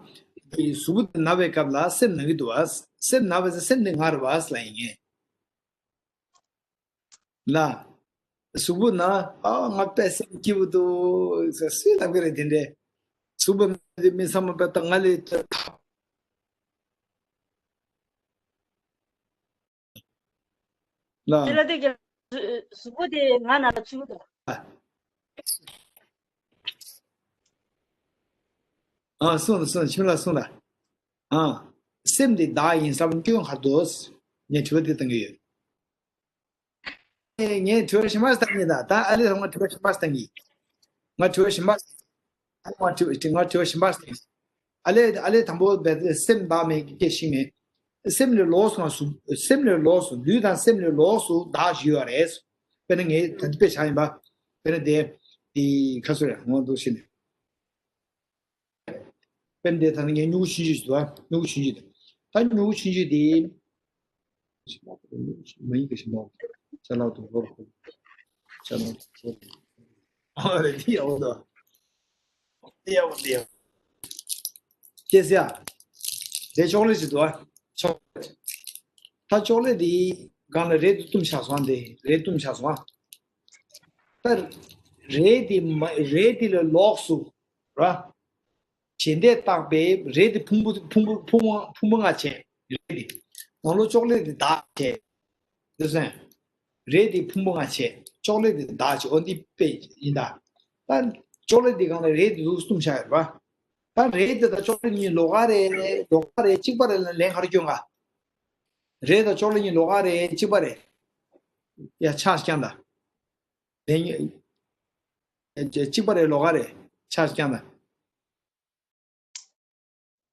གཟུགས་པོ་དེ་ན་བའི་སྐབས་ལ་སེམས་ན་གི་འདུག་བ། སེམས་ན་བས་སེམས་དེ་ང་རེད་བ་ལབ་ཡིན་ངེས། ལ། གཟུགས་པོ་ན། ཨ་ང་དཔེ་སེམས་སྐྱིད་པོ་འདུག་ཟེར་སུས་ལབ་ཀྱི་རེད་དེ་འདྲས། གཟུགས་པོ་ན་དེ་མི་ཚང་མ་དཔེ་ད་ང་ལས་ད། ལ། དེ་ལ་དེ་གི་གཟུགས་པོ་དེ་ང་ན་ལ་ཚུད་དོ། ཨ། གསུངས་ལ་གསུངས་ལ་ཁྱིམ་ལ་གསུངས་ལ། ཨ། སེམས་དེ་བདག་ཡིན་བསམ་སྐྱོན་ག་རེ་འདུག་ངས་དྲི་བ་དེ་བཏང་གི་ཡོད། ངས་དྲི་བ་གཞན་པ་བཏང་གི་ད། ད་ཨ་ལེ་ལ་ང་དྲི་བ་གཞན་པ་བཏང་གི། ང་དྲི་བ་གཞན་པ། ཨ་ལེ་ང་དྲི་བ་ང་དྲི་བ་གཞན་པ་བཏང་གི། ཨ་ལེ་ཨ་ལེ་དང་པོ་བས་སེམས་བདག་མེད་ཀྱི་སྐད་ཤེས་མེད། སེམས་ལས་ལོགས་སུ་ང་སུ་སེམས་ལས་ལོགས་སུ་ལུས་དང་སེམས་ལས་ལོགས་སུ་བདག་ཞུ་བ་རེད། དཔེར་ན་ངས་ད་ལྟ་དཔེ་བཞག་ཡིན་པ། དཔེར་ན་དེ་དེ་ཁ་སོ་རེད་ངོ་འདུག་ཤེས་ནས། དཔེར་ན་དེ་ད་ནི་ངས་སྨྱུ་གུ་ཆུང་ཆུང་ཞིག་འདུག་ཨ། སྨྱུ་གུ་ཆུང་ཆུང་དེ། ད་སྨྱུ་གུ་ཆུང་ཆུང་དེ། མ་ཡིན་ག་ཞིག་མ། ཅ་ལག་ཏུ་ལོར་ཅ་ལག་ཏུ་ལོར། ཨ་རེ་དེ་ཡག་པོ་འདུག་དེ་ཡག་པོ་དེ་ཡག་པོ། སྐྱེས་ཡ། དེ་ཅོག་ལེ་ཞིག་འདུག་ཨ། ཅོག་ལེ། ད་ཅོག་ལེ་དེ་སྒང་ལ་རས་དེ་བཏུམས་བཞག་སོང་ཨ། དེ་རས་བཏུམས་བཞག་སོང་ཨ། ད་རས་དེ་མ་རས་དེ་ལ་ལོགས་སུ་ར། ཞལ་འདེབས་བཏགས་པའི་རས་དེ་ཕུང་པོ་ཕུང་པོ་ཕུང་པོ་ཕུང་པོ་ལྔ་བྱས། རས་དེ་ནང་ལོགས་ཅོག་ལེ་དེ་བདག་བྱས། དེ་སོང་། རས་དེ་ཕུང་པོ་ལྔ་བྱས། ཅོག་ལེ་དེ་བདག་བྱས། འོ་འདི་དཔེ་ཡིན་ད། ད་ཅོག་ལེ་དེ་སྒང་ལ་རས་དེ་ཚུར་བཏུམས་བཞག་ཡོད་རེད་པ། ད་རས་དེ་དང་ཅོག་ལེ་གཉིས་ལོགས་ཀ་རེད། ལོགས་ཀ་རེད། གཅིག་པ་རེད་ལབ་ལན་ག་རེ་སྐྱོན་ག་རས་དང་ཅོག་ལེ་གཉིས་ལོགས་ཀ་རེད། གཅིག་པ་རེད། ཡ་ཆག་རྐྱང་ད། ལན་གཉིས། གཅིག་པ་རེད། ལོགས་ཀ་རེད། ཆག་རྐྱང་ད།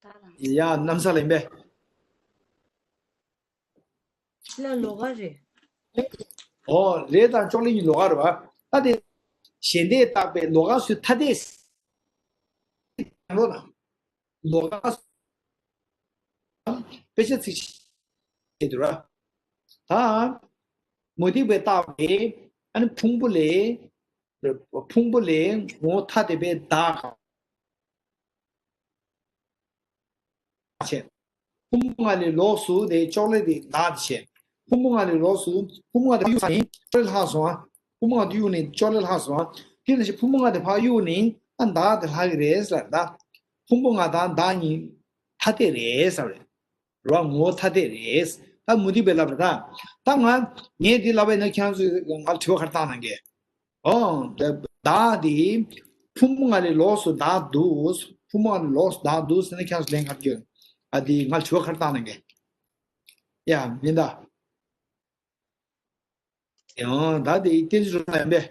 ད་ལ། ཡ་གནམ་ས་ལེན་པས། ལ་ལོགས་ཀ་རེད། ཨོ་རས་དང་ཅོག་ལེ་གཉིས་ལོགས་ཀ་རེད་པ། ད་དེ་ཞལ་འདེབས་བཏགས་པའི་ལོགས་ཀ་སུ་ཐ་དད། ལོགས་ལོགས་ཀ་དཔེ་ཆ་ཚིག་བྱེད་དུ་ར། ད་མུ་སྟེགས་པས་བཏགས་པའི་ཨ་ནི་ཕུང་པོ་ལས། ཕུང་པོ་ལས་ངོ་བོ་ཐ་དད་པའི་བདག་བྱས། ཕུང་པོ་ལྔ་ལས་ལོགས་སུ་དེ་ཅོག་ལེ་དེ་བདག་བྱས། ཕུང་པོ་ལྔ་ལས་ལོགས་སུ་ཕུང་པོ་ལྔ་དེ་གཡུག་ས་ཡིན་ཅོག་ལེ་ལྷག་སོང་ཨ། ཕུང་པོ་ལྔ་དེ་གཡུག་ནས་ཅོག་ལེ་ལྷག་སོང་ཨ། དེ་ནང་བཞིན་ཕུང་པོ་ལྔ་དེ་ཕར་གཡུག་ནས་ཨ་བདག་དེ་ལྷག་གི་རེད་ཟེར་ད། ཕུང་པོ་ལྔ་དང་བདག་གཉིས་ཐ་དད་རེད་ཟེར་བ་རེད། རོ་ངོ་བོ་ཐ་དད་རེད། ད་མུ་སྟེགས་པས་ལབ་རེད་ད། ད་ང་ངས་འདི་ལབ་པ་ཡིན་ན་ཁྱེད་རང་ཚོས་ང་ལ་དྲི་བ་ག་རེ་བཏང་གནང་གི། ཨོ། བདག་འདི་ཕུང་པོ་ལྔ་ལས་ལོགས་སུ་བདག་འདུག་ཕུང་པོ་ལྔ་ལས་ལོགས་སུ་བདག་འདུག་ཟེར་ན་ཁྱེད་རང་ཚོས་ལན་ག་རེ་སྐྱོན། ཨ་འདི་ང་ལ་དྲི་བ་ག་རེ་བཏང་གནང་གི། ཡ་མིན་ད། ཡང་ད་འདི་བསྟན་འཛིན་རོལ་ལ་ཡིན་པས།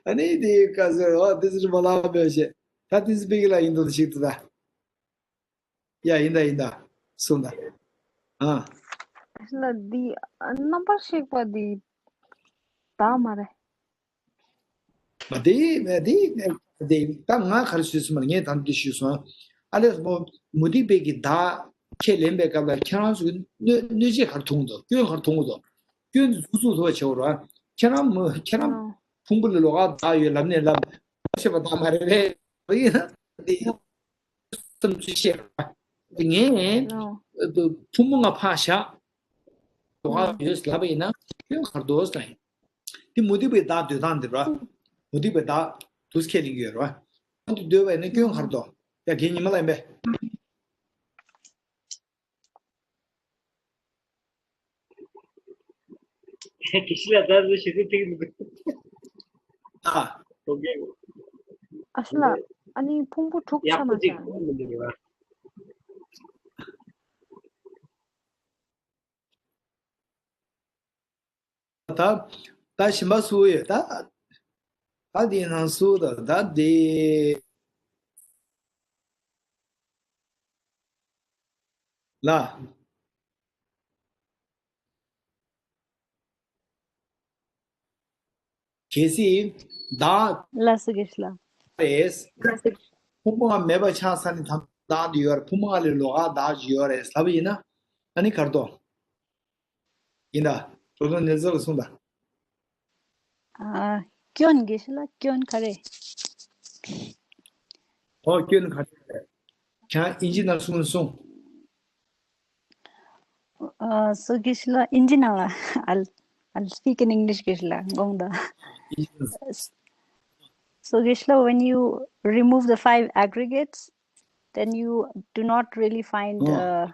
ཨ་ནི་དེ་ག་ཟེར་བ་དེ་ཟེར་མ་ལབ་པས་ཞེས། ད་དེ་ཟེར་པའི་གི་ལ་ཡིན་དོ་ཞིག་ཏུ་ད། ཡ་ཡིན་ད་ཡིན་ད། གསུངས་ད། ཨ། ལ་འདི་རྣམ་པར་ཤེས་པ་འདི་ད་མ་རེད། མ་དེ་མ་དེ་དེ་ད་ང་ག་རེ་ཞུས་སོང་མ་ངས་ད་འདི་ཞུས་སོང་། ཨ་ལས་མོ་མུ་སྟེགས་པའི་གི་བདག་ཁས་ལེན་པའི་སྐབས་ལ་ཁྱེད་རང་ཚོས་གནོད་གནོད་བྱེད་ག་རེ་མཐོང་འདུག་སྐྱོན་ག་རེ་མཐོང་འདུག་སྐྱོན་དེ་ཚུགས་ཚུགས་ཐུབ་པ་བྱེད་དགོས་རེད། ཁྱེད་རང་མི་ཁྱེད་རང་ཨང་། ཕུང་པོ་ལ་ལོགས་ཀ་བདག་ཡོད་ལབ་ནས་ལབ་བྱེད་པ་བདག་མ་རེད་པས། ཡིན་ན་དེ་ཡང་བསམ་ཚུལ་བཤད་པ། ངས་ཨང་། ཕུང་པོ་ལྔ་ཕར་བཞག་ལོགས་ཀ་ཡོད་ལབ་པ་ཡིན་ན་སྐྱོན་ག་རེ་འདུག་ཟེར་ཡིན། དེ་མུ་སྟེགས་པའི་བདག་འདོད་སྟངས་འདི་རེད། མུ་སྟེགས་པའི་བདག་དུས་ཁས་ལེན་གྱི་ཡོད་རེད། ཨ་འདི་འདོད་པ་ཡིན་ན་སྐྱོན་ག་རེ་འདུག་ཡ་རྒན་ཉི་མ་ལ་ཡིན་པས། དགེ་བཤེས་ལགས་ད་གཟོད་ཞེ་སྡང་ཐེག་གི་འདུག་ཨ། ཨོ་ཁེ། ཨ་ཤ་ལགས། ཨ་ནི་ཕུང་པོ་དྲུག་ཡག་ཆ་མ་པོ་ཅིག་ཚང་། གོ་མི་འདུག་ར། ད་ད་ཞིམ་པ་སུ་ཡོད་ད། ད་དེ་ནང་སུ་ད་ད་དེ་ལ། གལ་སྲིད་བདག་ལ་སུ་གེ་ཤ་ལ། རེད། ཕུང་པོ་ལྔ་མེད་པ་ཆགས་ས་ནི་དམ་བདག་འདི་ཡོད་རེད། ཕུང་པོ་ལྔ་ལས་ལོགས་ཀ་བདག་ཅིག་ཡོད་རེད་ལབ་ཡིན་ན་ཨ་ནི་ག་རེ་འདུག་ཡིན་ད། གྲོགས་པོ་ནེ་ཙོ་ལ་གསུངས་ད། ཨ། སྐྱོན་གེ་ཤ་ལ་སྐྱོན་ག་རེ། ཨོ་སྐྱོན་ག་རེ། ཁྱེད་ཨིན་ཇི་ནང་གསུངས་གསུངས། Uh, so Gisela, Indian, I'll, I'll speak in English, Gisela. Gongda. So Gisela, when you remove the five aggregates, then you do not really find uh,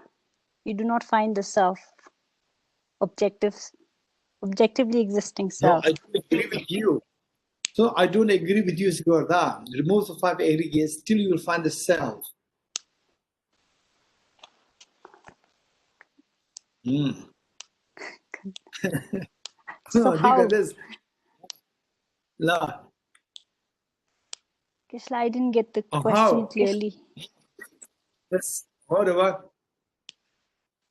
You do not find the self, objective, objectively existing No, self. I don't agree with you. So I don't agree with you, Siddhartha. Remove the five aggregates, still you will find the self. Mm. So how? Because this, la, Krishna, I didn't get the Uh, question how? Clearly. That's whatever.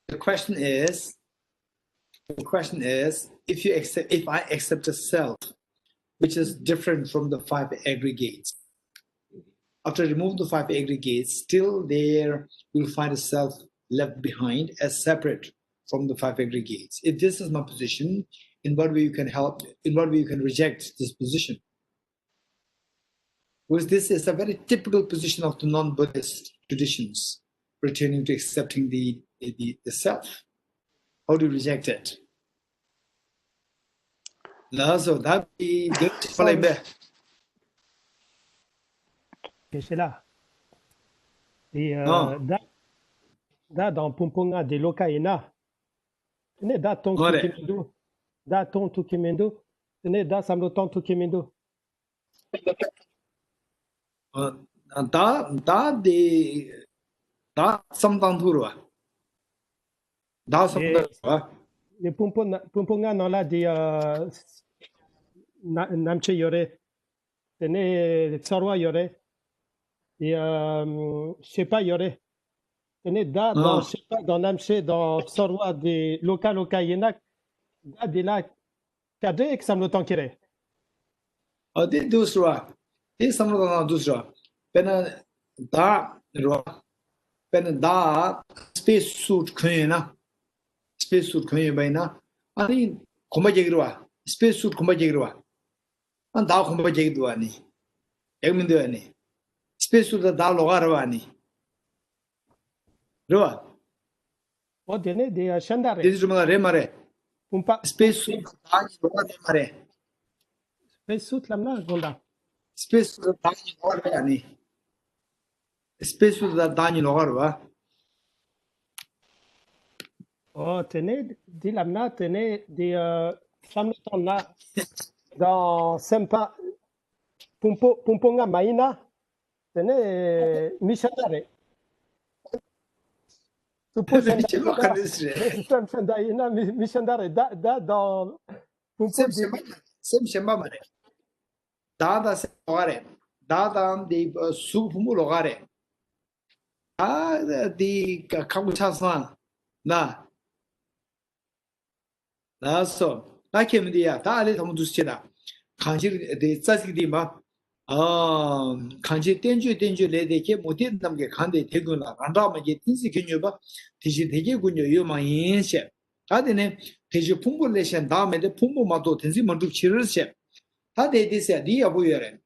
The question is, the question is, if you accept, if I accept a self, which is different from the five aggregates, after remove the five aggregates, still there you'll find a self left behind as separate from the five aggregates. If this is my position, in what way you can help, in what way you can reject this position? Because this is a very typical position of the non-Buddhist traditions pertaining to accepting the, the, the self. How do you reject it? Now, so that be the Sorry. དེ་ཤེས་ལ། དེ་ཨ། ད་ད་དང་ཕུང་པོ་ལྔ་དེ་ལོགས་ཀ་ཡིན་ན། དེ་ནས་ད་མཐོང་ཐུབ་ཀྱི་མི་འདུག་ད་མཐོང་ཐུབ་ཀྱི་མི་འདུག་དེ་ནས་ད་བསམ་བློ་གཏོང་ཐུབ་ཀྱི་མི་འདུག་ཨ། ད་ད་དེ་ད་བསམ་བཏང་ཐུབ་རེད་བ། ད་བསམ་བཏང་རེད་བ། དེ་ཕུང་པོ་ན་ཕུང་པོ་ལྔ་ནང་ལ་དེ་ཨ། ན་རྣམ་ཤེས་ཡོད་རེད། དེ་ནས་ཚོར་བ་ཡོད་རེད། དེ་ཨ། ཤེས་པ་ཡོད་རེད། དེ་ནས་ད་དང་ཤེས་པ་དང་རྣམ་ཤེས་དང་ཚོར་བ་དེ་ལོགས་ཀ་ལོགས་ཀ་ཡིན་ན། ད་དེ་ལ་ག་འདྲའི་བསམ་བློ་གཏོང་གི་རེད། ཨ། དེ་འདུག་ཟེར་བ། དེ་བསམ་བློ་གཏོང་ན་འདུག་ཟེར་བ། དཔེར་ན་ད་རེད་བ། དཔེར་ན་ད་སྤེ་སུཊ་གོན་ཡོད་ན། སྤེ་སུཊ་གོན་ཡོད་པ་ཡིན་ན། ཨ་ནི་གོམ་པ་རྒྱག་གི་རེད་བ། སྤེ་སུཊ་གོམ་པ་རྒྱག་གི་རེད་བ། ཨ། ད་གོམ་པ་རྒྱག་གི་འདུག་བ་ནི། རྒྱག་མི་འདུག་བ་ནི། སྤེ་སུཊ་དང་ད་ལོགས་ཀ་རེད་བ་ནི། རེད་བ། འོ་དེ་ནས་དེ་ཡང་ཤན་ད་དེ་རེད། ཚོ་མ་ལ་རེད་མ་རེད། ཕུང་པོ། སྤེ་སུཊ་དང་ད་གཉིས་ལོགས་ཀ་རེད་མ་རེད། སྤེ་སུཊ་ལབ་ན་དགོངས་དག་སྤེ་སུཊ་དང་ད་གཉིས་ལོགས་ཀ་རེད་བ་ནི། སྤེ་སུཊ་དང་ད་གཉིས་ལོགས་ཀ་རེད་བ། ཨོ་དེ་ནས་འདི་ལབ་ན་དེ་ནས་འདི་ཨ། བསམ་བློ་གཏོང་ན་དང་སེམས་པ་ཕུང་པོ་ཕུང་པོ་ལྔ་མ་ཡིན་ན་དེ་ནས་མི་ཤ་འདྲ་རེད། ཕུང་པོ་ཤ་འདྲ་ཕྱི་ལོགས་ག་འདྲ་ཞིག་རེད། སེམས་ཤ་འདྲ་ཡིན་ན་མི་མི་ཤ་འདྲ་རེད། ད་ད་དང་ཕུང་པོ་སེམས་འདི་གཞན་པ་སེམས་གཞན་པ་མ་རེད། ད་དང་སེམས་ལོགས་ཀ་རེད། ད་དང་འདི་གཟུགས་ཕུང་པོ་ལོགས་ཀ་རེད། ཨ། འདི་ཁག་པོ་ཆགས་སོང་ན། ལགས་སོ། ད་ཁྱེད་མི་འདི་ཡ་ད་ཨ་ལས་དང་པོ་འདུག་སེ་བྱེད་ད། གང་ཕྱིར་དེ་རྩ་ཚིག་འདི་མ། ཨ། གང་ཕྱིར་བསྟན་བཅོས་བསྟན་བཅོས་ལས་དེ་སྐད་མུ་སྟེགས་རྣམས་ཀྱིས་གང་དེ་དེ་ཀུན་ལ་རང་གྲགས་མ་སྐྱེས་གཏན་ཚིགས་ཀྱིས་མྱོས་པ། དེ་ཕྱིར་དེ་སྐད་ཀུན་ཀྱང་ཡོད་མ་ཡིན་ཞེས། ད་དེ་ནས་དེ་ཕྱིར་ཕུང་པོ་ལས་གཞན་བདག་མེད་དེ། ཕུང་པོ་མ་གཏོགས་དེ་ཚིག་མ་གྲུབ་ཕྱིར་ཞེས། ད་དེ་དེ་ཟེར་འདི་ཡག་པོ་ཡོད་རེད།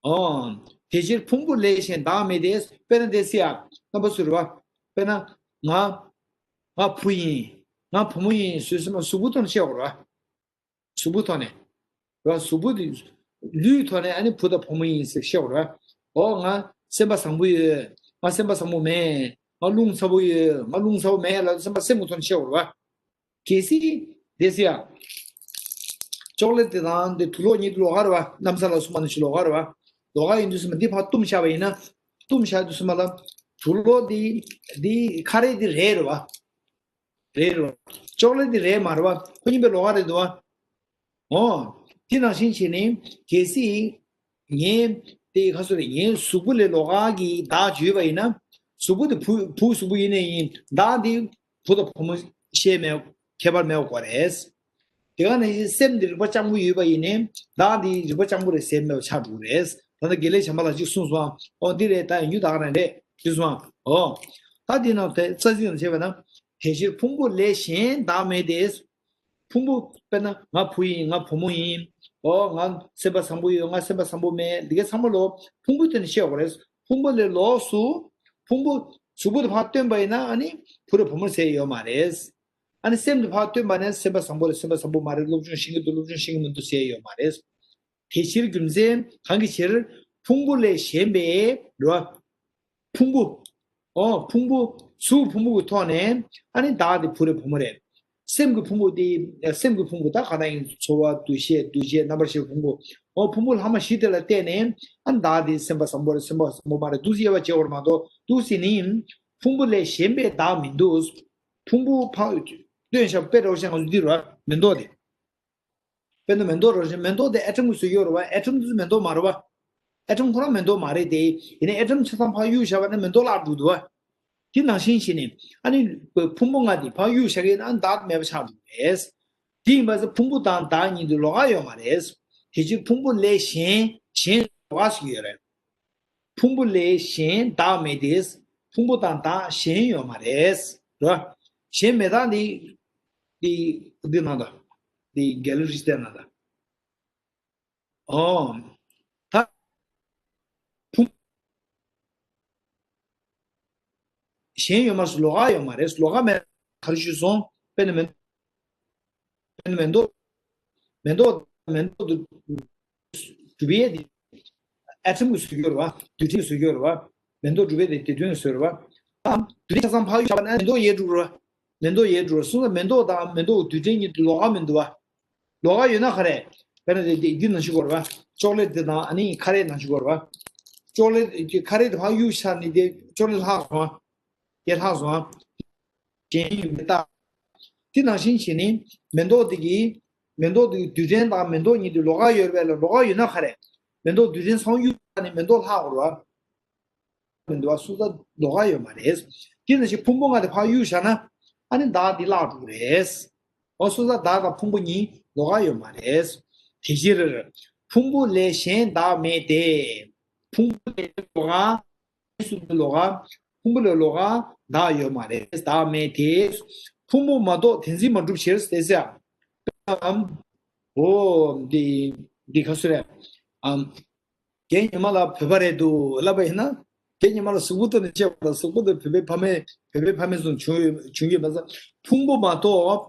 ཨོ། དེ་ཕྱིར་ཕུང་པོ་ལས་གཞན་བདག་མེད་དེ། དཔེར་ན་དེ་སྲིད་ཡ། རྣམ་པ་ཚོ་རེད་བ། དཔེར་ན་ང་། ང་བུ་ཡིན། ང་བུ་མོ་ཡིན་ཟེར་སེམས་པ་གཟུགས་པོ་ཐོག་ནས་བཤད་དགོས་རེད་བ། གཟུགས་པོ་ཐོག་ནས། རེད་བ། གཟུགས་པོ་དེ། ལུས་ཐོག་ནས་ཨ་ནི་བུ་དང་བུ་མོ་ཡིན་ཟེར་བཤད་དགོས་རེད་བ། ཨོ་ང་སེམས་པ་བཟང་པོ་ཡོད། ང་སེམས་པ་བཟང་པོ་མེད། ང་རླུང་ཚ་པོ་ཡོད། ང་རླུང་ཚ་པོ་མེད་ལབ་སེམས་པ་སེམས་ཀྱི་ཐོག་ནས་བཤད་དགོས་རེད་བ། གལ་སྲིད་དེ་སྲིད་ཡ། ཅོག་ལེ་དེ་དང་དེ་དུག་ལོག་གཉིས་དེ་ལོགས་ཀ་རེད་བ། གནམ་ས་ལ་སུ་མ་ནུ་ཞིག་ལོགས་ཀ་རེད་བ། ལོགས་ཀ་ཡིན་དུས་སུ་མ་འདི་ཕར་བཏུམས་བཞག་པ་ཡིན་ན། བཏུམས་བཞག་དུས་སུ་མ་ལ། དུག་ལོག་འདི་འདི་ཁ་རས་འདི་རས་རེད་བ། རས་རེད་བ། ཅོག་ལེ་འདི་རས་མ་རེད་བ། ཁོ་གཉིས་པའི་ལོགས་ཀ་རེད་འདུག་བ། ཨོ། དེ་ནང་བཞིན་བྱས་ནས་གལ་སྲིད། ངས་དེ་ཁ་སོ་རེ་ངའི་གཟུགས་པོ་ལས་ལོགས་ཀ་གི་བདག་བརྗོད་པ་ཡིན་ན། གཟུགས་པོ་དེ་བུ་བུ་གཟུགས་པོ་ཡིན་ནའི་ཡིན། བདག་དེ་བུ་དང་བུ་མོ་ཞེས་མེད། ཁྱད་པར་མེད་པ་དགོས་རེད། དེ་ག་ནང་བཞིན་སེམས་དེ་རིག་པ་སྤྱང་པོ་ཡོད་པ་ཡིན་ནའི་བདག་དེ་རིག་པ་སྤྱང་པོ་རེད་ཟེར་མེད་པ་ཆགས་འགྲོ་གི་རེད། ད་ལྟ་དགེ་ལེགས་བྱམས་པ་ལགས་ཅིག་གསུངས་སོང་། ཨོ་འདི་རེད། ད་ཡིན་རྒྱུ་ད་ག་རང་རེད་ཞུས་སོང་། ཨོ། ད་འདི་ནང་དེ་རྩ་ཚིག་ནང་བྱས་པ་ན། དེ་ཕྱིར་ཕུང་པོ་ལས་གཞན་བདག་མེད་དེ། ཕུང་པོ་དཔེར་ན་ང་བུ་ཡིན། ང་བུ་མོ་ཡིན། ཨོ་ང་སེམས་པ་བཟང་པོ་ཡོད། ང་སེམས་པ་བཟང་པོ་མེད། འདི་ག་ཚང་མ་ལོ་ཕུང་པོ་དེ་ནས་བཤད་དགོས་རེད། ཕུང་པོ་ལས་ལོགས་སུ་ཕུང་པོ་གཟུགས་པོ་དེ་ཕར་བཏོན་པ་ཡིན་ན་ཨ་ནི་བུ་རེད་བུ་མོ་ཟེར་ཡོད་མ་རེད། ཨ་ནི་སེམས་དེ་ཕར་བཏོན་པ་ནས་སེམས་པ་བཟང་པོ་རེད་སེམས་པ་བཟང་པོ་མ་རེད། སློབ་སྦྱོང་ཤེས་ཀྱི་འདུག་སློབ་སྦྱོང་ཤེས་ཀྱི་མི་འདུག་ཟེར་ཡོད་མ་རེད། དེ་ཕྱིར་རྒྱུ་མཚན་གང་གི་ཕྱིར་ཕུང་པོ་ལས་གཞན་པའི་རེད་བ། ཕུང་པོ། ཨོ་ཕུང་པོ། གཟུགས་ཕུང་པོ་གི་ཐོག་ནས་ཨ་ནི་བདག་དེ་བུ་རེད་བུ་མོ་རེད། སེམས་ཀྱི་ཕུང་པོ་དེ་སེམས་ཀྱི་ཕུང་པོ་ད་ག་ན་ཡིན་ཚོར་བ་འདུ་ཤེས་འདུ་བྱེད་རྣམ་པར་ཤེས་ཕུང་པོ། འོ་ཕུང་པོ་ལྷག་མ་བཞི་དེ་ལ་བརྟེན་ནས་ཨ་ནི་བདག་དེ་སེམས་པ་བཟང་པོ་རེད་སེམས་པ་བཟང་པོ་མ་རེད་འདུག་སེ་དབྱེ་བ་འབྱེད་དགོས་རེད་མ་གཏོགས་འདུག་སེ་ནི་ཕུང་པོ་ལས་གཞན་པའི་བདག་མི་འདུག་ཕུང་པོ་ཕ་སྟོན་བྱ་དཔེ་འདྲ་བོ་བཤད་ང་ཚོ་འདི་རེད་བ་མེ་ཏོག་དེ། དཔེར་ན་མེ་ཏོག་རེད་བཞིན་མེ་ཏོག་དེ་ཨེ་ཊམ་གྱིས་བཟོས་ཡོད་རེད་བ། ཨེ་ཊམ་དེ་ཚོ་མེ་ཏོག་མ་རེད་བ། ཨེ་ཊམ་ཁོ་རང་མེ་ཏོག་མ་རེད་དེ། ཡིན་ནའི་ཨེ་ཊམ་ཆ་ཚང་ཕར་གཡུག་བཞག་པ་ན་མེ་ཏོག་བརླག་འགྲོ་འདུག་བ། དེ་ནང་བཞིན་བྱས་ནས་ཨ་ནི་ཕུང་པོ་ལྔ་དེ་ཕར་གཡུག་བཞག་གི་ན་བདག་མེད་པ་ཆགས་འགྲོ་རེད། དེ་ཡིན་པ་ཚེ་ཕུང་པོ་དང་བདག་གཉིས་དེ་ལོགས་ཀ་ཡོད་མ་རེད། དེ་ཕྱིར་ཕུང་པོ་ལས་གཞན་གཞན་ལོགས་ཀ་ཞིག་ཡོད་རེད། ཕུང་པོ་ལས་གཞན་བདག་མེད་དེ། ཕུང་པོ་དང་བདག་གཞན་ཡོད་མ་རེད། རེད། གཞན་མེད་དང་འདི་འདི་འདི་ནང་དང་འདི་གེ་ལ་རི་སྟེ་ནང་དང་། ཨོ། ད་ཕུང་གཞན་ཡོད་མ་རེད་ལོགས་ཀ་ཡོད་མ་རེད། ལོགས་ཀ་མེད་ག་རེ་ཞུས་སོང་། དཔེར་ན་མེ་མེ་ཏོག་མེ་ཏོག་མེ་ཏོག་ཏུ་གྲུབ་ཡས་དེ། ཨེ་ཊམ་གྱིས་བཟོས་ཡོད་རེད་བ། རྡུལ་ཕྲན་གྱིས་བཟོས་ཡོད་རེད་བ། མེ་ཏོག་གྲུབ་ཡས་དེ་རྡུལ་ཕྲན་གྱིས་བཟོས་རེད་བ། ཨ། རྡུལ་ཕྲན་ཆ་ཚང་ཕར་གཡུག་བཞག་པ་ན་མེ་ཏོག་ཡལ་འགྲོ་རེད་བ། མེ་ཏོག་ཡལ་འགྲོ་རེད་སོང་ཙང་མེ་ཏོག་དང་མེ་ཏོག་རྡུལ་ཕྲན་གཉིས་ལོགས་ཀ་མི་འདུག་བ། ལོགས་ཀ་ཡོད་ན་ག་རེ། དཔེར་ན་དེ་དེ་འདི་ནང་བཞིན་གོ་རེད་བ། ཅོག་ལེ་དེ་དང་ཨ་ནི་ཁ་རས་ནང་བཞིན་གོ་རེད་བ། ཅོག་ལེ་ཁ་རས་དེ་ཕར་གཡུག་བཞག་ནས་དེ་ཅོག་ལེ་ལྷག་སོང་བ། དེ་ལྷག་སོང་བ། གཞན་ཡོད་མེད་བརྟག་དེ་ནང་བཞིན་བྱས་ནས་མེ་ཏོག་དེ་གི་མེ་ཏོག་དེ་གི་རྡུལ་ཕྲན་དང་མེ་ཏོག་གཉིས་དེ་ལོགས་ཀ་ཡོད་རེད་པས་ལ་ལོགས་ཀ་ཡོད་ན་ག་རེ། མེ་ཏོག་རྡུལ་ཕྲན་ཚང་གཡུག་ནས་མེ་ཏོག་ལྷག་གོ་རེད་བ། མི་འདུག་བ་སོང་ཙང་ལོགས་ཀ་ཡོད་མ་རེད། དེ་ནང་བཞིན་ཕུང་པོ་ལྔ་དེ་ཕར་གཡུག་བཞག་ན་ཨ་ནི་བདག་འདི་བརླག་འགྲོ་གི་རེད། འོ་སོང་ཙང་བདག་དང་ཕུང་པོ་གཉིས་ལོགས་ཀ་ཡོད་མ་རེད། དེ་ཕྱིར་ཕུང་པོ་ལས་གཞན་བདག་མེད་དེ། ཕུང་པོ་ལས་ལོགས་ཀ་གསུམ་དུ་ལོགས་ཀ་ཕུང་པོ་ལས་ལོགས་ཀ་བདག་ཡོད་མ་རེད་བདག་མེད་དེ། ཕུང་པོ་མ་གཏོགས་དེ་འཛིན་མ་གྲུབ་ཕྱིར་ཏེ་ཟེར། འོ་འདི་འདི་ག་སུ་རེད། ཨམ། རྒན་ཉི་མ་ལགས་བོད་པ་རེད་འདུག་ལབ་པ་ཡིན་ན། རྒན་ཉི་མ་ལགས་གཟུགས་པོ་ཐོག་ནས་བཤད་པ་དང་གཟུགས་པོ་དེ་བོད་པའི་ཕ་མེས་བོད་པའི་ཕ་མེས་ཚོ་བྱུང་ཡོད་བྱུང་ཡོད་པ་ཙང་ཕུང་པོ་མ་གཏོགས་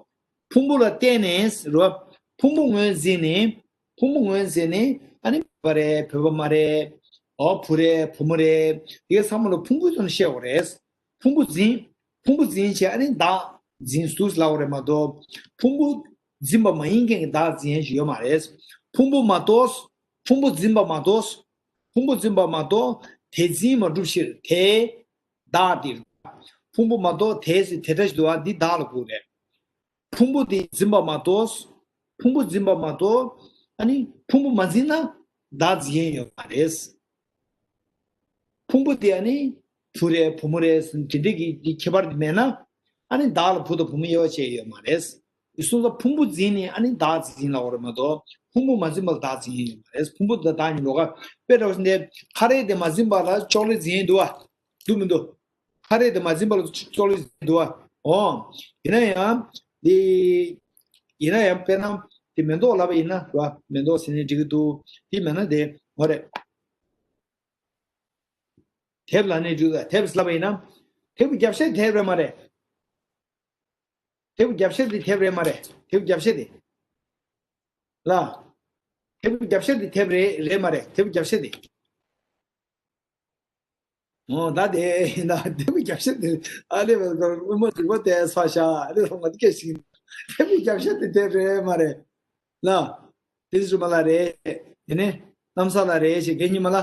ཕུང་པོ་ལ་བརྟེན་ནས་རེད་བ། ཕུང་པོ་ངོས་འཛིན་ནས་ཕུང་པོ་ངོས་འཛིན་ནས་ཨ་ནི་བོད་པ་རེད་བོད་པ་མ་རེད། ཨོ་བུ་རེད་བུ་མོ་རེད་དེ་གའི་ཚང་མ་ལ་ཕུང་པོའི་ཐོག་ནས་བཤད་དགོས་རེད། ཕུང་པོ་འཛིན། ཕུང་པོ་འཛིན་བྱས་ཨ་ནི་བདག་འཛིན་སུ་ལབ་དགོས་རེད་མ་གཏོགས། ཕུང་པོ་འཛིན་པ་མ་ཡིན་མཁན་གྱི་བདག་འཛིན་ཡས་ཞིག་ཡོད་མ་རེད། ཕུང་པོ་མ་གཏོགས། ཕུང་པོ་འཛིན་པ་མ་གཏོགས། ཕུང་པོ་འཛིན་པ་མ་གཏོགས་དེ་འཛིན་མ་གྲུབ་ཕྱིར་དེ། བདག་འདིར། ཕུང་པོ་མ་གཏོགས་དེ་ཟེར་དེ་འདྲ་ཞིག་འདུག་བ་འདི་བདག་ལ་གོ་རེད། ཕུང་པོ་དེ་འཛིན་པ་མ་གཏོགས། ཕུང་པོ་འཛིན་པ་མ་གཏོགས། ཨ་ནི་ཕུང་པོ་མ་འཛིན་ན་བདག་འཛིན་ཡས་ཡོད་མ་རེད། ཕུང་པོ་དེ་ཨ་ནི་བུ་རེད་བུ་མོ་རེད་ཟེར་དེ་འདྲ་གི་གི་ཁྱད་པར་དེ་མེད་ན་ཨ་ནི་བདག་ལ་བུ་དང་བུ་མོ་དབྱེ་བ་བྱས་ཡོད་མ་རེད། སོང་ཙང་ཕུང་པོ་འཛིན་ནས་ཨ་ནི་བདག་འཛིན་ལབ་དགོས་རེད་མ་གཏོགས་ཕུང་པོ་མ་འཛིན་པ་ལ་བདག་འཛིན་ཡས་ཡོད་མ་རེད། ཕུང་པོ་དང་བདག་གཉིས་ལོགས་ཀ་དཔེ་འདྲ་བོ་ཞིག་འདི་ཁ་རས་དེ་མ་འཛིན་པ་ལ་ཅོག་ལེ་འཛིན་ཡས་འདུག་བ། འདུག་མི་འདུག་ཁ་རས་དེ་མ་འཛིན་པ་ལ་ཅོག་ལེ་འཛིན་འདུག་བ། འོ། ཡིན་ན་ཡང་། འདི། ཡིན་ན་ཡང་དཔེར་ན། དེ་མེ་ཏོག་ལབ་པ་ཡིན་ན་རེད་བ། མེ་ཏོག་ཟེར་ནས་འགྲིག་གི་འདུག་དེ་མེད་ན་དེ་འོ་རེད། དེབ་ལབ་ནས་འགྲིག་གི་དེབ་ལབ་པ་ཡིན་ན། དེབ་ཀྱི་རྒྱབ་ཤ་དེ་དེབ་རེད་མ་རེད། དེབ་ཀྱི་རྒྱབ་ཤ་དེ་དེབ་རེད་མ་རེད། དེབ་ཀྱི་རྒྱབ་ཤ་དེ། ལ། དེབ་ཀྱི་རྒྱབ་ཤ་དེ་དེབ་རེད་རེད་མ་རེད། དེབ་ཀྱི་རྒྱབ་ཤ་དེ། འོ་ད་དེ་ཡིན་ད་དེབ་ཀྱི་རྒྱབ་ཤ་དེ་ཨ་ལེ་བ་དཀར་དབུ་མ་འཇུག་པ་དེ་ས་ཤ་ཨ་ལེ་རོང་བ་དེ་སྐད་ཞིག་ཡིན། དེབ་ཀྱི་རྒྱབ་ཤ་དེ་དེབ་རེད་མ་རེད། ལ། དེ་སུ་མ་ལ་རེད། དེ་ནས་གནམ་ས་ལ་རེད་ཞེས་རྒན་ཉི་མ་ལ།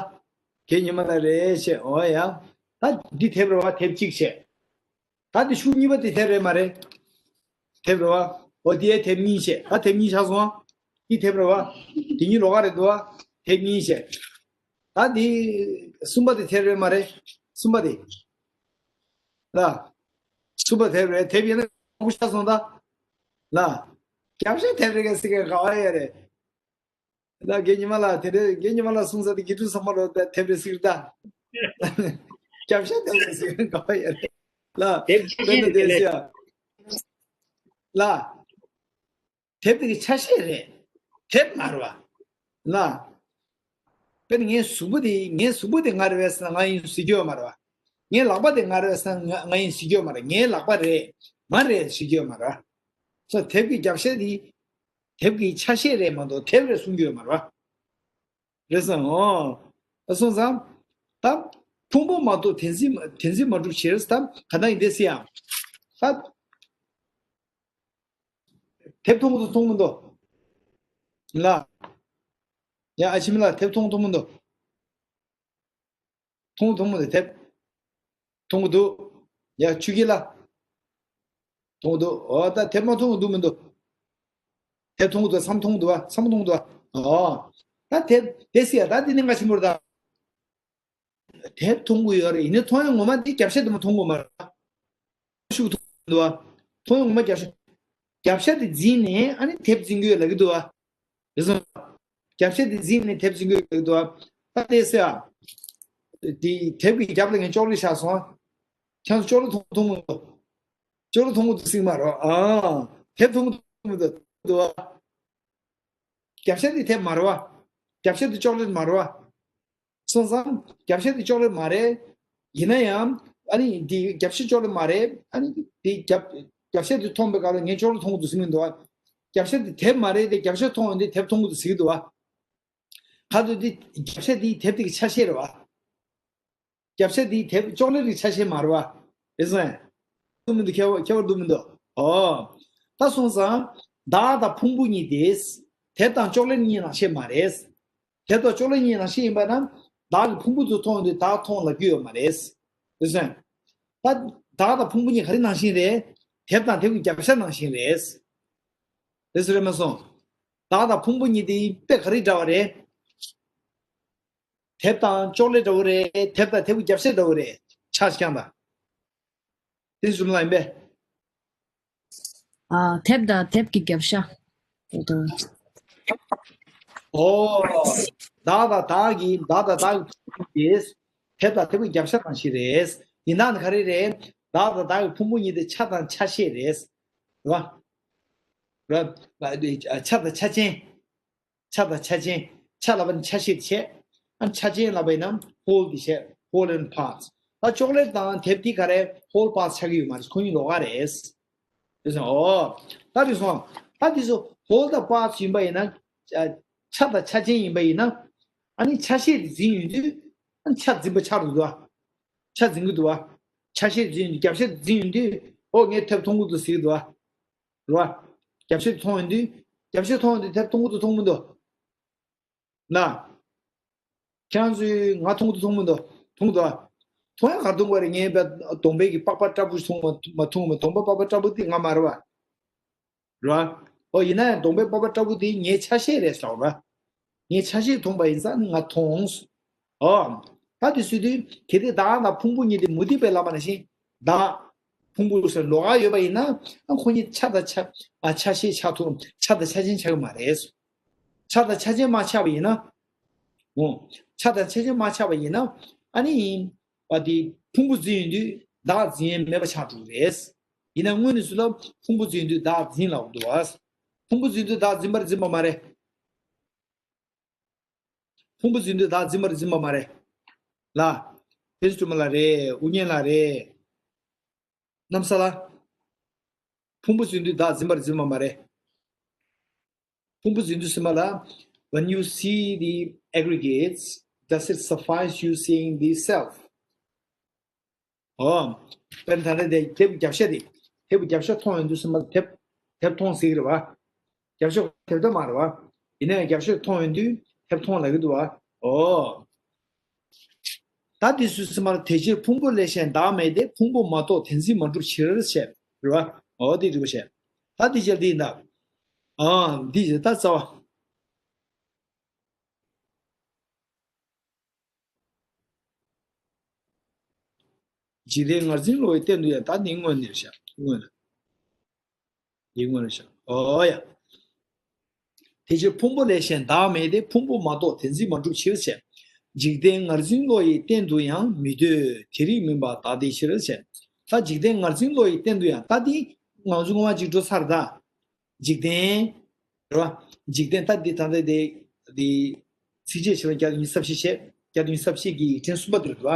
རྒན་ཉི་མ་ལ་རེད་ཞེས་འོ་ཡ། ད་འདི་དེབ་རེད་བ་དེབ་གཅིག་བྱས། ད་འདི་ཤུགས་གཉིས་པ་དེ་དེབ་རེད་མ་རེད། དེབ་རེད་བ། འོ་དེའི་དེབ་གཉིས་བྱས། ད་དེབ་གཉིས་ཆགས་སོང་ཨ། འདི་དེབ་རེད་བ། དེ་གཉིས་ལོགས་ཀ་རེད་འདུག་བ། དེབ་གཉིས་བྱས། ད་འདི་གསུམ་པ་དེ་དེབ་རེད་མ་རེད། གསུམ་པ་དེ། ལ། གསུམ་པ་དེབ་རེད་དེབ་ཡིན་ན་ཁོ་ཆགས་སོང་ད། ལ། རྒྱབ་ཤ་དེབ་རེད་ག་སི་ཀ་ག་བ་ཡ་རེད། ད་རྒན་ཉི་མ་ལགས་དེ་འདྲའི་རྒན་ཉི་མ་ལགས་གསུངས་ས་དེ་དགེ་ཕྲུག་ཚང་མ་ལོ་ད་དེབ་རེ་ཟེར་ད། རྒྱབ་ཤ་དེབ་རེ་ཟེར་ག་བ་ཡ་རེད། ལ། དེབ་ཆ་ཤས་དཔེར་ན་དེ་དེ་ལས་ཟེར་ཡ། ལ། དེབ་དེ་གི་ཆ་ཤས་རེད། དེབ་མ་རེད་བ། ལ། དཔེར་ན་ངའི་གཟུགས་པོ་དེ་ངའི་གཟུགས་པོ་དེ་ང་རེད་བས་ཟེར་ན་ང་ཡིན་ཟེར་རྒྱུ་ཡོད་མ་རེད་བ། ངའི་ལག་པ་དེ་ང་རེད་བས་ཟེར་ན་ང་ང་ཡིན་ཟེར་རྒྱུ་ཡོད་མ་རེད། ངའི་ལག་པ་རེད། ང་རེད་ཟེར་རྒྱུ་ཡོད་མ་རེད་བ། སོ་དེབ་ཀྱི་རྒྱབ་ཤ་དེ། དེབ་ཀྱི་ཆ་ཤས་རེད་མ་གཏོགས་དེབ་རེད་གསུང་རྒྱུ་ཡོད་མ་རེད་བ། རེད་སོང་ངོ་། ད་སོང་ཙང་། ད། ཕུང་པོ་མ་གཏོགས་དེ་འཛིན་དེ་འཛིན་མ་གྲུབ་ཕྱིར། ད་ག་ན་ཡིན་དེ་སི་ཡང་། ད་དེབ་མཐོང་གི་འདུག་མཐོང་གི་མི་འདུག་ལ། ཡ་ཨ་ཆི་མི་ལ་དེབ་མཐོང་མཐོང་མི་འདུག་མཐོང་མཐོང་མི་འདུག་དེབ། མཐོང་གི་འདུག་ཡ་ཆུ་སྐྱིད་ལ། མཐོང་གི་འདུག་འོ་ད་དེབ་མ་མཐོང་གི་འདུག་མི་འདུག་དེབ་མཐོང་གི་འདུག་བསམ་མཐོང་གི་འདུག་བ་བསམ་མཐོང་གི་འདུག་བ། འོ། ད་དེབ་དེ་སི་ཡ་ད་དེ་ནི་ང་ཆེན་པོར་ད། དེབ་མཐོང་གི་ཡོད་རེད། ཡིན་ནའི་མཐོང་ཡ་ངོ་མ་དེ་རྒྱབ་ཤ་དེ་མ་མཐོང་གི་མ་རེད། ཤུགས་མཐོང་གི་འདུག་བ། མཐོང་ཡ་ངོ་མ་རྒྱབ་ཤ། རྒྱབ་ཤ་དེ་འཛིན་ནས་ཨ་ནི་དེབ་འཛིན་གྱི་ཡོད་ལབ་ཀྱི་འདུག་བ། རེད་སོང་། རྒྱབ་ཤ་དེ་འཛིན་ནས་དེབ་འཛིན་གྱི་ཡོད་ལབ་ཀྱི་འདུག་བ། ད་དེ་སི་ཡ། དེ་དེབ་ཀྱི་རྒྱབ་ལ་ངས་ཅོག་ལེ་བཞག་སོང་། ཁྱེད་ཚོ་ཅོག་ལེ་མཐོང་མཐོང་གི་འདུག་ཅོག་ལེ་མཐོང་གི་འདུག་ཟེར་གྱི་མ་རེད་བ། ཨ། དེབ་མཐོང་གི་འདུག་མི་འདུག་འདུག་བ། རྒྱབ་ཤ་དེ་དེབ་མ་རེད་བ། རྒྱབ་ཤ་དེ་ཅོག་ལེ་མ་རེད་བ། སོང་ཙང་། རྒྱབ་ཤ་དེ་ཅོག་ལེ་མ་རེད། ཡིན་ན་ཡང་། ཨ་ནི་འདི་རྒྱབ་ཤ་ཅོག་ལེ་མ་རེད། ཨ་ནི་འདི་རྒྱབ། རྒྱབ་ཤ་དེ་མཐོང་པའི་སྐབས་ལ་ངས་ཅོག་ལེ་མཐོང་གི་འདུག་ཟེར་གྱི་མི་འདུག་བ། རྒྱབ་ཤ་དེ་དེབ་མ་རེད་དེ་རྒྱབ་ཤ་མཐོང་ཡོང་དུས་དེབ་མཐོང་གི་འདུག་ཟེར་གྱི་འདུག་བ། ག་དུས་འདི་རྒྱབ་ཤ་དེ་དེབ་དེ་གི་ཆ་ཤས་རེད་བ། རྒྱབ་ཤ་འདི་དེབ་ཅོག་ལེ་རིགས་ཆ་ཤས་མ་རེད་བ། རེད་སོང་། འདུག་མི་འདུག་ཁྱད་པར་ཁྱད་པར་འདུག་མི་འདུག་ཨོ། ད་སོང་ཙང་། བདག་དང་ཕུང་པོ་གཉིས་དེ། དེབ་དང་ཅོག་ལེ་གཉིས་ནང་བཞིན་མ་རེད། དེབ་དང་ཅོག་ལེ་གཉིས་ནང་བཞིན་ཡིན་པ་ན། བདག་གི་ཕུང་པོ་དེ་མཐོང་ཡོང་དུས་བདག་མཐོང་ལབ་ཀྱི་ཡོད་མ་རེད། རེད་སོང་། ད། བདག་དང་ཕུང་པོ་གཉིས་ག་རེ་ནང་བཞིན་རེད། དེབ་དང་དེབ་ཀྱི་རྒྱབ་ཤ་ནང་བཞིན་རེད། རེད་སོང་རེད་མ་སོང་། བདག་དང་ཕུང་པོ་གཉིས་དེ་དཔེ་ག་རེ་འདྲ་བ་རེད། དེབ་དང་ཅོག་ལེ་འདྲ་བོ་རེད། དེབ་དང་དེབ་ཀྱི་རྒྱབ་ཤ་འདྲ་བོ་རེད། ཆ་ཞིག་རྐྱང་དང་། དེ་ཟུམ་ལ་ཡིན་པས། ཨ། དེབ་དང་དེབ་ཀྱི་རྒྱབ་ཤ། དེ་དང་། ཨོ། བདག་དང་བདག་གི་བདག་དང་བདག་གི་ཕུང་པོ་གཉིས་དེ། དེབ་དང་དེབ་ཀྱི་རྒྱབ་ཤ་ནང་བཞིན་རེད། ཡིན་ནའང་ག་རེ་རེད། བདག་དང་བདག་གི་ཕུང་པོ་གཉིས་དེ་ཆ་དང་ཆ་ཤས་རེད། རེད་བ། རེད་བ། ཆ་དང་ཆ་ཅན། ཆ་དང་ཆ་ཅན། ཆ་ལབ་པ་ནི་ཆ་ཤས་དེ་བྱས། ཨ། ཆ་ཅན་ལབ་པ་ཡིན་ན་ཧོལ་དེ་བྱས། ཧོལ་ཨེན་པར་ཊི། ད་ཅོག་ལེ་དང་དེབ་དེ་ག་རེ་ཧོལ་པར་ཊི་ཆགས་ཀྱི་ཡོད་མ་རེད། ཁོ་གཉིས་ལོགས་ཀ་རེད། རེད་སོང་། ཨོ། ད་རེད་སོང་། ད་དེ་ཚོ་ཧོལ་དང་པར་ཊི་ཡིན་པ་ཡིན་ན། ཨ། ཆ་དང་ཆ་ཅན་ཡིན་པ་ཡིན་ན། ཨ་ནི་ཆ་ཤས་དེ་འཛིན་ཡོང་དུས། ཨ་ནི་ཆ་འཛིན་པ་ཆགས་འགྲོ་འདུག་ཨ། ཆ་འཛིན་གྱི་འདུག་ཨ། ཆ་ཤས་འཛིན་ཡོང་དུས་རྒྱབ་ཤ་འཛིན་ཡོང་དུས། ཨོ་ངས་དེབ་མཐོང་གི་འདུག་ཟེར་གྱི་འདུག་ཨ། རེད་བ། རྒྱབ་ཤ་མཐོང་ཡོང་དུས། རྒྱབ་ཤ་མཐོང་ཡོང་དུས་དེབ་མཐོང་གི་འདུག་མཐོང་མི་འདུག་ན། ཁྱེད་རང་ཚོས་ང་མཐོང་གི་འདུག་མཐོང་མི་འདུག་མཐོང་འདུག་ཨ། མཐོང་ཡ་ག་མཐོང་བ་རེད། ངས་བས་གདོང་པའི་གི་པགས་པ་སྲབ་པོ་མཐོང་མ་མ་མཐོང་མ། གདོང་པ་པགས་པ་སྲབ་པོ་དེ་ང་མ་རེད་བ། རེད་བ། ཨོ་ཡིན་ན་ཡང་གདོང་པའི་པགས་པ་སྲབ་པོ་དེ་ངའི་ཆ་ཤས་རེད་ཟེར་བ། ངས་ཆ་ཤས་མཐོང་པ་ཡིན་ཙང་ང་མཐོང་། ཨོ། ད་དེ་སུས་དུས་གལ་ཏེ་བདག་དང་ཕུང་པོ་གཉིས་དེ་མུ་སྟེགས་པའི་བླ་མ་ནང་བཞིན། བདག་ཕུང་པོ་ཟེར་ལོགས་ཀ་ཡོད་པ་ཡིན་ན། ཨ། ཁོ་གཉིས་ཆ་དང་ཆ། ཨ། ཆ་ཤས་ཆགས་ཐུབ། ཆ་དང་ཆ་ཅན་ཆགས་ཀྱི་མ་རེད། ཆ་དང་ཆ་ཅན་མ་ཆགས་པ་ཡིན་ན། འོ། ཆ་དང་ཆ་ཅན་མ་ཆགས་པ་ཡིན་ན། ཨ་ནི། ཨ། དེ་ཕུང་པོ་འཛིན་ཡོང་དུས་བདག་འཛིན་ཡས་མེད་པ་ཆགས་འགྲོ་གི་རེད། ཡིན་ན་དངོས་གནས་སུ་ལ་ཕུང་པོ་འཛིན་དུས་བདག་འཛིན་ལབ་འདུག་བ། ཕུང་པོ་འཛིན་དུས་བདག་འཛིན་པར་འཛིན་པ་མ་རེད། ཕུང་པོ་འཛིན་དུས་བདག་འཛིན་པར་འཛིན་པ་མ་རེད། ལ། ཕུན་སུམ་ཚོགས་ལ་རེད། དབུ་བརྙེས་ལ་རེད། གནམ་ས་ལ། ཕུང་པོ་འཛིན་དུས་བདག་འཛིན་པར་འཛིན་པ་མ་རེད། ཕུང་པོ་འཛིན་དུས་ཟེར་བ་ལ། When you see the aggregates, does it suffice you seeing the self? ཨོ། དཔེར་ན་ད་ལྟ་དེ་དེབ་རྒྱབ་ཤ་དེ། དེབ་རྒྱབ་ཤ་མཐོང་ཡོང་དུས་ཟེར་བ་ལ་དེབ། དེབ་མཐོང་ཟེར་གྱི་རེད་བ། རྒྱབ་ཤ་དེབ་ད་མ་རེད་བ། ཡིན་ན་ཡང་རྒྱབ་ཤ་མཐོང་ཡོང་དུས་དེབ་མཐོང་ལབ་ཀྱི་འདུག་བ། ཨོ། ད་དེ་སུས་ཟེར་བ་ལ་དེ་ཕྱིར་ཕུང་པོ་ལས་གཞན་བདག་མེད་དེ། ཕུང་པོ་མ་གཏོགས་དེ་འཛིན་མ་གྲུབ་ཕྱིར་ཞེས་རེད་བ། ཨོ་དེ་འགྲིག་པ་བྱས། ད་དེ་ཕྱིར་དེ་ཡིན་ད། ཨ། འདི་ད་རྩ་བ། འཇིག་རྟེན་ངར་འཛིན་བློ་ཡི་སྟེང་དུ་ཡང་། ད་ནི་སྔོན་ནས་བཞག་སྔོན་ལ། ཡིན་སྔོན་ལ་བཞག་ཨོ་ཡ། དེ་ཕྱིར་ཕུང་པོ་ལས་གཞན་བདག་མེད་དེ། ཕུང་པོ་མ་གཏོགས་དེ་འཛིན་མ་གྲུབ་ཕྱིར་ཞེས། འཇིག་རྟེན་ངར་འཛིན་བློ་ཡི་སྟེང་དུ་ཡང་། མི་འདོད་དེ་རིགས་མིན་པ་བདག་དེའི་ཕྱིར་ཞེས། ད་འཇིག་རྟེན་ངར་འཛིན་བློ་ཡི་སྟེང་དུ་ཡང་། ད་འདི་ང་ཚོ་ངོ་མ་ཅིག་འགྲོ་ཚར་ད། འཇིག་རྟེན། རེད་བ། འཇིག་རྟེན་ད་འདི་ད་ལྟ་དེ་འདི། ཚིགས་བཅད་ཕྱི་ལ་བརྒྱ་དང་ཉི་ཤུ་རྩ་བཞི་བཤད། བརྒྱ་དང་ཉི་ཤུ་རྩ་བཞི་གི་ཡིག་ཕྲེང་གསུམ་པ་དེ་རེད་བ།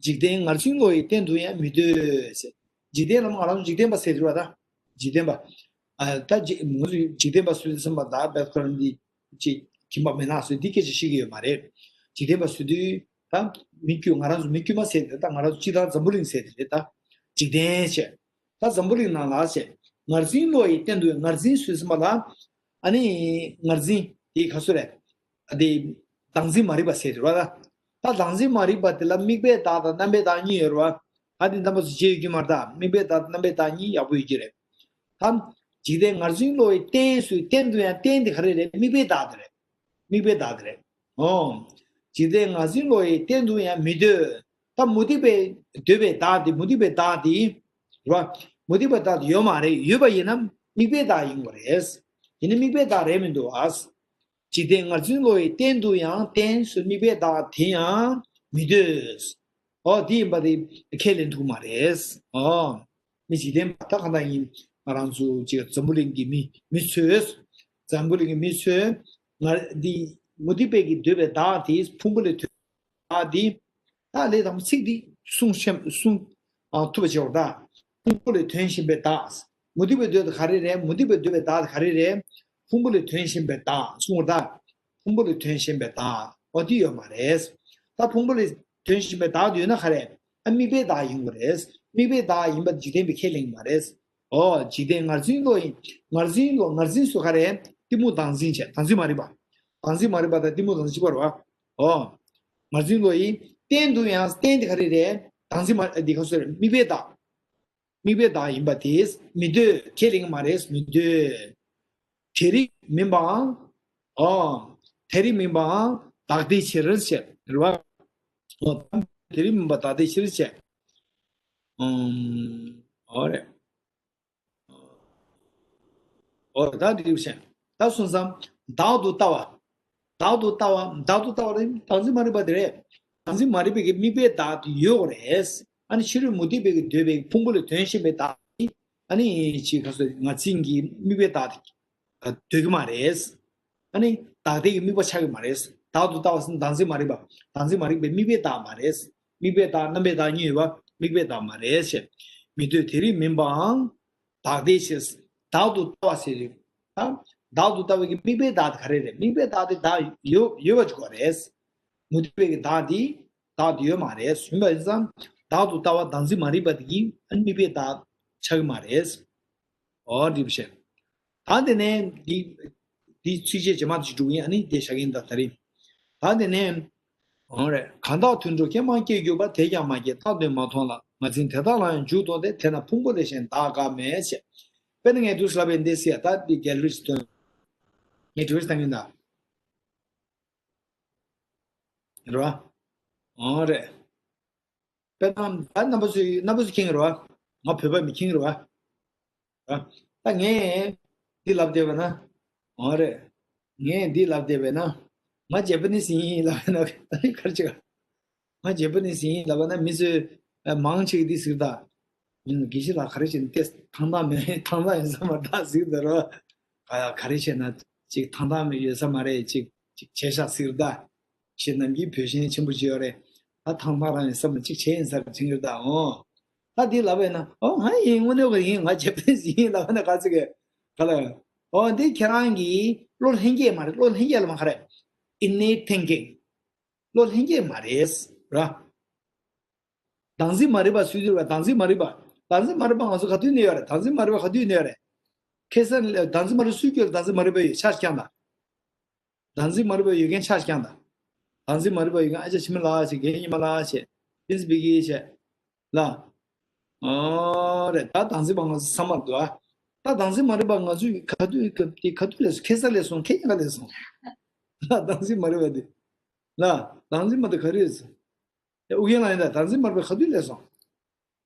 འཇིག་རྟེན་ངར་འཛིན་བློ་ཡི་སྟེང་དུ་ཡང་། མི་འདོད་ཟེར། འཇིག་རྟེན་ལ་ང་རང་ཚོ་འཇིག་རྟེན་པ་ཟེར་དེ་རེད་བ་ད། འཇིག་རྟེན་པ། ཨ། ད་འཇིག་ང་ཚོ་འཇིག་རྟེན་པ་ཟེར་དུས་ཙམ་པ་ད་བེད་ཁོ་རང་འདི་ཅིག་ཁྱིམ་པ་མི་ནག་ཟེར་འདི་སྐད་ཆ་བཤད་ཀྱི་ཡོད་མ་རེད། འཇིག་རྟེན་པ་ཟེར་དུས། ད་མི་དཀྱུས་ང་རང་ཚོ་མི་དཀྱུས་མ་ཟེར་དེ་ད་ང་རང་ཚོ་སྤྱིར་བཏང་འཛམ་བུ་གླིང་ཟེར་དེ་རེད་ད། འཇིག་རྟེན་བྱས། ད་འཛམ་བུ་གླིང་ནང་ལ་བྱས། ངར་འཛིན་བློ་ཡི་སྟེང་དུ་ངར་འཛིན་ཟེར་ཟིན་པ་ལ། ཨ་ནི་ངར་འཛིན་དེ་ག་ཚོད་རེད། ཨ་དེ་བདག་འཛིན་མ་རིག་པ་ཟེར་དེ་རེད་བ་ད། ད་བདག་འཛིན་མ་རིག་པ་དེ་ལ་དམིགས་པའི་བདག་དང་རྣམ་པའི་བདག་གཉིས་ཡོད་རེད་བ། ཨ་དེ་རྣམ་པ་ཚོ་བརྗེད་ཡོད་ཀྱི་མ་རེད་ད། དམིགས་པའི་བདག་དང་རྣམ་པའི་བདག་གཉིས་ཡག་པོ་ཡོད་ཀྱི་རེད། ད། འཇིག་རྟེན་ངར་འཛིན་བློ་ཡི་རྟེན་སུའི་རྟེན་དུ་ཡང་རྟེན་དེ་ག་རེ་རེད། དམིགས་པའི་བདག་དེ་རེད། དམིགས་པའི་བདག་དེ་རེད། ཨོ། འཇིག་རྟེན་ངར་འཛིན་བློ་ཡི་རྟེན་དུ་ཡང་མི་འདོད། ད་མུ་སྟེགས་པའི་འདོད་པའི་བདག་དེ་མུ་སྟེགས་པའི་བདག་དེ། རེད་བ། མུ་སྟེགས་པའི་བདག་དེ་ཡོད་མ་རེད། ཡོད་པ་ཡིན་ན་དམིགས་པའི་བདག་ཡིན་དགོས་རེད། དེ་ནི་དམིགས་པའི་བདག་རེད་མི་འདུག་ཨ། འཇིག་རྟེན་ངར་འཛིན་བློ་ཡི་རྟེན་དུ་ཡང་རྟེན་སུ་དམིགས་པའི་བདག་དེ་ཡང་མི་འདོད། ཨོ་དེ་ཡིན་པ་དེ་ཁས་ལེན་ཐུབ་མ་རེད། ཨོ། མི་འཇིག་རྟེན་པ་ད་གང་ལྟར་ཡིན། ང་རང་ཚོ་ཅིག་འཛམ་བུ་གླིང་གི་མི་མི་ཚོས། འཛམ་བུ་གླིང་གི་མི་ཚོས་ང་འདི་མུ་སྟེགས་པའི་གི་འདོད་པའི་བདག་དེ་ཕུང་པོ་ལས་ཐོན་བདག་དེ། ད་ལས་དང་ཚིག་འདི་གསུང་ཤེས་གསུང་ཨ་ཐུབ་པ་བྱེད་པར་ད། ཕུང་པོ་ལས་ཐོན་བཞིན་པའི་བདག་མུ་སྟེགས་པའི་འདོད་དེ་ག་རེ་རེད། མུ་སྟེགས་པའི་འདོད་པའི་བདག་དེ་ག་རེ་རེད། ཕུང་པོ་ལས་ཐོན་བཞིན་པའི་བདག་གསུང་བར་ད། ཕུང་པོ་ལས་ཐོན་བཞིན་པའི་བདག་འོ་དེ་ཡོད་མ་རེད། ད་ཕུང་པོ་ལས་ཐོན་བཞིན་པའི་བདག་དེ་ཡོད་ན་ག་རེ། ཨ་དམིགས་པའི་བདག་ཡིན་དགོས་རེད། དམིགས་པའི་བདག་ཡིན་པ་འཇིག་རྟེན་པས་ཁས་ལེན་གྱི་མ་རེད། ཨོ་འཇིག་རྟེན་ངར་འཛིན་བློ་ཡིན། ངར་འཛིན་བློ་ངར་འཛིན་སུ་ག་རེ། གཏི་མུག་བདག་འཛིན་བྱས་བདག་འཛིན་མ་རིག་པ། བདག་འཛིན་མ་རིག་པ་དང་གཏི་མུག་བདག་འཛིན་གཅིག་པ་རེད་བ། ཨོ། ངར་འཛིན་བློ་ཡིན། རྟེན་དུ་ཡང་རྟེན་དེ་ག་རེ་རེད། བདག་འཛིན་མ་འདི་ག་སོ་རེད། དམིགས་པའི་བདག་དམིགས་པའི་བདག་ཡིན་པ་དེས་མི་འདོད། ཁས་ལེན་གྱི་མ་རེད། མི་འདོད། དེ་རིགས་མིན་པའང་། ཨོ། དེ་རིགས་མིན་པའང་བདག་བདེའི་ཕྱིར་བྱས་རེད་བ། ཨོ། དེ་རིགས་མིན་པ་བདག་བདེའི་ཕྱིར་བྱས། ཨོམ། ཨོ་རེད། ཨོ་ད་འགྲིག་བྱས། ད་སོང་ཙང་བདག་ཏུ་ལྟ་བ། བདག་ཏུ་ལྟ་བ་བདག་ཏུ་ལྟ་བ་རེད། བདག་འཛིན་མ་རིག་པ་དེ་རེད། བདག་འཛིན་མ་རིག་པའི་གི་དམིགས་པའི་བདག་དེ་ཡོད་རེད། ཨ་ནི་ཕྱི་རོལ་མུ་སྟེགས་པའི་གི་འདོད་པའི་ཕུང་པོ་ལས་ཐོན་བཞིན་པའི་བདག་དེ། ཨ་ནི་ཅིག་ག་སོ་ང་ཚིག་གི་དམིགས་པའི་བདག་དེ་འདོད་ཀྱི་མ་རེད། ཨ་ནི་བདག་ལྟའི་གི་དམིགས་པ་ཆགས་ཀྱི་མ་རེད། བདག་ཏུ་ལྟ་བ་ཟེར་ན་བདག་འཛིན་མ་རིག་པ། བདག་འཛིན་མ་རིག་པའི་དམིགས་པའི་བདག་མ་རེད། དམིགས་པའི་བདག་རྣམ་པའི་བདག་གཉིས་ཡོད་པ་དམིགས་པའི་བདག་མ་རེད་ཞེས། མི་འདོད་དེ་རིགས་མིན་པའང་བདག་བདེའི་ཕྱིར། བདག་ཏུ་ལྟ་བ་ཟེར་རེད། ཨ། བདག་ཏུ་ལྟ་བའི་གི་དམིགས་པའི་བདག་དེ་ག་རེ་རེད། དམིགས་པའི་བདག་དེ་བདག་ཡོད་ཡོད་པ་ཅིག་གོ་རེད། མུ་སྟེགས་པའི་གི་བདག་དེ་བདག་དེ་ཡོད་མ་རེད། ཡིན་པ་ཡིན་ཙང་བདག་ཏུ་ལྟ་བ་བདག་འཛིན་མ་རིག་པ་དེ་གི་ཨ་ནི་དམིགས་པའི་བདག་ཆགས་ཀྱི་མ་རེད། ཨོ་འགྲིག་པ་བྱས། ད་དེ་ནས་འདི་འདི་ཚིགས་བཅད་རྗེས་མ་ཅིག་འགྲོ་གི་ཡིན། ཨ་ནི་དེ་བཞག་གི་ཡིན་ད་ད་རིང་། ད་དེ་ནས། འོ་རེད། གང་དག་དུད་འགྲོ་སྐྱེ་མང་སྐྱེས་གྱུར་པ། དེས་ཀྱང་མ་སྐྱེས་རྟག་ཏུ་མ་མཐོང་ལ། ང་འཛིན་དེ་དག་ལའང་འཇུག་ལྡོག་སྟེ། དེས་ན་ཕུང་པོ་ལས་གཞན་བདག་དགག་མེད་ཅེས། དཔེར་ན་ངས་དུས་ལབ་པའི་འདི་སྲིད་ཡ་ད་འདི་རྒྱལ་རིས་སྟོན། ངས་དུས་བཏང་གི་ཡིན་ད། རེད་བ། འོ་རེད། དཔེར་ན་ད་རྣམ་པ་ཚོས་རྣམ་པ་ཚོས་མཁྱེན་གྱི་རེད་བ། ང་བོད་པ་མི་མཁྱེན་གྱི་རེད་བ། ད་ངས་འདི་ལབ་བསྡད་པ་ན། འོ་རེད། ངས་འདི་ལབ་བསྡད་པ་ན། ང་ཇེ་པ་ནི་སི་ཡིན་ལབ་པ་ན་ད་ནི་ག་རེ་བྱེད་ག་ང་ཇེ་པ་ནི་སི་ཡིན་ལབ་པ་ན་མི་ཚོས་མང་ཆེ་གིས་འདི་ཟེར་ད། དགེ་བཤེས་ལགས་ག་རེ་བྱས་ནས་ཏེ་ཐང་ཐང་མེད་ཐང་ཐང་ཡིན་ས་མ་རེད་ད་ཟེར་ད་རོ། ག་ག་རེ་བྱས་ན་ཅིག་ཐང་ཐང་མེད་ཡོད་ས་མ་རེད། ཅིག་ཅིག་བྱས་ཤག་ཟེར་ད། ཁྱེད་རྣམས་ཀྱིས་བོད་ཞེན་ཆེན་པོ་བྱས་ཡོད་རེད། ད་ཐང་ཐང་རང་ཡིན་བསམ་ན་གཅིག་བྱས་ཡིན་ས་རེད་དྲན་གྱི་རེད་ད་འོ། ད་འདི་ལབ་པས་ན་ཨོ་ང་ཡིན་དངོས་གནས་ཀྱི་ཡིན་ང་ཇེ་པ་ནི་སི་ཡིན་ལབ་པས་ན་ག་ཚོད་གི་ག་ལ་ཡོད། ཨོ་འདི་ཁྱེད་རང་གི་བློ་ལྷན་སྐྱེས་མ་རེད། བློ་ལྷན་སྐྱེས་ལ་མ་ག་རེད། Innate thinking། བློ་ལྷན་སྐྱེས་མ་རེད་ར། བདག་འཛིན་མ་རིག་པ་སུས་བསྡུས་པ། བདག་འཛིན་མ་རིག་པ། བདག་འཛིན་མ་རིག་པ་ང་ཚོ་ག་དུས་ནས་ཡོད་རེད། བདག་འཛིན་མ་རིག་པ་ག་དུས་ནས་ཡོད་རེད། ཁ་སང་ལ་བདག་འཛིན་མ་རིག་སུས་བསྐྱོད་ལ་བདག་འཛིན་མ་རིག་པ་ཡོད་ཆ་རྐྱང་དང་། བདག་འཛིན་མ་རིག་པ་ཡོད་མཁན་ཆ་རྐྱང་དང་། བདག་འཛིན་མ་རིག་པ་ཡོད་མཁན་ཨ་ཅག་ཆི་མི་ལགས་ཞེས་རྒན་ཉི་མ་ལགས་ཞེས་ཨིན་སི་བི་ཀི་ཞེས་ལ། ཨོ་རེད། ད་བདག་འཛིན་པ་ང་ཚོ་ཚང་མར་འདུག་ཨ། ད་བདག་འཛིན་མ་རིག་པ་ང་ཚོས་ག་དུས་ག་དུས་ག་དུས་ལས་སོང་། ཁ་སང་ལས་སོང་། ཁ་ཉིན་ག་ལས་སོང་། ལ་བདག་འཛིན་མ་རིག་པ་དེ་ལ་བདག་འཛིན་མ་དེ་ག་རེ་རེད། ཨུ་རྒྱན་ལགས་ཡིན་ད་བདག་འཛིན་མ་རིག་པ་ག་དུས་ལས་སོང་།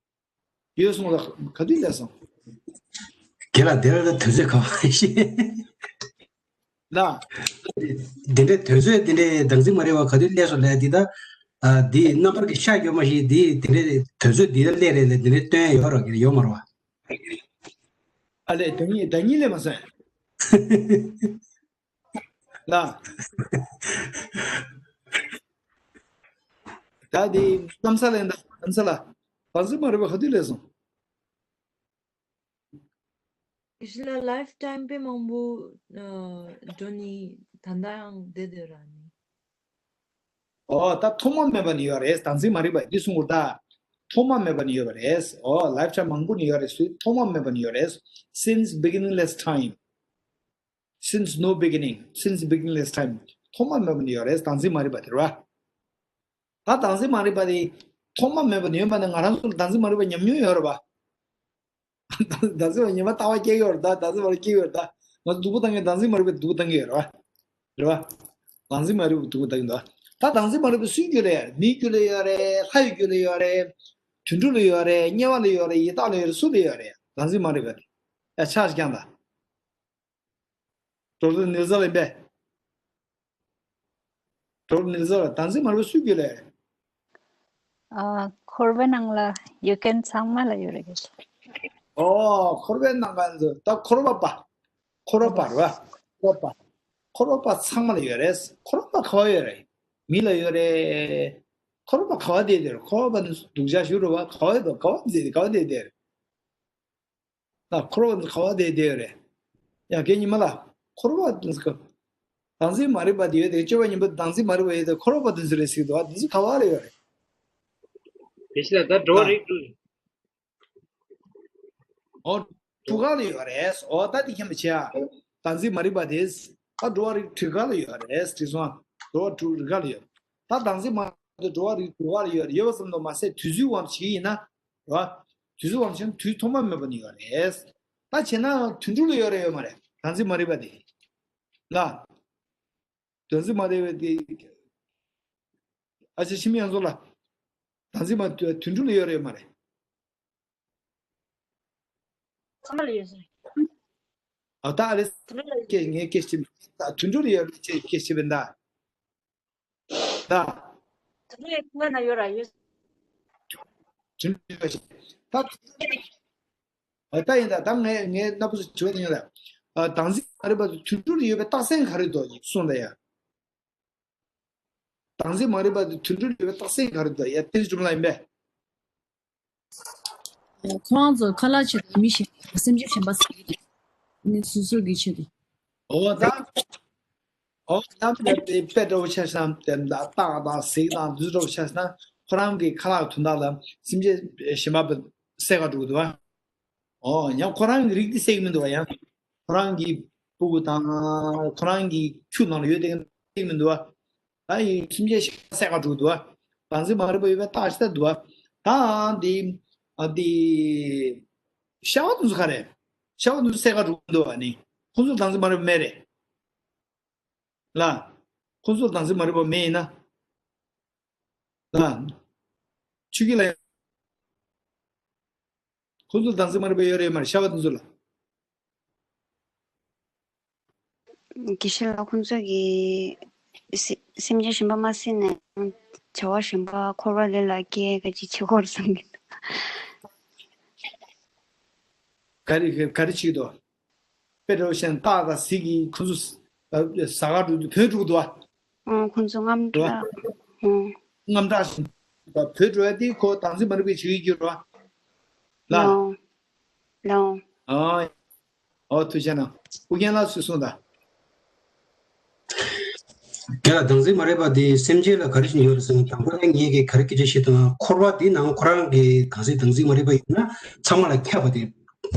ཡོད་སོང་ལ་ག་དུས་སླེབས་སོང་། རྒན་ལགས་དེ་ལ་དུས་ཚོད་ག་བ་ཤེས། ལ། དེ་འདྲའི་དུས་ཚོད་དེ་འདྲའི་བདག་འཛིན་མ་རེད་བ་ག་དུས་སླེབས་སོང་ལས་འདི་ད། ཨ་འདི་རྣམ་པར་གྱི་ཤ་སྐྱོ་མ་ཞིག་འདི་དེ་འདྲའི་དུས་ཚོད་འདི་ལ་སླེབས་རེད་ལས་འདི་འདྲའི་སྟོན་ཡོད་རོགས་ཀྱི་ཡོད་མ་རེད་བ། ཨ་ལས་ད་ཉིད་ད་ཉིད་སླེབས་མ་སོང་། ལ། ད་དེ་གནམ་ས་ལ་ཡིན་ད་གནམ་ས་ལ། བང་སོ་མ་རེད་པ་ག་དུས་སླེབས་སོང་། ཡེ་ཤེས་ལགས་ལའིབ་ཊའིམ་དཔེ་མང་པོ་འགྲོ་ནི་ད་ལྟ་ཡང་བསྡད་བསྡད་ར་ནི། ཨོ་ད་ཐོག་མ་མེད་པ་ནས་ཡོད་རེད། བདག་འཛིན་མ་རིག་པ་འདི་གསུང་དགོས་ད། ཐོག་མ་མེད་པ་ནས་ཡོད་པ་རེད། ཨོ་ལའིབ་ཊའིམ་མང་པོ་ནས་ཡོད་རེད། སུས་ཐོག་མ་མེད་པ་ནས་ཡོད་རེད། Since beginningless time. Since no beginning, since beginningless time. ཐོག་མ་མེད་པ་ནས་ཡོད་རེད། བདག་འཛིན་མ་རིག་པ་དེ་རེད་བ། ད་བདག་འཛིན་མ་རིག་པ་དེ་ཐོག་མ་མེད་པ་ནས་ཡོད་པ་ན་ང་རང་ཚོ་ལ་བདག་འཛིན་མ་རིག་པ་ཉམས་མྱོང་ཡོད་རེད་བ། བདག་འཛིན་མ་ཉམས་པ་ལྟ་བ་སྐྱེ་གི་ཡོད་རེད་ད། བདག་འཛིན་མ་རིག་པ་སྐྱེ་གི་ཡོད་རེད་ད། ང་ཚོ་སྡུག་པོ་བཏང་གི་བདག་འཛིན་མ་རིག་པས་སྡུག་པོ་བཏང་གི་ཡོད་རེད་བ། རེད་བ། བདག་འཛིན་མ་རིག་པས་སྡུག་པོ་བཏང་གི་འདུག་ད་བདག་འཛིན་མ་རིག་པ་སུའི་རྒྱུད་ལ་ཡོད་རེད། མིའི་རྒྱུད་ལ་ཡོད་རེད། ལྷ་ཡི་རྒྱུད་ལ་ཡོད་རེད། དུད་འགྲོ་ལ་ཡོད་རེད། དམྱལ་བ་ལ་ཡོད་རེད། ཡི་དྭགས་ལ་ཡོད་རེད། སུ་ལ་ཡོད་རེད། བདག་འཛིན་མ་རིག་པ་དེ། ཡ་ཆགས་ཀྱང་ད། ཌོག་ཊར་ནིལ་སན་ལ་ཡིན་པས། ཌོག་ཊར་ནིལ་སན་ལ་བདག་འཛིན་མ་རིག་པ་སུའི་རྒྱུད་ལ་ཡོད་རེད། ཨ། འཁོར་བའི་ནང་ལ་ཡོད་མཁན་ཚང་མ་ལ་ཡོད་རེད། ཨོ། འཁོར་བའི་ནང་ག་ཚོད་ད་འཁོར་བ་པ། འཁོར་བ་པ་རེད་བ། འཁོར་བ་པ། འཁོར་བ་པ་ཚང་མ་ལ་ཡོད་རེད། འཁོར་བ་པ་ག་བ་ཡོད་རེད། མི་ལ་ཡོད་རེད། འཁོར་བ་པ་ག་བ་བསྡད་དེ་རེད། འཁོར་བ་པ་ནི་སྡུག་ཅག་ཞིག་རེད་བ། ག་བ་ཡོད་དོ། ག་བ་བསྡད་དེ་ག་བ་བསྡད་དེ་རེད། ད་འཁོར་བ་པ་ག་བ་བསྡད་བསྡད་ཡོད་རེད། ཡང་རྒན་ཉི་མ་ལགས། འཁོར་བ་པ་དེ་ཚོ་ག་བདག་འཛིན་མ་རིག་པ་དེ་ཡོད་དེ། སྤྱོད་པ་ཉམས་པ་བདག་འཛིན་མ་རིག་པ་ཡོད་དེ། འཁོར་བ་པ་དེ་ཚོ་རེད་ཟེར་གི་འདུག་བ། དེ་ཚོ་ག་བ་ལ་ཡོད་རེད། དེ་ཕྱིར་ད་འགྲོ་བ་རིགས་དྲུག་ཨོ། དྲུག་ག་ལ་ཡོད་རེད། ཨོ་ད་དེ་མཁྱེན་པ་བྱས་ཨ། བདག་འཛིན་མ་རིག་པ་དེ། ད་འགྲོ་བ་རིགས་དྲུག་ག་ལ་ཡོད་རེད། དྲིས་སོང་ཨ། འགྲོ་བ་དྲུག་རིགས་ག་ལ་ཡོད། ད་བདག་འཛིན་མ་རིག་པ་དེ་འགྲོ་བ་རིགས་དྲུག་ག་ལ་ཡོད་རེད། ཡོད་པ་ཙམ་དུ་མ་ཟད་དུས་ཚོད་དབང་དུ་བྱེད་ཀྱི་ཡིན་ན། རེད་བ། དུས་ཚོད་དབང་དུ་བྱས་ན་དུས་ཐོག་མ་མེད་པ་ནས་ཡོད་རེད། ད་བྱས་ན་དུད་འགྲོ་ལ་ཡོད་རེད་ཡོད་མ་རེད། བདག་འཛིན་མ་རིག་པ་དེ། ལ། བདག་འཛིན་མ་རིག་པ་དེ། ཨ་ཅེ་ཤི་མི་ཡང་ཚོ་ལ། བདག་འཛིན་མ་དུད་འགྲོ་ལ་ཡོད་རེད་ཡོད་མ་རེད། ཚང་མ་ལ་ཡོད་ཟེར། ཨ་ད་ཨ་ལེ། དུད་འགྲོ་ལ་ཡོད། སྐད་ངའི་སྐད་ཆ། ད་དུད་འགྲོ་ལ་ཡོད་རེད་ཅེས་སྐད་ཆ་བྱས་པ་ཡིན་ད། ད། དུད་འགྲོ་ཡོད་ཁུ་བ་ན་ཡོད་ར་ཡོད། དུད་འགྲོ་ཡོད་ཤག་ད། ཨ་ད་ཡིན་ད། ད་ངས་ངས་སྣ་བུ་ཚོ་དྲི་བ་དེ་ཡིན་ད། ཨ་བདག་འཛིན་མ་རིག་པ་དེ་དུད་འགྲོ་ལ་ཡོད་པའི་རྟགས་མཚན་ག་རེ་འདུག་གསུངས་ད་ཡ། བདག་འཛིན་མ་རིག་པ་དེ་དུད་འགྲོ་ལ་ཡོད་པའི་རྟགས་མཚན་ག་རེ་འདུག་ཡ། དེ་ཚོ་ལ་ཡིན་པས། ཁོ་རང་ཚོ་ཁ་ལག་ཆེད་དུ་མི་གཞན་སེམས་ཅན་གཞན་པ་ཟ་གི་འདུག་ནི་སོ་སོ་གི་ཆེད་དུ། འོ་ད། འོ་ད་དཔེ་འདྲ་བོ་ཆ་བཞག་ན་དེ་འདྲ་སྟག་དང་གཟིག་དང་དུད་འགྲོ་ཆ་བཞག་ན་ཁོ་རང་གི་ཁ་ལག་དོན་དག་ལ་སེམས་ཅན་གཞན་པ་བསད་ག་འགྲོ་གི་འདུག་བ། འོ་ཡང་ཁོ་རང་གི་རིགས་དེ་བསད་ཀྱི་མི་འདུག་བ། ཡང་ཁོ་རང་གི་སྤུ་གུ་དང་ཁོ་རང་གི་ཁྱུ་ནང་ལ་ཡོད་དེ་བསད་ཀྱི་མི་འདུག་བ། ད་ཡིན་སེམས་ཅན་ཞིག་བསད་ག་འགྲོ་གི་འདུག་བ། བདག་འཛིན་མ་རིག་པ་ཡོད་པའི་རྟགས་ཤིག་ད་འདུག་བ། ད་འདི་ཨ་འདི་ཤ་བ་དེ་ཚོ་ག་རེ། ཤ་བ་དེ་ཚོ་བསད་ག་འགྲོ་གི་འདུག་བ། ནི་ཁོ་ཚོ་བདག་འཛིན་མ་རིག་པ་མེད་རེད། ལ། ཁོ་ཚོ་བདག་འཛིན་མ་རིག་པ་མེད་ཡིན་ན། ལ། ཆུ་སྐྱེས་ལ། ཁོ་ཚོ་བདག་འཛིན་མ་རིག་པ་ཡོད་རེད་མ་རེད་ཤ་བ་དེ་ཚོ་ལ། དགེ་བཤེས་ལགས་ཁོང་ཚོ་གིས་སེ་སེམས་ཅན་གཞན་པ་མ་བསད་ནའང་བྱ་བ་གཞན་པ་འཁོར་བ་ལས་ལ་སྐྱེ་ག་ཅིག་བྱེད་ཁོ་རེ་བསམ་གི་འདུག་ག་རེ་ག་རེ་བྱེད་ཀྱི་འདུག་དཔེ་འདྲ་བོ་བཤད་ན་སྟག་དང་གཟིག་གིས་ཁོ་ཚོ་ཟ་ག་འགྲོ་དུས་བོས་འགྲོ་གི་འདུག་བ། ཨོ་ཁོ་ཚོ་དངངས་རེད་བ། སྐྲག་ཨོ། དངངས་སྐྲག་བཞིན་བོས་འགྲོ་ཡ་དེ་ཁོ་བདག་འཛིན་མ་རིག་པའི་བྱེད་ཀྱི་རེད་བ། ལ། ལའོ། ལའོ། ཨོ། ཨོ་ཐུགས་རྗེ་གནང་། ཨོ་རྒན་ལགས་སུས་གསུངས་དང་། དེ་ལ་བདག་འཛིན་མ་རིག་པ་དེ་སེམས་ཅན་ལ་ག་རེ་བྱས་ནས་ཡོད་རེད་ཟེར་ན། དང་པོ་ནས་ངེད་ཀྱིས་ག་རེ་སྐད་ཆ་བཤད་དང་། འཁོར་བ་འདི་ནང་ཁོ་རང་གི་གང་ཟེར་བདག་འཛིན་མ་རིག་པ་ཡིན་ན་ཚང་མ་ལ་ཁྱབ་པ་དེ་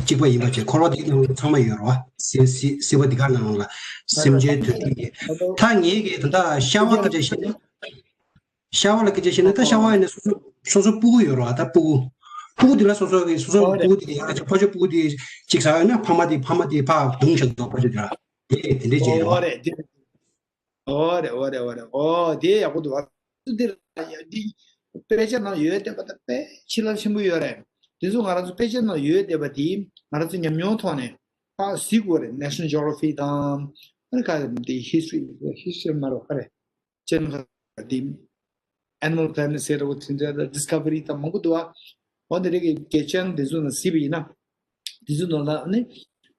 གཅིག་པ་ཡིན་པ་བྱས། འཁོར་བ་འདི་ནང་ཚང་མ་ཡོད་རེད་བ། སྲིད་སྲིད་པ་འདི་ག་ནང་ལ་སེམས་ཅན་དུད་འགྲོ་ཡོད། ད་ངེད་ཀྱིས་ད་ལྟ་ཤ་བ་སྐད་ཆ་བཤད་ན། ཤ་བ་ལ་སྐད་ཆ་བཤད་ན་ད་ཤ་བ་ཡིན་ན་སོ་སོ་སོ་སོ་སྤུ་གུ་ཡོད་རེད་བ། ད་སྤུ་གུ་སྤུ་གུ་འདི་ལ་སོ་སོ་གི་སོ་སོ་སྤུ་གུ་འདི་ཡིན་ན་ཕ་ཆོས་སྤུ་གུ་འདི་གཅིག་ཟ་ཡོད་ན་ཕ་མ་འདི་ཕ་མ་འདི་ཕར་བརྡུངས་བཞག་འདུག་ཕ་ཆོས་འདི་ལ་དེ་དེ་འདྲས་བྱས་རེད་བ། ཨོ་རེད་འདི། ཨོ་རེད་ཨོ་རེད་ཨོ་རེད། ཨོ་དེ་ཡག་པོ་འདུག་བ། འདི་ལ་ཡ་འདི་དཔེ་ཆ་ནང་ཡོད་བསྡད་པ་ད་དཔེ་ཆེ་ལ་ཆེན་པོ་ཡོད་རེད། དེ་ཚོ་ང་རང་ཚོ་དཔེ་ཆ་ནང་ཡོད་བསྡད་པ་དེ་ང་རང་ཚོ་ཉམས་མྱོང་ཐོག་ནས་ཕར་གཟིགས་དགོས་རེད། National Geography་དང་ཨ་ནི་ག་རེ་འདི་History History་མ་རེད་ག་རེ། ཅན་ཁ་དེ་Animal Planet་ཟེར་བ་དེ་འདྲ་Discovery་དང་མང་པོ་འདུག་ཨ། འོ་དེ་རིགས་ཀྱི་རྒྱལ་ཅན་དེ་ཚོ་ནང་གཟིགས་པ་ཡིན་ན། དེ་ཚོ་ནང་ལ་ནི་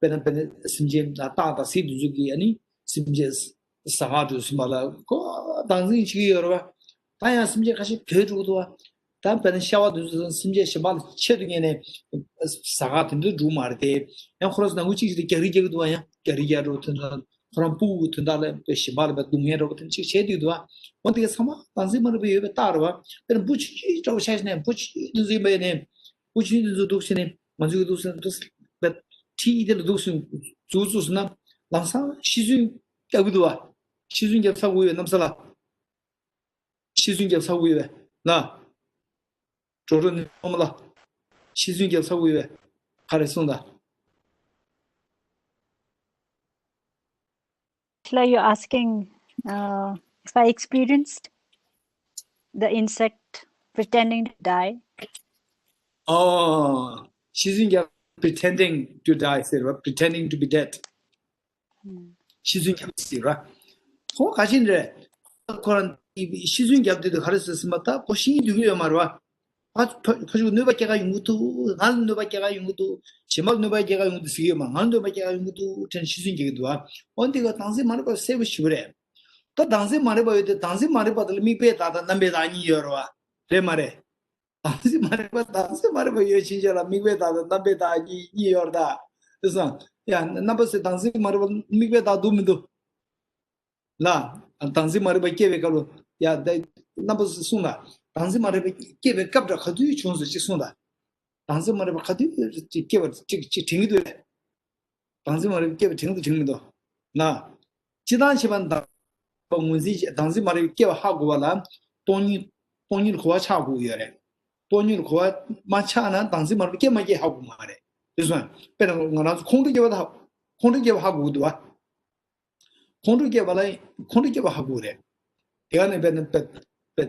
དཔེར་ན་དཔེར་ན་སེམས་ཅན་དང་སྟག་དང་གཟིག་དེ་ཚོ་གིས་ཨ་ནི་སེམས་ཅན་ཟ་ག་འགྲོ་སེམས་པ་ལ་ཁོ་བདག་འཛིན་བྱེད་ཀྱི་ཡོད་རེད་བ། ད་ཡང་སེམས་ཅན་ཁ་ཤས་བོས་འགྲོ་གི་འདུག་བ། ད་དཔེར་ན་ཤ་བ་དེ་ཚོ་སེམས་ཅན་གཞན་པ་ལ་ཆེད་དུ་གཉེར་ནས་ཟ་ག་དེ་འདྲ་འགྲོ་མ་རེད་དེ། ཡང་ཁོ་རང་ཚོ་ནང་ཁུལ་གཅིག་གཅིག་ཏུ་རྒྱག་རེས་རྒྱག་གི་འདུག་བ། ཡང་རྒྱག་རེས་རྒྱག་འགྲོ་དེ་འདྲ། ཁོ་རང་སྤུ་གུ་དོན་དག་ལ་ཞིམ་པ་ལ་སྡུག་བསྔལ་འདྲ་པོ་དེ་ཅིག་བྱས་དུས་འདུག་བ། འོ་དེ་ག་ཚང་མ་བདག་འཛིན་མ་རིག་པ་ཡོད་པའི་རྟགས་རེད་བ། དཔེར་ན་འབུ་ཆུང་ཆུང་འདྲ་པོ་ཆ་བཞག་ནས་འབུ་ཆུང་ཆུང་དེ་ཚོ་ཡིན་པ་ཡིན་ནའི། འབུ་ཆུང་དེ་ཚོ་འདུག་ཟེར་ནས་ང་ཚོས་འདུག་ཟེར་ན་འདུག་ཟེར་ཁྲིད་དེ་ལ་འདུག་ཟེར་འཛུགས་འཛུགས་ཟེར་ན་ལམ་སང་ཤི་གསོན་རྒྱག་གི་འདུག་བ། ཤི་གསོན་རྒྱབ་ཚར་དགོས་ཡོད་གནམ་ས་ལ། ཤི་གསོན་རྒྱབ་ཚར་དགོས་ཡོད་ན། གྲོགས་གྲོགས་ནི་ཨོ་མ་ལ། ཤི་གསོན་རྒྱབ་ཚར་དགོས་ཡོད་ག་རེ་གསུངས་དང་། Like you're asking uh, if I experienced the insect pretending to die. ཨོ། ཤི་གསོན་རྒྱབ། pretending to die ཟེར་བ། pretending to be dead. ཤི་གསོན་རྒྱབ་ཟེར་བ། ཁོ་ག་ཅིན་རེད། ཁོ་རང་ཤི་གསོན་རྒྱབ་དུས་དུ་ག་རེ་ཟེར་ཟིན་པ་ད་ཁོ་ཤི་སྡོད་ཀྱི་ཡོད་མ་རེད་བ། ཨ་ཕ་ཕ་ཕྱུགས་གནོད་པ་སྐྱེལ་ག་ཡོང་གི་འདུག་ང་ལ་གནོད་པ་སྐྱེལ་ག་ཡོང་གི་འདུག་གཞན་པ་ལ་གནོད་པ་སྐྱེལ་ག་ཡོང་གི་འདུག་ཟེར་གྱི་ཡོད་མ། ང་ལ་གནོད་པ་སྐྱེལ་ག་ཡོང་གི་འདུག་དྲན་ཤི་གསོན་རྒྱག་གི་འདུག་ཨ། འོན་ཏེ་ག་བདག་འཛིན་མ་རིག་པ་གསལ་པོ་ཞེ་པོ་རེད། ད་བདག་འཛིན་མ་རིག་པ་ཡོད་དེ་བདག་འཛིན་མ་རིག་པ་དེ་ལ་དམིགས་པའི་བདག་དང་རྣམ་པའི་བདག་གཉིས་ཡོད་རེད་བ། རེད་མ་རེད། བདག་འཛིན་མ་རིག་པ་བདག་འཛིན་མ་རིག་པ་ཡོད་ཕྱིན་ཆད་ལ་དམིགས་པའི་བདག་དང་རྣམ་པའི་བདག་གཉིས་གཉིས་ཡོད་རེད་ད། དེ་སོང་ཡ་རྣམ་པ་ཟེར་བདག་འཛིན་མ་རིག་པ་དམིགས་པའི་བདག་འདུག་མི་འདུག་ལ། བདག་འཛིན་མ་རིག་པ་སྐྱེ་བའི་སྐབས་ལ་ཡ་ད་རྣམ་པ་ཟེར་གསུངས་ལ། བདག་འཛིན་མ་རིག་པ་སྐྱེ་བའི་སྐབས་འདྲ་ག་དུས་བྱུང་ཟེར་ཅིག་གསུངས་ལ། བདག་འཛིན་མ་རིག་པ་ག་དུས་ཅིག་སྐྱེ་བ་ཅིག་ཅིག་དྲན་གྱི་འདུག་ལས། བདག་འཛིན་མ་རིག་པ་སྐྱེ་བ་དྲན་གྱི་འདུག་དྲན་གྱི་མི་འདུག་ལ། སྤྱིར་བཏང་བྱས་པ་ན་བདག་པ་ངོས་འཛིན་བྱེད་བདག་འཛིན་མ་རིག་པ་སྐྱེ་བ་ཧ་གོ་བ་ལ་སྟོང་ཉིད་སྟོང་ཉིད་གོ་བ་ཆགས་དགོས་ཡོད་རེད། སྟོང་ཉིད་གོ་བ་མ་ཆགས་ན་བདག་འཛིན་མ་རིག་པ་སྐྱེ་མ་སྐྱེ་ཧ་གོ་མ་རེད། དེ་སོང་དཔེར་ན་ང་རང་ཚོ་ཁོང་ཁྲོ་སྐྱེ་བ་ད་ཁོང་ཁྲོ་སྐྱེ་བ་ཧ་གོ་གི་འདུག་བ། ཁོང་ཁྲོ་སྐྱེ་བ་ལ་ཁོང་ཁྲོ་སྐྱེ་བ་ཧ་གོ་རེད། དེ་ག་ནས་དཔེར་ན་དཔེ་དཔེ་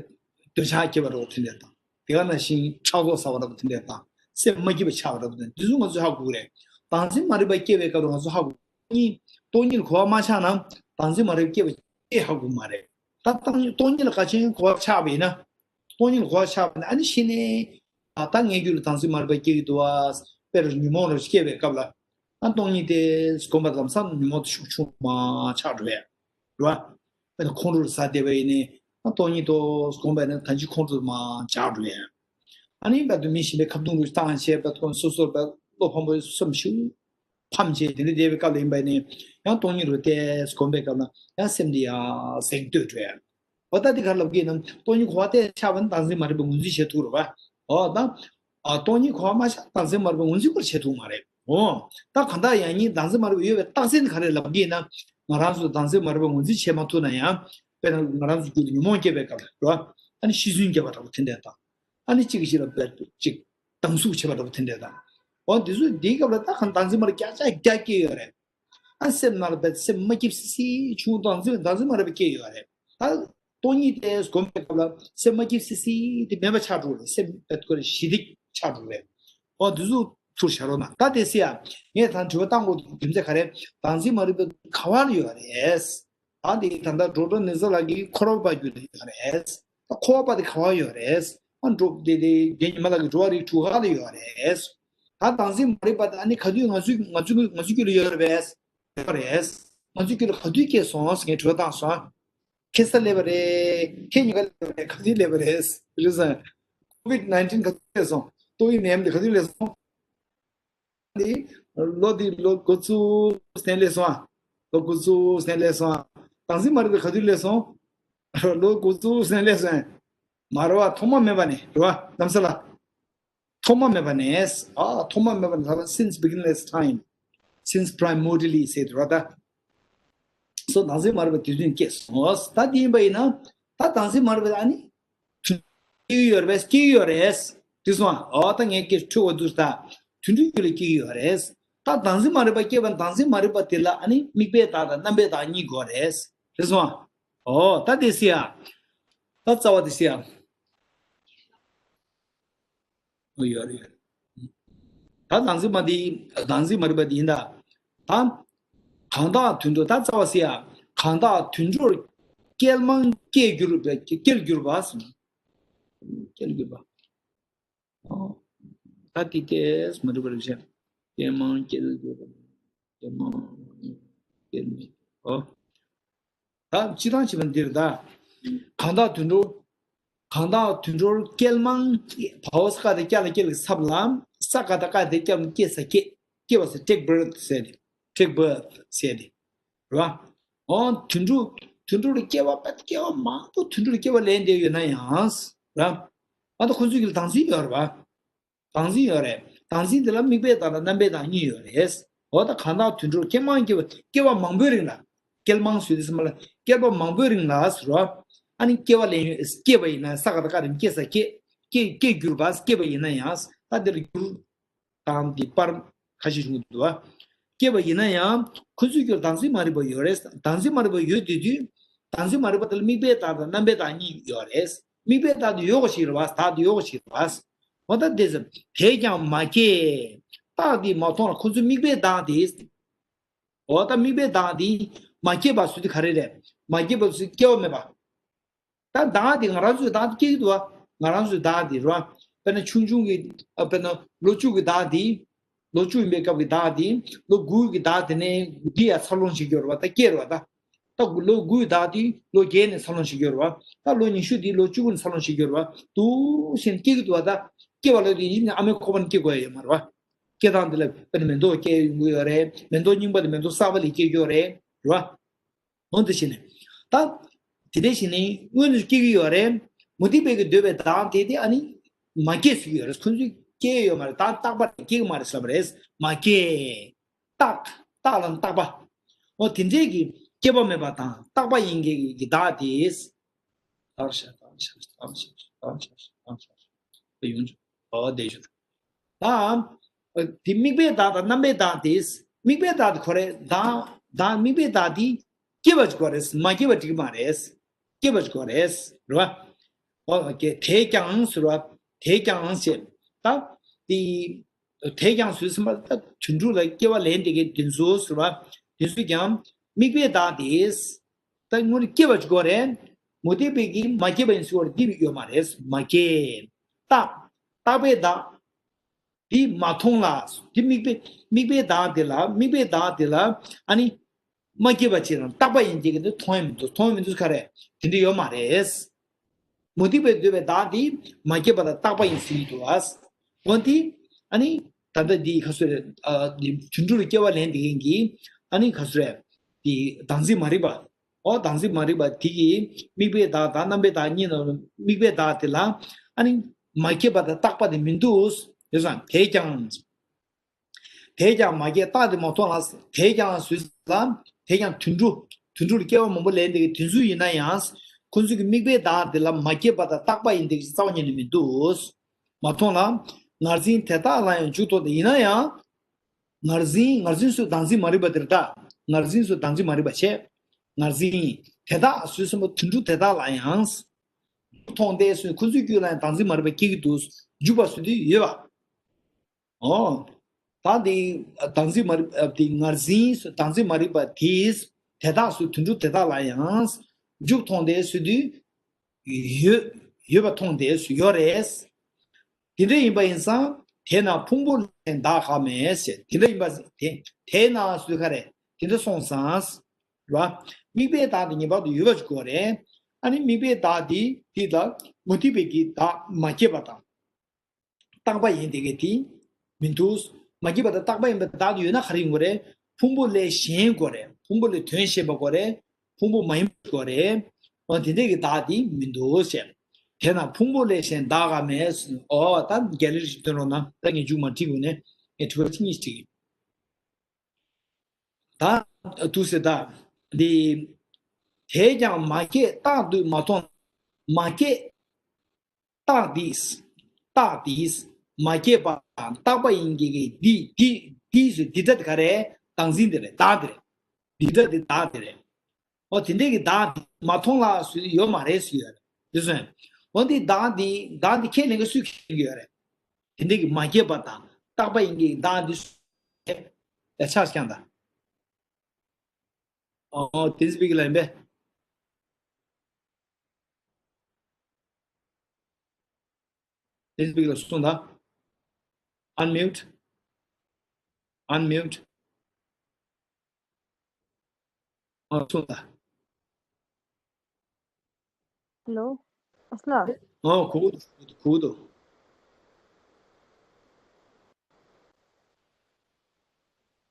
འདོད་ཆགས་སྐྱེ་བ་འདྲ་བོ་དེ་འདྲ་དང་། དེ་ག་ནང་བཞིན་ཕྲག་དོག་ཟ་བ་འདྲ་བོ་དེ་འདྲ་དང་། སེམས་མ་སྐྱིད་པ་ཆགས་པ་འདྲ་བོ་དེ་འདྲ་འདི་ཚོ་ང་ཚོས་ཧ་གོ་གི་རེད། བདག་འཛིན་མ་རིག་པ་སྐྱེ་བའི་སྐབས་ལ་ང་ཚོ་ཧ་གོ་གཉིས་སྟོང་ཉིད་གོ་བ་མ་ཆགས་ན་བདག་འཛིན་མ་རིག་པ་སྐྱེ་བ་ཅིག་ཧ་གོ་མ་རེད། ད་སྟོང་སྟོང་ཉིད་ལ་ག་ཅིན་གོ་བ་ཆགས་པ་ཡིན་ན། སྟོང་ཉིད་ལ་གོ་བ་ཆགས་པ་ན་ཨ་ནི་ཤི་ནས་ད་ལྟ་ངའི་རྒྱུད་ལ་བདག་འཛིན་མ་རིག་པ་སྐྱེ་གི་འདུག་བ། དཔེར་ཉོན་མོངས་རང་སྐྱེ་བའི་སྐབས་ལ། ཨ་སྟོང་ཉིད་དེ་སྒོམ་པ་ལམ་སང་ཉོན་མོངས་དེ་ཤུགས་ཆུང་མ་ཆགས་འགྲོ་ཡ། རེད་བ། དཔེར་ན་ཁོང་ཁྲོ་ཟ་བསྡད་པ་ཡིན་ནའི་ཨ་སྟོང་ཉིད་དུ་སྒོམ་པ་ཡིན་ན་ད་ཅི་ཁོང་ཁྲོ་མ་ཆགས་འགྲོ་ཡ། ཨ་ནི་བར་དུ་མི་གཞན་པའི་ཁ་རྡུང་རུ་བཏང་བྱས་བར་དུ་སོ་སོར་བར་བློ་ཕམ་པོ་སེམས་ཤུགས་ཕམ་བྱས་དེ་འདྲ་བསྡད་པའི་སྐབས་ལ་ཡིན་པ་ཡིན་ནའི་ཡང་སྟོང་ཉིད་རུ་བལྟས་སྒོམ་པའི་སྐབས་ལ་ཡང་སེམས་འདི་ཡང་གཟེངས་བསྟོད་འགྲོ་ཡ། འོ་ད་འདི་ག་རེ་ལབ་ཀྱི་ཡིན་ནམ། སྟོང་ཉིད་གོ་བ་གཏན་ཆགས་པ་ན་བདག་འཛིན་མ་རིག་པའི་ངོས་འཛིན་བྱེད་ཐུབ་རེད་བ། འོ་ད། ཨ་སྟོང་ཉིད་གོ་བ་མ་ཆགས་བདག་འཛིན་མ་རིག་པའི་ངོས་འཛིན་སྐོར་བྱེད་ཐུབ་མ་རེད། འོ། ད་གང་ལྟར་ཡང་སྙིང་བདག་འཛིན་མ་རིག་པ་ཡོད་པའི་རྟགས་མཚན་ག་རེ་ལབ་ཀྱི་ཡིན་ན། ང་རང་ཚོ་བདག་འཛིན་མ་རིག་པའི་ངོས་འཛིན་བྱེད་མ་ཐུབ་ན་ཡང་། དཔེར་ན་ང་རང་ཚོ་རྒྱུད་ལ་ཉོན་མོངས་སྐྱེ་བའི་སྐབས་ལ་རེད་བ། ཨ་ནི་ཤི་གསོན་སྐྱེ་བ་འདྲ་པོ་དེ་འདྲ་དང་། ཨ་ནི་གཅིག་གིས་གཅིག་ལ་བལྟ་གཅིག་སྡང་ཟུག་བྱེད་པ་འདྲ་པོ་དེ་འདྲ་དང་། འོ་འདི་ཚོ་འདིའི་སྐབས་ལ་ད་གང་བདག་འཛིན་མ་རིག་པ་བརྒྱ་ཆ་བརྒྱ་སྐྱེ་ཡོད་རེད། ཨ་སེམས་ནང་ལ་བས་སེམས་མ་སྐྱིད་སི་སི་བྱུང་དང་འཛིན་དང་འཛིན་མ་རེད་པ་སྐྱེ་ཡོད་རེད། ད་སྟོང་ཉིད་དེ་སྒོམ་པའི་སྐབས་ལ་སེམས་མ་སྐྱིད་སི་སི་དེ་མེད་པ་ཆགས་འགྲོ་རེད། སེམས་བས་ཁོ་རེ་ཞི་བདེ་ཆགས་འགྲོ་རེད། འོ་འདི་ཚོ་ཚུར་བྱ་རོགས་གནང་། ད་དེ་སི་ཡ་ངས་ད་དྲི་བ་བཏང་དགོས་རྒྱུ་མཚན་ག་རེ། བདག་འཛིན་མ་རེད་པ་ག་བ་ལ་ཡོད་རེད། ད་འདི་ད་ལྟ་ཌོག་ཊར་ནེ་ཛར་ལགས་ཀྱིས་འཁོར་བ་པ་རྒྱུད་ལ་ཡོད་རེད། ད་འཁོར་བ་པ་དེ་ག་བ་ཡོད་རེད། ཨ་འགྲོ་དེ་དེ་རྒན་ཉི་མ་ལགས་ཀྱི་འགྲོ་བ་རིགས་དྲུག་ག་ལ་ཡོད་རེད། ད་བདག་འཛིན་མ་རིག་པ་དང་ཨ་ནི་ག་དུས་ང་ཚོའི་ང་ཚོའི་ང་ཚོའི་རྒྱུད་ལ་ཡོད་རེད་པས། ཡོད་རེད། ང་ཚོའི་རྒྱུད་ལ་ག་དུས་སྐྱེས་སོང་ཟེར་ངས་དྲི་བ་བཏང་སོང་། ཁ་སང་སླེབས་པ་རེད། ཁ་ཉིན་ཀ་སླེབས་པ་རེད། ག་དུས་སླེབས་པ་རེད། རེད་སོང་། ཀོ་ཝིཌ་ནའིན་ཊིན་ག་དུས་སླེབས་སོང་། ཏོག་དབྱིབས་ནད་ཡམས་དེ་ག་དུས་སླེབས་སོང་། འདི་ལོ་འདི་ལོ་འགོ་བཙུགས་ནས་སླེབས་སོང་ཨ། ལོ་འགོ་བཙུགས་ནས་སླེབས་སོང་ཨ། བདག་འཛིན་མ་རིག་པ་ག་དུས་སླེབས་སོང་། ལོ་འགོ་བཙུགས་ནས་སླེབས་སོང་ཨ། མ་རེད་བ། ཐོག་མ་མེད་པ་ནས་རེད་བ། གནམ་ས་ལ། ཐོག་མ་མེད་པ་ནས། ཨ་ཐོག་མ་མེད་པ་ནས་ད་since beginningless time, since primordially ཟེར་དུས་ར་ད། སོ་བདག་འཛིན་མ་རིག་པ་དུས་རྒྱུན་སྐྱེས་སོང་། ད་དེ་ཡིན་པ་ཡིན་ན་ད་བདག་འཛིན་མ་རིག་པ་ཨ་ནི་སྐྱེ་གི་ཡོད་རེད་པས། སྐྱེ་གི་ཡོད་རེད། དེ་སོང་ཨ། ཨོ་ད་ངས་སྐད་འཕྲོད་པ་འདུག་ད་དུད་འགྲོའི་རྒྱུད་ལ་སྐྱེ་གི་ཡོད་རེད། ད་བདག་འཛིན་མ་རིག་པ་སྐྱེས་པ་བདག་འཛིན་མ་རིག་པ་དེ་ལ་ཨ་ནི་དམིགས་པའི་བདག་དང་རྣམ་པའི་བདག་གཉིས་དགོས་རེད། དེ་སོང་ཨ། ཨོ་ད་དེ་སི་ཡ། ད་རྩ་བ་དེ་སི་ཡ། ཡོད་རེད། ད་བདག་འཛིན་མ་དེ་བདག་འཛིན་མ་རིག་པ་དེ་ཡིན་ད། ད་གང་དག་དུད་འགྲོ། ད་རྩ་བ་སི་ཡ། གང་དག་དུད་འགྲོར་སྐྱེལ་མང་སྐྱེལ་གྱུར་པ་སྐྱེལ་གྱུར་པ། སྐྱེལ་གྱུར་པ། ད་དེ་ཏེས་མ་རིག་པ་རེད་བཞག་སྐྱེལ་མང་སྐྱེལ་གྱུར་པ། སྐྱེལ་མང་སྐྱེལ་མི་ཨོ། ད་སྤྱིར་བཏང་བྱས་པ་འདིར་ད། གང་དག་དུད་འགྲོ། གང་དག་དུད་འགྲོར་སྐྱེལ་མང་། བའོ་ས་ག་དེ་སྐྱ་ལ་སྐྱེལ་གྱི་སྲབ་ལ། ས་ག་ད་ཀ་དེ་སྐྱ་ལ་སྐྱེ་ས་སྐྱེ། སྐྱེ་བ་ཟེར་take birth ཟེར་ཏེ། take birth ཟེར་ཏེ། རེད་བ། འོ་དུད་འགྲོ། དུད་འགྲོ་ལ་སྐྱེ་བ་པ་སྐྱེ་བ་མང་པོ་དུད་འགྲོ་ལ་སྐྱེ་བ་ལེན་བསྡད་ཡོད་ན་ཡང་། ར། ཨ་ད་ཁོ་ཚོའི་གི་ལ་བདག་འཛིན་ཡོད་རེད་བ། བདག་འཛིན་ཡོད་རེད། བདག་འཛིན་དེ་ལ་དམིགས་པའི་བདག་དང་རྣམ་པའི་བདག་གཉིས་ཡོད་རེད། འོ་ད་གང་དག་དུད་འགྲོར་སྐྱེ་མང་སྐྱེ་བ་སྐྱེ་བ་མང་པོའི་རིང་ལ། སྐྱེ་མང་ཟེར་དུས་ཙམ་པ་ལ་སྐྱེ་བ་མང་པོའི་རིང་ལ་ཟེར་བ། ཨ་ནི་སྐྱེ་བ་ལེན་ཡོད་སྐྱེ་བ་ཡིན་ན་ས་ག་ད་ག་རིམ་སྐྱེ་ས་སྐྱེ། སྐྱེ་སྐྱེ་འགྱུར་བ་སྐྱེ་བ་ཡིན་ན་ཡང་ད་འདིར་འགྱུར། དང་འདི་པར་ཁ་ཤས་བྱུང་འདུག་བ། སྐྱེ་བ་ཡིན་ན་ཡང་ཁོ་ཚོའི་རྒྱུད་བདག་འཛིན་མ་རིག་པ་ཡོད་རེད། བདག་འཛིན་མ་རིག་པ་ཡོད་དུས་དུས། བདག་འཛིན་མ་རིག་པ་དེ་ལ་དམིགས་པའི་བདག་དང་རྣམ་པའི་བདག་གཉིས་ཡོད་རེད། དམིགས་པའི་བདག་དེ་ཡོད་པ་ཞིག་རེད་བ། བདག་དེ་ཡོད་པ་ཞིག་རེད་བ། འོ་ད་དེ་ཙམ་དེས་ཀྱང་མ་སྐྱེས། རྟགས་དེས་མ་མཐོང་ལ་ཁོ་ཚོའི་དམིགས་པའི་བདག་དེ། འོ་ད་དམིགས་པའི་བདག་དེ་མ་སྐྱེས་པ་ཟེར་དུས་ག་རེ་རེད། མ་སྐྱེས་པ་ཟེར་སྐྱེ་བ་མེད་པ། ད་བདག་དེ་ང་རང་ཚོའི་བདག་དེ་སྐྱེ་གི་འདུག་བ། ང་རང་ཚོའི་བདག་དེ་རེད་བ། དཔེར་ན་ཆུང་ཆུང་གི་ཨ་དཔེར་ན་ལོ་བཅུ་གི་བདག་དེ། ལོ་བཅུ་ཡིན་པའི་སྐབས་ཀྱི་བདག་དེ། ལོ་དགུ་གི་བདག་དེ་ནས་འདི་ཡང་འཚར་ལོངས་བྱེད་ཀྱི་ཡོད་རེད་བ། ད་སྐྱེས་རེད་བ་ད། ད་ལོ་དགུ་གི་བདག་དེ་ལོ་བརྒྱད་ནས་འཚར་ལོངས་བྱེད་ཀྱི་ཡོད་རེད་བ། ད་ལོ་ཉི་ཤུ་དེ་ལོ་བཅུ་དགུ་ནས་འཚར་ལོངས་བྱེད་ཀྱི་ཡོད་རེད་བ། འདུག་སེ་སྐྱེ་གི་འདུག་བ། ད་སྐྱེ་བ་ལོ་དེ་ཡིན་ན་ཨ་མའི་ཁོག་པ་ནས་སྐྱེ་དགོས་ཡ་ཡོད་མ་རེད་བ། སྐྱེ་སྟངས་འདི་ལ་དཔེར་ན་མེ་ཏོག་སྐྱེ་ཡོང་གི་ཡོད་རེད། མེ་ཏོག་རྙིང་པ་དེ་མེ་ཏོག་གསར་པ་ལས་སྐྱེ་གི་ཡོད་རེད། རེད་བ། འོ་འདི་བྱས་ནས། ད། དེ་འདྲ་བྱས་ནས་སྔོན་དུ་སྐྱེ་གི་ཡོད་རེད། མུ་སྟེགས་པའི་གི་འདོད་པའི་བདག་དེ་དེ་ཨ་ནི། མ་སྐྱེས་ཟེར་གི་ཡོད་རེད། ཁོ་ཚོས་སྐྱེ་ཡོད་མ་རེད། ད་རྟག་པ་རེད། སྐྱེ་གི་མ་རེད་ཟེར་བ་རེད། མ་སྐྱེས། རྟག་རྟག་ལ་རྟག་པ། འོ་དེ་འདྲས་ཀྱི་སྐྱེ་བ་མེད་པ་དང་རྟག་པ་ཡིན་གྱི་གི་བདག་དེ། ད་ཡོང་ཆོག་འོ་དེ་ཆོག་ད། དེ་དམིགས་པའི་བདག་དང་རྣམ་པའི་བདག་དེ། དམིགས་པའི་བདག་དེ་ཁོ་རེད། བདག་བདག་དམིགས་པའི་བདག་དེ། སྐྱེ་བ་ཅིག་དགོས་རེད། མ་སྐྱེས་པ་འགྲིག་གི་མ་རེད། སྐྱེ་བ་ཅིག་དགོས་རེད། རེད་བ། ཨོ་ཀེ། དེས་ཀྱང་ཟེར་བ། དེས་ཀྱང་ཞེས། ད། དེ། དེས་ཀྱང་ཟེར་ཟིན་པ་ད་དུད་འགྲོ་ལ་སྐྱེ་བ་ལེན་དེ་གའི་དེ་ཚོ་ཟེར་བ། དེ་ཚོས་ཀྱང་དམིགས་པའི་བདག་དེ། ད་དངོས་གནས་སྐྱེ་བ་ཅིག་དགོས་རེད། མུ་སྟེགས་པའི་གིས་མ་སྐྱེས་པ་ཡིན་ཟེར་བ་འདི་ཡོད་མ་རེད། མ་སྐྱེས། རྟག་རྟག་པའི་བདག་དེ་མ་མཐོང་ལ། དེ་དམིགས་པའི་དམིགས་པའི་བདག་དེ་ལ། དམིགས་པའི་བདག་དེ་ལ་ཨ་ནི། མ་སྐྱེས་པ་ཅིག་རང་རྟག་པ་ཡིན་གྱི་གི་འདི་མཐོང་ཡང་མི་འདུག་མཐོང་ཡང་མི་འདུག་ག་རེ། དེ་འདྲ་ཡོད་མ་རེད། མུ་སྟེགས་པའི་འདོད་པའི་བདག་དེ་མ་སྐྱེས་པ་དང་རྟག་པ་ཡིན་ཟེར་གྱི་འདུག་ཨ། འོན་ཏེ། ཨ་ནི། ད་ལྟ་འདི་ག་ཚོད་རེད། ཨ། འདི་དུད་འགྲོ་ལ་སྐྱེ་བ་ལེན་དེ་གིན་གྱི། ཨ་ནི་ག་ཚོད་རེད། འདི་བདག་འཛིན་མ་རིག་པ། འོ་བདག་འཛིན་མ་རིག་པ་དེ་གིས་དམིགས་པའི་བདག་དང་རྣམ་པའི་བདག་གཉིས་ནང་དམིགས་པའི་བདག་དེ་ལ། ཨ་ནི། མ་སྐྱེས་པ་དང་རྟག་པ་དེ་མི་འདུག་ཟེར་ཙང་དེས་ཀྱང་། དེས་ཀྱང་མ་སྐྱེས་རྟག་དེ་མ་མཐོང་ལ། དེས་ཀྱང་ཟེར་ལ། དེས་ཀྱང་དུད་འགྲོ། དུད་འགྲོ་ལ་སྐྱེ་བ་མང་པོ་ལེན་དེ་གི་དེ་ཚོ་ཡིན་ན་ཡང་། ཁོ་ཚོ་གི་དམིགས་པའི་བདག་དེ་ལ་མ་སྐྱེས་པ་དང་རྟག་པ་ཡིན་དེ་གི་རྩ་བ་ཉིད་ནས་མི་འདུག་མ་མཐོང་ལ། ངར་འཛིན་དེ་དག་ལ་ཡང་འཇུག་ཐོགས་ཏེ་ཡིན་ན་ཡང་། ངར་འཛིན་ངར་འཛིན་སོགས་བདག་འཛིན་མ་རིག་པ་དེར་གདའ། ངར་འཛིན་སོགས་བདག་འཛིན་མ་རིག་པ་བྱས། ངར་འཛིན་དེ་དག་ཟེར་ཟིན་པ་དུད་འགྲོ་དེ་དག་ལ་ཡང་། མཐོང་སྟེ་སོས་ཁོ་ཚོའི་རྒྱུད་ལ་ཡང་བདག་འཛིན་མ་རིག་པ་སྐྱེ་གི་འདུག་འཇུག་པ་ཟེར་དུས་ཡོད་པ། ཨོ། ད་འདི་བདག་འཛིན་མ་རིག་པ་འདི་ངར་འཛིན་བདག་འཛིན་མ་རིག་པ་དེས་དེ་དག་སོས་དུད་འགྲོ་དེ་དག་ལ་ཡང་། འཇུག་མཐོང་སྟེ་ཟེར་དུས། ཡོད། ཡོད་པ་མཐོང་སྟེ་ཡོད་རེད། དེ་འདྲ་ཡིན་པ་ཡིན་ཙང་དེས་ན་ཕུང་པོ་ལས་གཞན་བདག་དགག་མེད་ཟེར། དེ་འདྲ་ཡིན་པ་དེ་དེས་ན་ཟེར་ག་རེ། དེ་འདྲ་སོང་ཙང་། ར། དམིགས་པའི་བདག་དེ་ངེས་པར་དུ་ཡོད་པ་ཅིག་དགོས་རེད། ཨ་ནི་དམིགས་པའི་བདག་དེ་དེ་ལ་མུ་སྟེགས་པའི་གི་བདག་མ་སྐྱེས་པ་དང་། རྟག་པ་ཡིན་དེ་གའི་དེ་མི་འདུག་མ་སྐྱེས་པ་དང་རྟག་པ་ཡིན་པའི་བདག་དེ་ཡོད་ན་ག་རེ་ཡིན་དགོས་རེད། ཕུང་པོ་ལས་གཞན་དགོས་རེད། ཕུང་པོ་ལས་དོན་གཞན་པ་དགོས་རེད། ཕུང་པོ་མ་ཡིན་པ་དགོས་རེད། འོ་དེ་འདྲས་ཀྱི་བདག་དེ་མི་འདུག་ཟེར། དེས་ན་ཕུང་པོ་ལས་གཞན་བདག་དགག་མེད་ཟེར། འོ་ད་རྒྱ་ལེ་རིགས་སྟོན་རོགས་གནང་། ད་ངས་མཇུག་མ་བྲིས་གོང་ནས་ངས་དྲི་བ་གཅིག་གཉིས་ཤིག་དྲིས་ཀྱི། ད་འདུག་ཟེར་ད། འདི། དེས་ཀྱང་མ་སྐྱེས་རྟག་ཏུ་མ་མཐོང་། མ་སྐྱེས། རྟགས་འདིས། རྟགས་འདིས། མ་སྐྱེས་པ་དང་རྟག་པ་ཡིན་གྱི་གི་འདི་འདི་འདི་ཟེར་འདི་སྒྲ་དེ་ག་རེ། བདག་འཛིན་དེ་རེད། བདག་དེ་རེད། འདི་སྒྲ་དེ་བདག་དེ་རེད། འོ་དེ་འདྲས་ཀྱི་བདག་དེ་མ་མཐོང་ལ་ཟེར་ཡོད་མ་རེད་ཟེར་ཡོད་རེད། དེ་སོང་། འོ་འདི་བདག་འདི་བདག་འདི་ཁས་ལེན་གྱི་སུས་ཁས་ལེན་གྱི་ཡོད་རེད། དེ་འདྲས་ཀྱི་མ་སྐྱེས་པ་དང་རྟག་པ་ཡིན་གྱི་བདག་འདི་སུས་ཡ་ཆགས་ཀྱང་ད། ཨོ། དེ་ཚོ་པིག་ལ་ཡིན་པས། དེ་ཚོ་པིག་ལ་གསུངས་དང་། Unmute. Unmute. ཨོ་གསུངས་དང་། Hello. ཨོ་ལགས། ཨོ་གོ་གི་འདུག་གོ་གི་འདུག་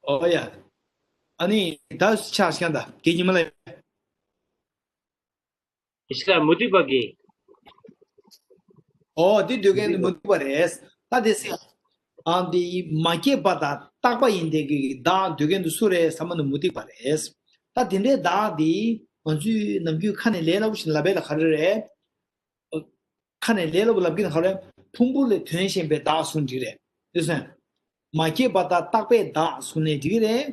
ཨོ་ཡ། ཨ་ནི་ད་ཆ་ཤང་ད་གེ་ཉི་མ་ལ། ཡིན་ཤག་མུ་སྟེགས་པ་གི། ཨོ་དེ་འདོད་མཁན་དེ་མུ་སྟེགས་པ་རེད། ད་དེ་སེ། ཨ་འདི་མ་སྐྱེས་པ་དང་རྟག་པ་ཡིན་དེ་གི་བདག་འདོད་མཁན་དེ་སུ་རེད་བསམ་ན་མུ་སྟེགས་པ་རེད། ད་དེ་འདྲའི་བདག་དེ་ང་ཚོས་ནམ་རྒྱུན་ཁ་ནས་ལས་སླ་པོ་ཞིག་ལབ་པས་ལ་ག་རེ་རེད། ཁ་ནས་ལས་སླ་པོ་ལབ་ཀྱི་ན་ག་རེ། ཕུང་པོ་ལས་ཐོན་བཞིན་པའི་བདག་གསུངས་འགྲིག་རེད། དེ་སོང་། མ་སྐྱེས་པ་དང་རྟག་པའི་བདག་གསུངས་ནས་འགྲིག་གི་རེད།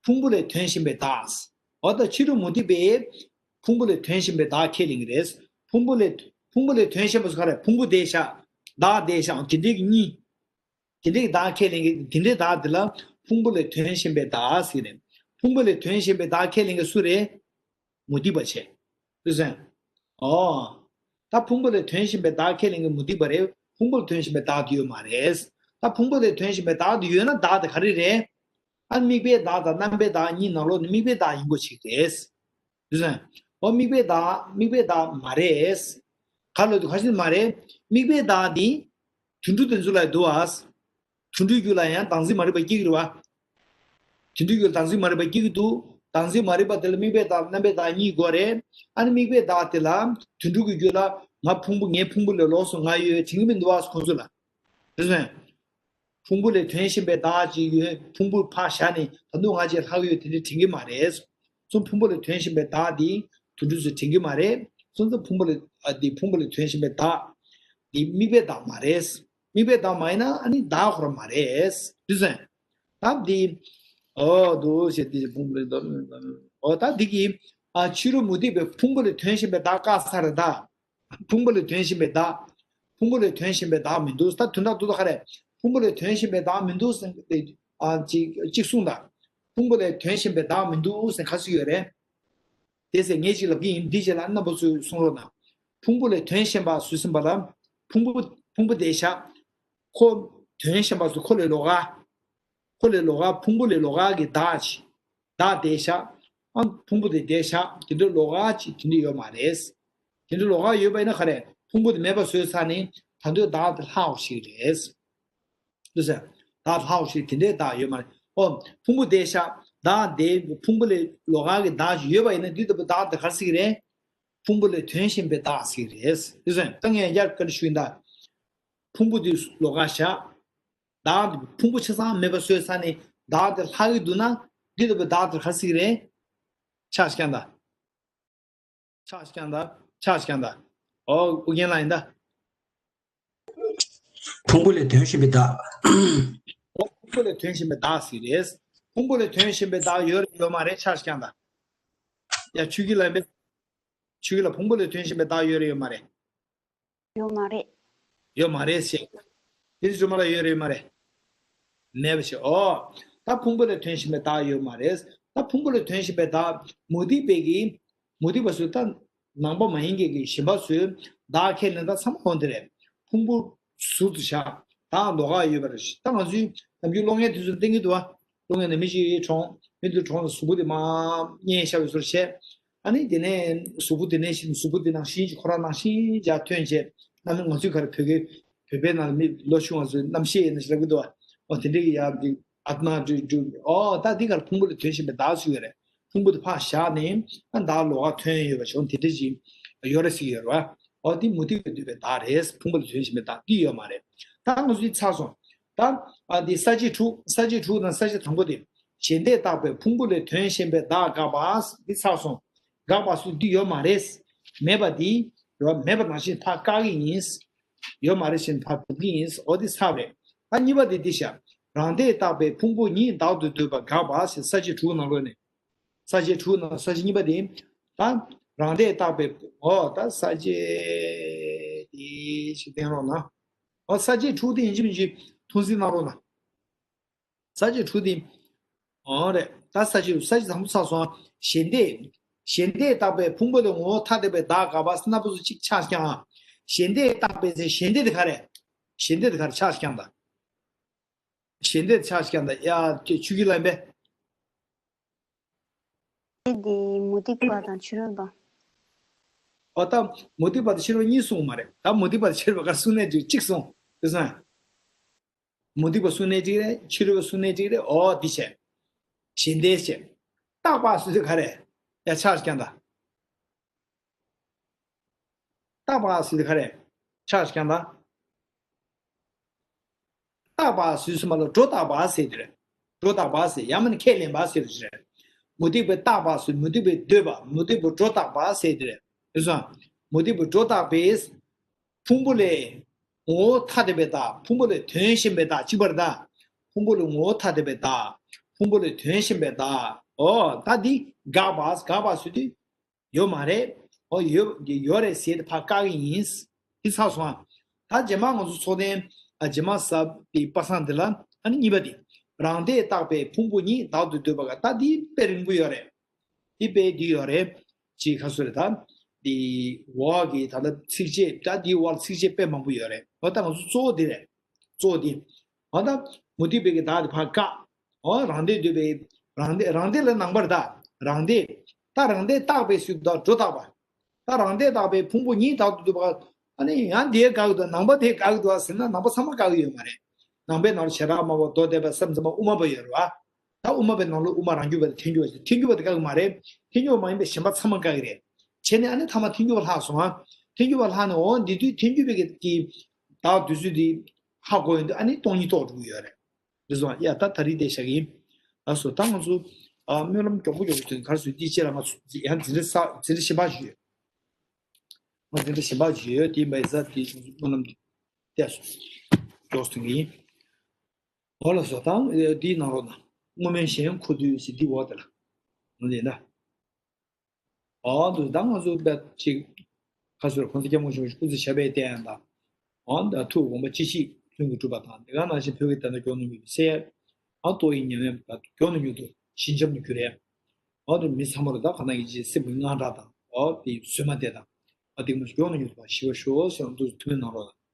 ཕུང་པོ་ལས་ཐོན་བཞིན་པའི་བདག་འོ་ད་ཕྱི་རོལ་མུ་སྟེགས་པས་ཕུང་པོ་ལས་ཐོན་བཞིན་པའི་བདག་ཁས་ལེན་གྱི་རེད། ཕུང་པོ་ལས་ཕུང་པོ་ལས་ཐོན་བཞིན་པ་སུ་ག་རེ། ཕུང་པོ་བསྡད་བཞག་བདག་བསྡད་བཞག་དེ་འདྲའི་གི་གཉིས། དེ་འདྲའི་གི་བདག་ཁས་ལེན་གྱི་དེ་འདྲའི་བདག་དེ་ལ་ཕུང་པོ་ལས་ཐོན་བཞིན་པའི་བདག་ཟེར་གྱི་རེད། ཕུང་པོ་ལས་ཐོན་བཞིན་པའི་བདག་ཁས་ལེན་གྱི་སུ་རེད། མུ་སྟེགས་པ་བྱས། དེ་སོང་། ཨོ། ད་ཕུང་པོ་ལས་ཐོན་བཞིན་པའི་བདག་ཁས་ལེན་གྱི་མུ་སྟེགས་པ་རེད། ཕུང་པོ་ལས་ཐོན་བཞིན་པའི་བདག་དེ་ཡོད་མ་རེད། ད་ཕུང་པོ་ལས་ཐོན་བཞིན་པའི་བདག་དེ་ཡོད་ན་བདག་དེ་ག་རེ་རེད། ཨ་དམིགས་པའི་བདག་དང་རྣམ་པའི་བདག་གཉིས་ནང་ལོགས་ནས་དམིགས་པའི་བདག་ཡིན་དགོས་ཆེད་རེད། དེ་སོང་། ཨོ་དམིགས་པའི་བདག་དམིགས་པའི་བདག་མ་རེད། ག་ལ་དུ་ག་ཤེད་མ་རེད། དམིགས་པའི་བདག་དེ། དུད་འགྲོ་དེ་ཚོ་ལ་འདུག་ཨ། དུད་འགྲོའི་རྒྱུད་ལ་ཡང་བདག་འཛིན་མ་རིག་པ་སྐྱེ་གི་རེད་བ། དུད་འགྲོའི་རྒྱུད་ལ་བདག་འཛིན་མ་རིག་པ་སྐྱེ་གི་འདུག་བདག་འཛིན་མ་རིག་པ་དེ་ལ་དམིགས་པའི་བདག་རྣམ་པའི་བདག་གཉིས་དགོས་རེད། ཨ་ནི་དམིགས་པའི་བདག་དེ་ལ་དུད་འགྲོ་གི་རྒྱུད་ལ་ང་ཕུང་པོ་ངའི་ཕུང་པོ་ལས་ལོགས་སུ་ང་ཡོད་དྲན་གི་མི་འདུག་ཨ་ཁོང་ཚོ་ལ། དེ་སོང་། ཕུང་པོ་ལས་ཐོན་བཞིན་པའི་བདག་ཅིག་ཡོད། ཕུང་པོ་ཕར་བཞག་ནས་ད་དུང་ང་ཅིག་ལྷག་ཡོད་དེ་འདྲ་དྲན་གི་མ་རེད། སོང་། ཕུང་པོ་ལས་ཐོན་བཞིན་པའི་བདག་འདི་དུད་འགྲོ་ཚོས་དྲན་གི་མ་རེད། སོང་ཙང་ཕུང་པོ་ལས་ཨ་འདི་ཕུང་པོ་ལས་ཐོན་བཞིན་པའི་བདག་འདི་དམིགས་པའི་བདག་མ་རེད། དམིགས་པའི་བདག་མ་ཡིན་ན་ཨ་ནི་བདག་ཁོ་རང་མ་རེད། དེ་སོང་། ད་འདི་ཨོ་འདུག་ཞེས་འདི་ཕུང་པོ་ལས་ཨོ་ད་འདི་གི་ཨ་ཕྱི་རོལ་མུ་སྟེགས་པའི་ཕུང་པོ་ལས་ཐོན་བཞིན་པའི་བདག་བཀག་ཚར་རེད་ད། ཕུང་པོ་ལས་ཐོན་བཞིན་པའི་བདག་ཕུང་པོ་ལས་ཐོན་བཞིན་པའི་བདག་མི་འདུག་ད་དོན་དག་ཏུ་ཏོ་ག་རེ། ཕུང་པོ་ལས་ཐོན་བཞིན་པའི་བདག་མི་འདུག་ཟེར་ཏེ། ཨ་ཅིག་ཅིག་གསུངས་དང་། ཕུང་པོ་ལས་ཐོན་བཞིན་པའི་བདག་མི་འདུག་ཟེར་ག་ཚོད་ཡོད་རེད། དེ་ཟེར་ངས་ཅིག་ལབ་ཀྱི་ཡིན། འདི་རྗེས་ལ་རྣམ་པ་ཚོས་གསུང་རོགས་གནང་། ཕུང་པོ་ལས་ཐོན་བཞིན་པ་ཟེར་ཟིན་པ་ལ། ཕུང་པོ་ཕུང་པོ་དེ་བཞག་ཁོ་ཐོན་བཞིན་པ་ཟེར་ཁོ་ལས་ལོགས་ཀ་ཁོ་ལས་ལོགས་ཀ་ཕུང་པོ་ལས་ལོགས་ཀ་གི་བདག་ཅིག་བདག་དེ་བཞག་ཨ་ཕུང་པོ་དེ་དེ་བཞག་དེ་འདྲ་ལོགས་ཀ་ཅིག་དེ་འདྲ་ཡོད་མ་རེད། དེ་འདྲ་ལོགས་ཀ་ཡོད་པ་ཡིན་ན་ག་རེ། ཕུང་པོ་དེ་མེད་པ་བཟོས་ཚར་ནས་ད་དུང་བདག་དེ་ལྷག་ཞིག་རེད། དེ་ཟེར། བདག་ལྷག་ཞིག་དེ་འདྲའི་བདག་ཡོད་མ་རེད། ཨོ། ཕུང་པོ་དེ་བཞག་བདག་དེ་ཕུང་པོ་ལས་ལོགས་ཀ་གི་བདག་ཅིག་ཡོད་པ་ཡིན་ན་དེ་ལྟ་བུ་བདག་དེ་ག་རེ་ཟེར་གི་རེད། ཕུང་པོ་ལས་ཐོན་བཞིན་པའི་བདག་ཟེར་གི་རེད། དེ་ཟེར། ད་ངས་ཡར་བཀའ་འདྲི་ཞུ་ཡིན་ད། ཕུང་པོ་དེ་ལོགས་ཀ་བཞག་བདག་དེ་ཕུང་པོ་ཆ་ཚང་མེད་པ་བཟོས་ཚར་ནས་བདག་དེ་ལྷག་གི་འདུག་ན་འདི་ལྟ་བུ་བདག་དེ་ག་རེ་ཟེར་གི་རེད། ཆགས་ཤིག་ཀྱང་ད། ཆགས་ཤིག་ཀྱང་ད། ཆགས་ཤིག་ཀྱང་ད། ཨོ་ཨུ་རྒྱན་ལགས་ཡིན་ད། ཕུང་པོ་ལས་ཐོན་བཞིན་པའི་བདག་ཨོ་ཕུང་པོ་ལས་ཐོན་བཞིན་པའི་བདག་ཟེར་གི་རེད། ཕུང་པོ་ལས་ཐོན་བཞིན་པའི་བདག་ཡོད་རེད་ཡོད་མ་རེད། ཆགས་ཤིག་ཀྱང་ད། ཡ་ཆོས་སྐྱིད་ལགས་ཡིན་པས། ཆོས་སྐྱིད་ལགས་ཕུང་པོ་ལས་ཐོན་བཞིན་པའི་བདག་ཡོད་རེད་ཡོད་མ་རེད། ཡོད་མ་རེད། ཡོད་མ་རེད་ཞེས། དེ་ཚོ་མ་ལ་ཡོད་རེད་མ་རེད། མེད་པ་ཞིག་ཨོ། ད་ཕུང་པོ་ལས་ཐོན་བཞིན་པའི་བདག་ཡོད་མ་རེད། ད་ཕུང་པོ་ལས་ཐོན་བཞིན་པའི་བདག་མུ་སྟེགས་པའི་གི་མུ་སྟེགས་པ་ཚོས་ད་ནང་པ་མ་ཡིན་མཁན་གྱི་གཞན་པ་ཚོས་བདག་ཁས་ལེན་ད་ཚང་མ་འོང་དེ་རེད། ཕུང་པོ་ཟུར་དུ་བཞག་བདག་ལོགས་ཀ་ཡོད་པ་རེད། ད་ང་ཚོའི་ནམ་རྒྱུན་གློག་བརྙན་དེ་ཚོ་བསྟན་གྱི་འདུག་བ། གློག་བརྙན་ནས་མི་ཞིག་གྲོངས། མི་དེ་གྲོངས་ནས་གཟུགས་པོ་དེ་མར་བརྙན་བཞག་པའི་བཟོ་འདྲ་བྱས། ཨ་ནི་དེ་ནས་གཟུགས་པོ་དེ་ནས་ཤི་གཟུགས་པོ་དེ་ནང་བཞིན་གྱི་ཁོ་རང་ནང་བཞིན་ཅིག་ཐོན་བྱས། ཨ་ནི་ང་ཚོའི་ག་རེ་བོད་སྐད་བོད་པའི་ནང་ལ་མི་ལོ་ཆུང་བ་ཚོས་རྣམ་ཤེས་ཡིན་ན་ཞིག་ལབ་ཀྱི་འདུག་བ། ཨོ་དེ་འདྲའི་གི་ཡ་དེ་ཨ་ཏི་མ་འགྲོ་འགྲོ་ཨོ་ད་འདི་ག་རེ་ཕུང་པོ་ལས་ཐོན་བཞིན་པའི་བདག་ཅིག་ཡོད་རེད། ཕུང་པོ་དེ་ཕར་བཞག་ནས་ཨ་བདག་ལོགས་ཀ་ཐོན་ཡོད་པ་ཞིག་དེ་འདྲ་ཅིག་ཡོད་རེད་ཟེར་གྱི་ཡོད་རེད་བ། ཨོ་དེ་མུ་སྟེགས་པས་བསྡུས་པའི་བདག་རེད། ཕུང་པོ་ལས་ཐོན་བཞིན་པའི་བདག་འདི་ཡོད་མ་རེད། ད་ང་ཚོ་འདི་ཚར་སོང་། ད་ཨ་འདི་ས་བཅད་དྲུག་ས་བཅད་དྲུག་དང་ས་བཅད་དང་པོ་དེ། གཞན་སྡེས་བཏགས་པའི་ཕུང་པོ་ལས་ཐོན་བཞིན་པའི་བདག་དགག་པ། འདི་ཚར་སོང་། དགག་པ་སུ་འདི་ཡོད་མ་རེད། མེད་པ་འདི་ཡོད་མེད་པ་ནང་བཞིན་ཕར་བཀག་གི་ཡིན། ཡོད་མ་རེད་ཞེས་ཕར་སྒྲུབ་ཀྱི་ཡིན། འོ་འདི་ཚར་རེད། ད་གཉིས་པ་དེ་འདི་བཞག་རང་སྡེས་བཏགས་པའི་ཕུང་པོ་ཉིད་བདག་ཏུ་འདོད་པ་དགག་པ་ཞེས་ས་བཅད་དྲུག་ནང་ལོགས་ནས། ས་བཅད་དྲུག་ནང་ས་བཅད་གཉིས་པ་དེ། ད་རང་སྡེས་བཏགས་པའི་འོ་ད་ས་བཅད་དེ་ཞིག་བསྟན་རོགས་གནང་། འོ་ས་བཅད་དྲུག་དེ་ཡིན་གཅིག་མིན་གཅིག་ཐུང་ཟིན་གནང་རོགས་གནང་། ས་བཅད་དྲུག་དེ། འོ་རེད། ད་ས་བཅད་ས་བཅད་དང་པོ་ཚར་སོང་། གཞན་སྡེས། གཞན་སྡེས་བཏགས་པའི་ཕུང་པོ་ལས་ངོ་བོ་ཐ་དད་པའི་བདག་དགག་པ་སྣ་བུ་སུ་གཅིག་ཆགས་ཀྱང་། གཞན་སྡེས་བཏགས་པའི་ཚེ་གཞན་སྡེ་དེ་ག་རེད། གཞན་སྡེ་དེ་ག་རེ་ཆགས་ཀྱང་ད། གཞན་སྡེ་ཆགས་ཀྱང་ད་ཡ་ཁྱོད་ཆུ་གི་ལན་པས། དེ་དེ་མུ་སྟེགས་པ་དང་ཕྱི་རོལ་པ། ཨོ་ད་མུ་སྟེགས་པ་དང་ཕྱི་རོལ་གཉིས་གསུངས་མ་རེད། ད་མུ་སྟེགས་པ་དང་ཕྱི་རོལ་པ་ག་གསུངས་ནས་དུས་གཅིག་གསུངས་དེ་སོང་། མུ་སྟེགས་པ་གསུངས་ནས་གཅིག་རེད། ཕྱི་རོལ་པ་གསུངས་ནས་གཅིག་རེད། ཨོ་དེ་བྱས། གཞན་སྡེ་བྱས། རྟག་པ་སུ་དེ་ག་རེད། ཡ་ཆགས་ཀྱང་ད། བཏགས་པ་ཟེར་དེ་ག་རེ། ཆགས་ཤིག་ཀྱང་ད། བཏགས་པ་ཟེར་སོང་མ་ལ་སྒྲོ་བཏགས་པ་ཟེར་དེ་རེད། སྒྲོ་བཏགས་པ་ཟེར་ཡང་མིན་ཁས་ལེན་པ་ཟེར་དེ་རེད། མུ་སྟེགས་པའི་བཏགས་པ་ཟེར་མུ་སྟེགས་པའི་འདོད་པ་མུ་སྟེགས་པའི་སྒྲོ་བཏགས་པ་ཟེར་དེ་རེད། དེ་སོང་། མུ་སྟེགས་པའི་སྒྲོ་བཏགས་པས། ཕུང་པོ་ལས་ངོ་བོ་ཐ་དད་པའི་བཏགས། ཕུང་པོ་ལས་དོན་གཞན་པའི་བཏགས་གཅིག་པར་བཏགས། ཕུང་པོ་ལས་ངོ་བོ་ཐ་དད་པའི་བཏགས། ཕུང་པོ་ལས་དོན་གཞན་པའི་བཏགས། ཨོ་ད་འདི་དགག་པ་དགག་པ་ཟེར་དུས་ཡོད་མ་རེད། ཨོ་ཡོད་ཡོད་རེད་ཟེར་ཏེ་ཕར་བཀག་གི་ཡིན། འདི་ཚར་སོང་ཨ། ད་རྗེས་མ་ང་ཚོ་ཚོགས་ཐེངས་ཨ་རྗེས་མ་ཟབ་པའི་པ་སངས་འདི་ལ་ཨ་ནི་གཉིས་པ་འདི། རང་སྡེས་བཏགས་པའི་ཕུང་པོ་ཉིད་བདག་ཏུ་འདོད་པ་ག་ད་འདི་དཔེ་རིང་པོ་ཡོད་རེད། འདི་དཔེ་འདི་ཡོད་རེད། ཅིག་ཁ་སོ་རེད་ད། འདི་འོག་གི་ད་ལྟ་ཚིགས་བཅད་ད་འདི་འོག་ལ་ཚིགས་བཅད་དཔེ་མང་པོ་ཡོད་རེད། འོ་ད་ང་ཚོ་གཙོ་བོ་འདི་རེད། གཙོ་བོ་འདི། འོ་ད་མུ་སྟེགས་པའི་གི་བདག་དེ་ཕར་བཀག་འོ་རང་སྡེས་འདོད་པའི་རང་སྡེ་རང་སྡེ་ལ་ནང་པར་ད་རང་སྡེ། ད་རང་སྡེས་བཏགས་པའི་ཟེར་དུས་ད་སྒྲོ་བཏགས་པ། ད་རང་སྡེས་བཏགས་པའི་ཕུང་པོ་ཉིད་བདག་ཏུ་འདོད་པ། ཨ་ནི་ཡང་དེ་དགག་གི་འདུག་ནང་པ་དེ་དགག་གི་འདུག་ཟེར་ན་ནང་པ་ཚང་མ་དགག་གི་ཡོད་མ་རེད། ནང་པའི་ནང་ལ་བྱེ་བྲག་སྨྲ་བ་མདོ་སྡེ་པ་སེམས་ཙམ་པ་དབུ་མ་པ་ཡོད་རེད་བ། ད་དབུ་མ་པའི་ནང་ལ་དབུ་མ་རང་རྒྱུད་པ་དང་ཐལ་འགྱུར་བ་ཟེར། ཐལ་འགྱུར་བ་དེ་དགག་གི་མ་རེད། ཐལ་འགྱུར་བ་མ་ཡིན་པའི་གཞན་པ་ཚང་མ་དགག་གི་རེད། བྱས་ནས་ཨ་ནི་ཐ་མ་ཐལ་འགྱུར་བ་ལྷག་སོང་ཨ། ཐལ་འགྱུར་བ་ལྷག་ནས་འོ་འདི་དུས་ཐལ་འགྱུར་བའི་གི་དེ་བདག་འདོད་ཚུལ་དེ་ཧ་གོ་ཡོང་དུས་ཨ་ནི་སྟོང་ཉིད་རྟོགས་འགྲོ་གི་ཡོད་རེད། རེད་སོང་ཨ། ཡ་ད་ད་རིང་དེ་བཞག་གི་ཡིན། ལགས་སོ། ད་ང་ཚོ་ཨ་སྨོན་ལམ་མགྱོགས་པོ་མགྱོགས་པོ་ཐོན་གར་སོང་དེ་ཅེས་ལ་ང་ཚོ་ཡང་འཛིན་གྲྭ་ས་འཛིན་གྲྭ་གཞན་པ་ཞིག་ཡོད། ང་འཛིན་གྲྭ་གཞན་པ་ཞིག་ཡོད། དེ་མ་ཡིན་ས་དེ་སྨོན་ལམ་བལྟས་སོང་མགྱོགས་སུ་ཐོན་གི་ཡིན། འོ་ལགས་སོ། ད་འདིའི་ནང་ལོགས་ན་བསྔོ་སྨོན་གཞན་མཁོ་འདུས་ཞེས་འདི་འོག་དེ་ལ་འོ་དེ་ན། འོ་འདུག་ད་ང་ཚོ་བལྟ་ཅིག་ཁ་སོར་གོང་ས་སྐྱབས་མགོན་ཆེན་པོ་སྐུ་ཚེ་ཞབས་པད་བརྟན་ཡང་དང་། འོ་ད་ཐུགས་དགོངས་པ་ཅི་མཆིས་ལྷུན་གྱིས་གྲུབ་པ་དང་། དེ་ག་ནང་བཞིན་བོད་ཀྱི་བསྟན་པ་མགྱོགས་ནས་མྱུར་དུ་གསལ། འོ་ཏོག་དབྱིབས་ཉམས་ཡམས་མགྱོགས་ནས་མྱུར་དུ་ཞི་འཇམ་དུ་གྱུར་ཡ། འོ་དེ་མི་ཚང་མ་ལ་ད་ག་ནང་གི་ཅིག་སེམས་ཀྱི་དངངས་སྐྲག་དང་འོ་དེ་བཟོད་མ་དེ་དང་། འོ་དེ་མོ་མགྱོགས་ནས་མྱུར་དུ་ཞི་བར་ཤོག་ཟེར་འདུག་ཐུགས་སྨོན་གནང་རོགས་གནང་།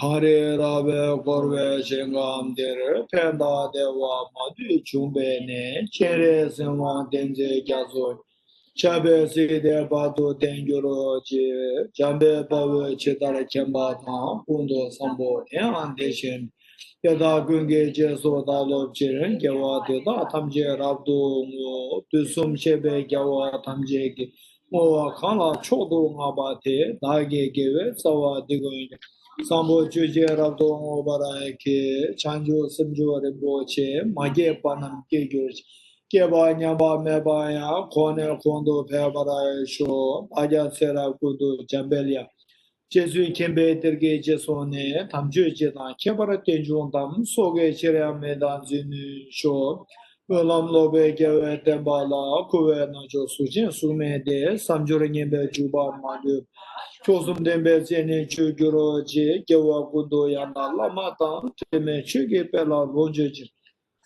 གངས་རི་ར་བས་བསྐོར་བའི་ཞིང་ཁམས་འདིར། ཕན་དང་བདེ་བ་མ་ལུས་འབྱུང་བའི་གནས། སྤྱན་རས་གཟིགས་དབང་བསྟན་འཛིན་རྒྱ་མཚོ། ཞབས་པད་སྲིད་མཐའི་བར་དུ་བརྟན་གྱུར་ཅིག་འཇམ་དཔལ་དཔའ་བོས་ཇི་ལྟར་མཁྱེན་པ་དང་། ཀུན་ཏུ་བཟང་པོ་དེའང་དེ་བཞིན། དེ་དག་ཀུན་གྱི་རྗེས་སུ་བདག་སློབ་ཕྱིར། དགེ་བ་འདི་དག་ཐམས་ཅད་རབ་ཏུ་བསྔོ། དུས་གསུམ་གཤེགས་པའི་རྒྱལ་བ་ཐམས་ཅད་ཀྱིས། བསྔོ་བ་གང་ལ་མཆོག་ཏུ་བསྔགས་པ་དེས། བདག་གི་དགེ་བའི་རྩ་བ་འདི་ཀུན་ཀྱང་། བཟང་པོ་སྤྱོད་ཕྱིར་རབ་ཏུ་བསྔོ་བར་བགྱི། བྱང་ཆུབ་སེམས་མཆོག་རིན་པོ་ཆེ། མ་སྐྱེས་པ་རྣམས་སྐྱེ་གྱུར་ཅིག་སྐྱེས་པ་ཉམས་པ་མེད་པ་ཡང་། གོང་ནས་གོང་དུ་འཕེལ་བར་ཤོག་བདག་ཀྱང་ཚེ་རབས་ཀུན་ཏུ་འཇམ་དཔལ་དབྱངས། རྗེ་བཙུན་མཁྱེན་པའི་གཏེར་གྱི་རྗེས་སུ་ནི། དམ་ཆོས་སྤྱི་དང་ཁྱད་པར་རྟེན་འབྱུང་དང་། སྲོག་གི་ཕྱིར་ཡང་མི་བདག་འཛིན་ནུས་ཤོག་སྨོན་ལམ་ལོག་པའི་དགེ་བས་བསྟན་པ་ལ། འཁུ་བའི་རྣལ་འབྱོར་གཟུགས་ཅན་གཟུགས་མེད་དེ། བསམ་སྦྱོར་ངན་པས་འཇུག་པ་མ་ལུས་པ། མཆོག་གསུམ་ལྡན་པའི་སྤྱན་ནི་འཆོས་གྱུར་ཅིག་སྐྱེ་བ་ཀུན་ཏུ་ཡང་དག་བླ་མ་དང་། དྲི་མེད་ཆོས་ཀྱི་དཔལ་ལ་ལོངས་སྤྱོད་ཅིང་།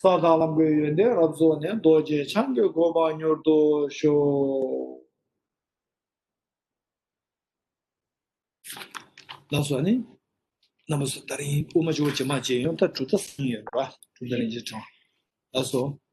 ས་དང་ལམ་གྱི་ཡོན་ཏན་རབ་རྫོགས་ནས། རྡོ་རྗེ་འཆང་གི་གོ་འཕང་མྱུར་དུ་ཤོག་ལགས་སོ། ཨ་ནི་རྣམ་པ་ཚོ་ད་རིང་དབུ་མ་སྤྱི་བོ་བྱེ་མ་ཅན་ཡང་ད་གྲུབ་མཐའ་གསུམ་ཡོད་རེད་པ། གྲུབ་མཐའ་རིན་ཆེན་ཕྲེང་བ། ལགས་སོ།